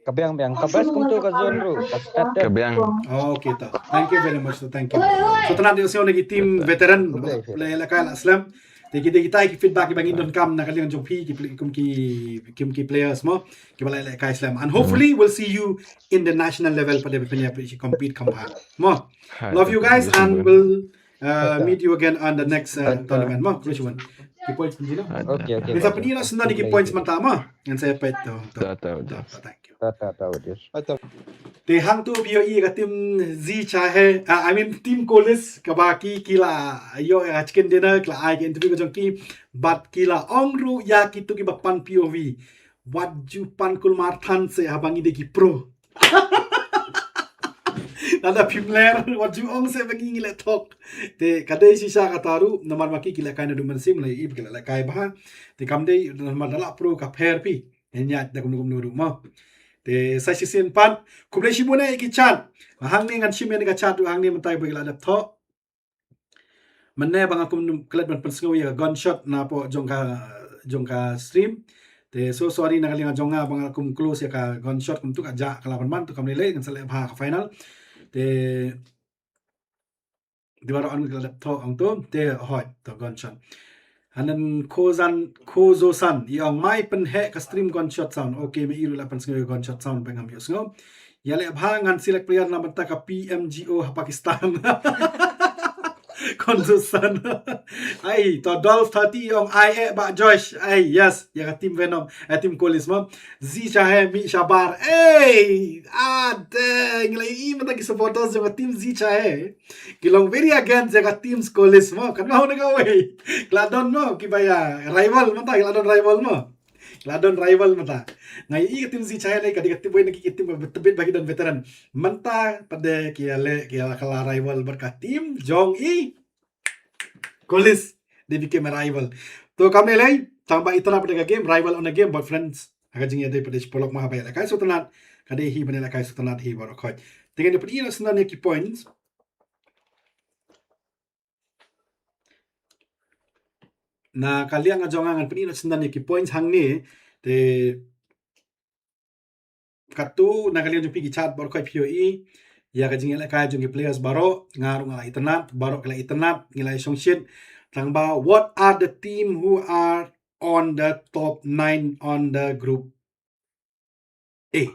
Ka biang biang ka best kumtu ka zone ruh ka start Ka biang. Oh, okay ta. Thank you very much. Thank you. So tana dei sio na ki team veteran. Play lehkai la slem. Te ki dei kita ki feedback ki ba ngin donkam na ka liang jong phi ki kum ki kum ki players mo. Ki ba lehkai slem. And hopefully we'll see you in the national level pada phi compete kam ha. Mo. Love you guys and we'll uh, meet you again on the next uh, tournament mo. Khublei shibun. Ki points pynjino. Okay okay. Ngin sa pynjino senda ki points mynta mo. Ngin sa peit to. Ta ta ta. Thank you. Ta ta ta. Te hangtu phi ïohi ka team Zi Chahe, ah, I mean team Kolis kaba ki ki la ïoh ïa chicken dinner ki la ai ka interview ka jong ki bad ki la ong ruh ïa kitu kiba pan P O V. Wat ju pan kulmar than se haba ngi dei ki pro. Lada phim ler wat ju ong se ba ngi ngi leh thok. Te ka dei shisha kata ruh namar ma ki ki lehkai naduh mynsiem la ïohi ba ki la lehkai bha. Te kam dei namar da la pro ka pher phi. Ngan ïaid da kumno kumno ruh mo. Te sa shisien pat khublei shibun ïa ki chat. Hangne ngan shim ïa ka chat ruh hangne mynta ba ki la dep thoh. Mynne ba nga kum klet ban pynsngew ïa ka gunshot napoh jong ka jong ka stream. Te so sorry na ka liang jong nga ba nga kum close ïa ka gunshot kumtu ka jah ka la ban ban tu kam lei lei ngan sa leh bha ka final. Te Di baroh arngut ki la dep thoh ong to te hoi to gunshot. Hanan Khozan Khozo San i ong mai pynheh ka stream gunshot sound. Okay me i ruh la pynsngew gunshot sound ba ngam ïohsngew. Ïaleh bha ngan select player na bynta ka P M G O ha Pakistan. Konsusan. Ai, to Dolph thirty ong ai eh ba Josh. Ai, yes, ïa ka team Venom, eh, team Kolis mo. Zi Chahe mi shabar. Ei, ade, ngi la i mynta ki supporters jong ka team Zi Chahe. Ki long very against ïa ka team Kolis mo. Kan mau na kawei. Ki la don mo, ki ba ïa rival mynta, ki la don rival mo. La don rival mynta. Nga i ka team Zi Chahe lei ka dei ka team wei na ki team ba tbit ba ki don veteran. Mynta pat de ki ïaleh ki ïa ka la rival bad ka team jong i Kolis. They became a rival. To kam lei lei tang ba itynnad pat de ka game, rival on a game but friends. Ha ka jingïadei pat de shi paralok ma haba ïalehkai sngewtynnad ka dei hi ban ïalehkai sngewtynnad hi baroh khoit. Te ngin ïa pyni noh sngewtynnad ïa ki points. Na ka liang ka jong nga ngan pyni noh sngewtynnad ïa ki points hangne. Te katto na ka liang jong phi ki chat baroh khoit phi ïohi ïa ka jingïalehkai jong ki players baroh, nga ruh nga la itynnad, baroh ki la itynnad, ngi la ïashongshit. Tang ba what are the team who are on the top nine on the group A?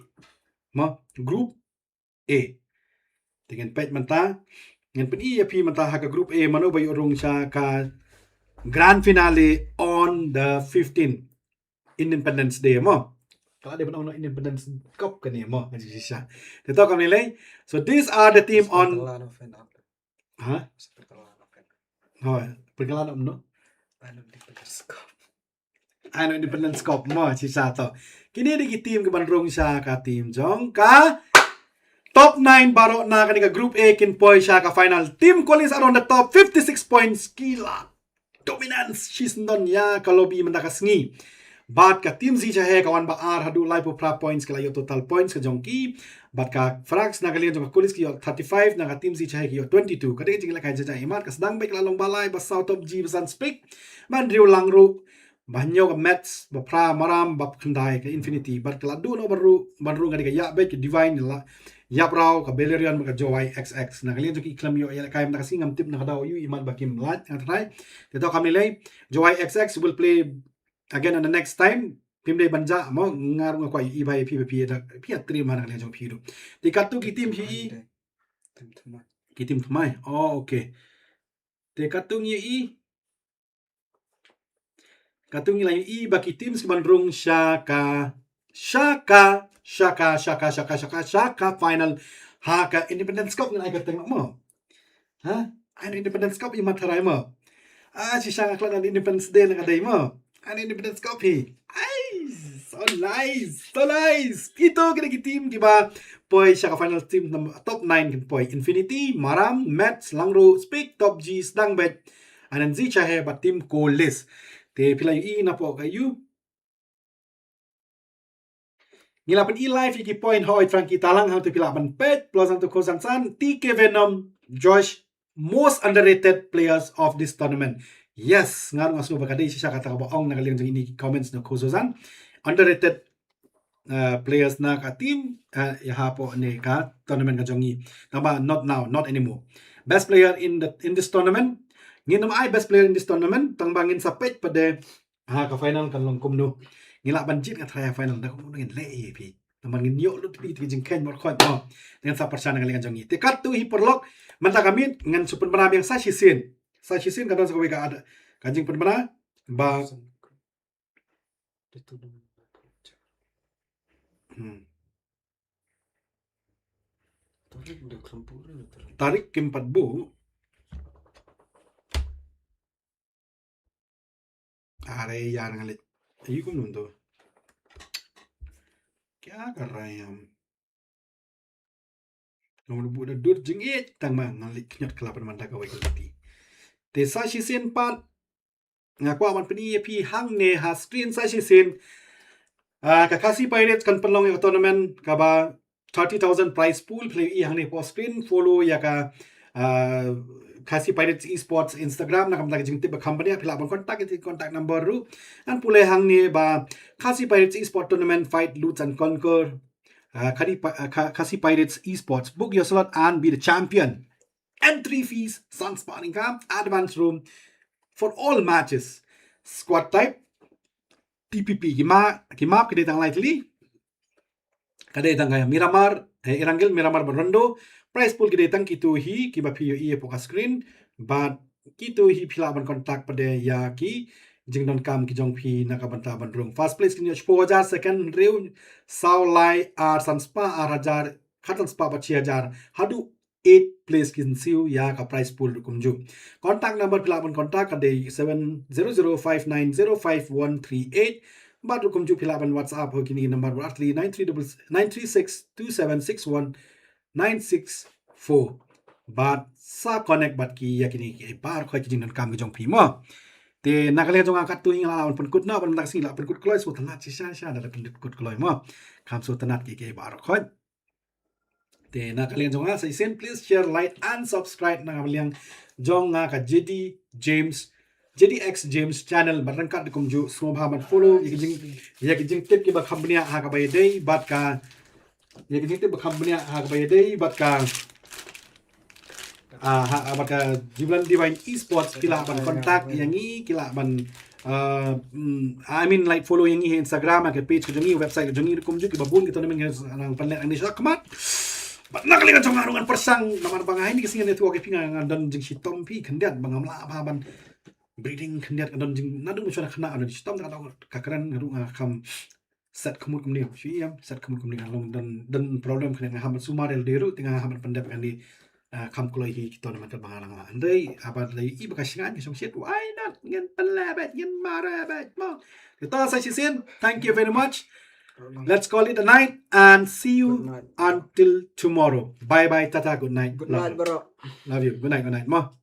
Mo, group A. Te ngin peit mynta, ngin pyni ïa phi mynta ha ka group A mano ba ïoh rung sha ka grand finale on the fifteen, Independence Day mo. Ka la dei ban ong Independence Cup kane mo, ka jingshisha. Te to kam lei lei. So these are the team on. Ha? Hoi, pyrkhat noh no. Ano Independence Cup mo, shisha to. Kine dei ki team ki ban rung sha ka team jong ka top nine baroh na kane ka group A kin poi sha ka final. Team Kolis are on the top, fifty-six points, ki la dominance shisyndon ïa ka lobby mynta ka sngi. Bad ka team Zi Chahe ka wan ba ar haduh laiphew phra points, ka la ïoh total points ka jong ki. Bad ka Frax na ka liang jong ka Kolis ki ïoh thirty-five, na ka team Zi Chahe ki ïoh twenty-two. Ka dei ka jingïalehkai jai jai, imat ka sdang beit ka la long ba lai, ba saw Top G, ba san Spik, ba hynriew Langruh, ba hynñiew ka Mets, ba phra Maram, ba khyndai ka Infinity. Bad ka la duh noh ban rung, ban rung ka dei ka ïap beit ka Divine, la ïap raw ka Balerion bad ka Jowai X X. Na ka liang jong ki khlem ïoh ïalehkai mynta ka sngi, ngam tip na ka daw aïu, imat ba kim lait, nga tharai. Te to kam lei lei, Jowai X X will play again on the next time. Phim dei ban jah mo, nga ruh nga kwah i ba phi, ba phi da phi ïa trim ha na ka liang jong phi ruh. Te katto ki team hi. Team thymmai. Ki team thymmai. Oh, okay. Te katto ngi i. Katto ngi la i ba ki teams ki ban rung sha ka, sha ka, sha ka, sha ka, sha ka, sha ka, sha ka final ha ka Independence Cup ngi la i kyrteng mo. Ha? Ai na Independence Cup i mat tharai mo. Ah, shisha nga khlad na Independence Day na ka dei mo. Ai na Independence Cup hi. Ai, so nice, so nice. Ito kine ki team kiba poi sha ka final, team number, top nine kin poi. Infinity, Maram, Mets, Langruh, Spik, Top G, sdang beit. Anand Zi Chahe bad team Kolis. Te phi la ïohi na pok ka ïu. Ngi la pyni live ïa ki point hoi Frankie Talang, hangto phi lah ban peit, plus hangto Khosang San, T K Venom, Josh, most underrated players of this tournament. Yes, nga ruh nga sngew ba ka dei shisha kata kaba ong na ka liang jong ine ki comments na Khosang San. Underrated, uh, players na ka team, uh, ïa hapoh ne ka tournament ka jong ngi. Tang ba not now, not anymore. Best player in the, in this tournament. Ngin ym ai best player in this tournament, tang ba ngin sa peit pat de ha ka final kan long kumno. Ngi lah ban jied nga tharai ha final da kumno ngin leh ïa phi. Namar ngin ïoh lut phi te ki jingkheiñ mor khoit mo. Ngin sa pyrshang na ka liang jong ngi. Te katto hi paralok, mynta ka miet ngan sa pynbna biang sa shisien. Sa shisien ka don sa kawei ka, ada ka jingpynbna ba. Hmm. Tarik kim pat buh. Are ïa nga leh. Ayu kumno to. Kya kar rahe hain hum? Nga mut buh da dur jingïeit tang ma nga leh kñiot khlap mynta kawei ka lynti. Te sa shisien pat nga kwah ban pyni ïa phi hangne ha screen sa shisien. Ah, ka Khasi Pirates kan pynlong ïa ka tournament kaba thirty thousand prize pool, phi la ïohi hangne poh screen, follow ïa ka, ah, Khasi Pirates Esports Instagram, na ka bynta ka jingtip ba kham bniah, phi lah ban contact ïa ki contact number ruh. Ngan pule hangne ba Khasi Pirates Esports Tournament, fight, loot and conquer. Ah, Khadi Pa-, ah, Kha-, Khasi Pirates Esports, book your slot and be the champion. Entry fees san spah tyngka, advance room for all matches. Squad type, T P P. Ki ma-, ki map ki dei tang lai tylli. Ka dei tang ka Miramar, eh, Irangil Miramar bad Rondo. Prize pool ki dei tang kito hi kiba phi ïohi hapoh ka screen. Bad kito hi phi lah ban contact pat de ïa ki jingdonkam ki jong phi na ka bynta ban rung. First place kin ïoh shiphew hajar, second hynriew, saw lai, ar san spah, ar hajar, khatsan spah bad shi hajar. Haduh eight place kin siew ïa ka prize pool ruh kumjuh. Contact number phi lah ban contact ka dei seven zero zero five nine zero five one three eight. Bad ruh kumjuh phi lah ban WhatsApp ha kine ki number, ar three nine three double, nine three six two seven six one nine six four. Bad sa connect bad ki ïa kine ki baroh ki jingdonkam ki jong phi mo. Te na ka liang jong nga katto hi nga lah ban pynkut noh, bad mynta ka sngi lah pynkut kloi, sngewtynnat shisha shisha da la pynkut kloi mo. Kham sngewtynnat ki ki baroh. Te na ka liang jong nga sa shisien, please share, like and subscribe na ka liang jong nga ka J D James, J D X James channel, bad ryngkat kumjuh sngewbha ban follow ïa ki jing, ïa ki jingtip kiba kham bniah ha kaba ïadei bad ka, ïa ki jingtip ba kham bniah ha kaba ïadei bad ka, ah, ha, bad ka Jubilant Divine Esports. Ki lah ban contact ïa ngi, ki lah ban, ah, mm, I mean, like, follow ïa ngi ha Instagram, ha ka page ka jong ngi, website ka jong ngi, kumjuh kiba bun ki tournament ngi nang pynleh hangne shakhmat. Bad na ka liang jong nga ruh ngan pyrshang namar ba nga ha kine ki sngi network ïa phi nga, nga don jingshitom phi khyndiat ba ngam lah bha ban breathing khyndiat, nga don jing, naduh mynshuwa na khynnah nga don jingshitom, ka kren nga ruh nga kham set khmut kumne, shu ïam set khmut kumne, nga long don, don problem khyndiat, nga hap ban sumar ïa lade ruh te nga hap ban pyndep kane. Ah, kham kloi hi ki tournament ba nga nang lah. Hynrei haba lei i ba ka shngaiñ ka shongshit, why not? Ngin pynleh beit, ngin mareh beit mo. Te to sa shisien, thank you very much. Let's call it a night and see you until tomorrow. Bye bye, tata, good night. Good night, bro. Love you. Good night, good night mo.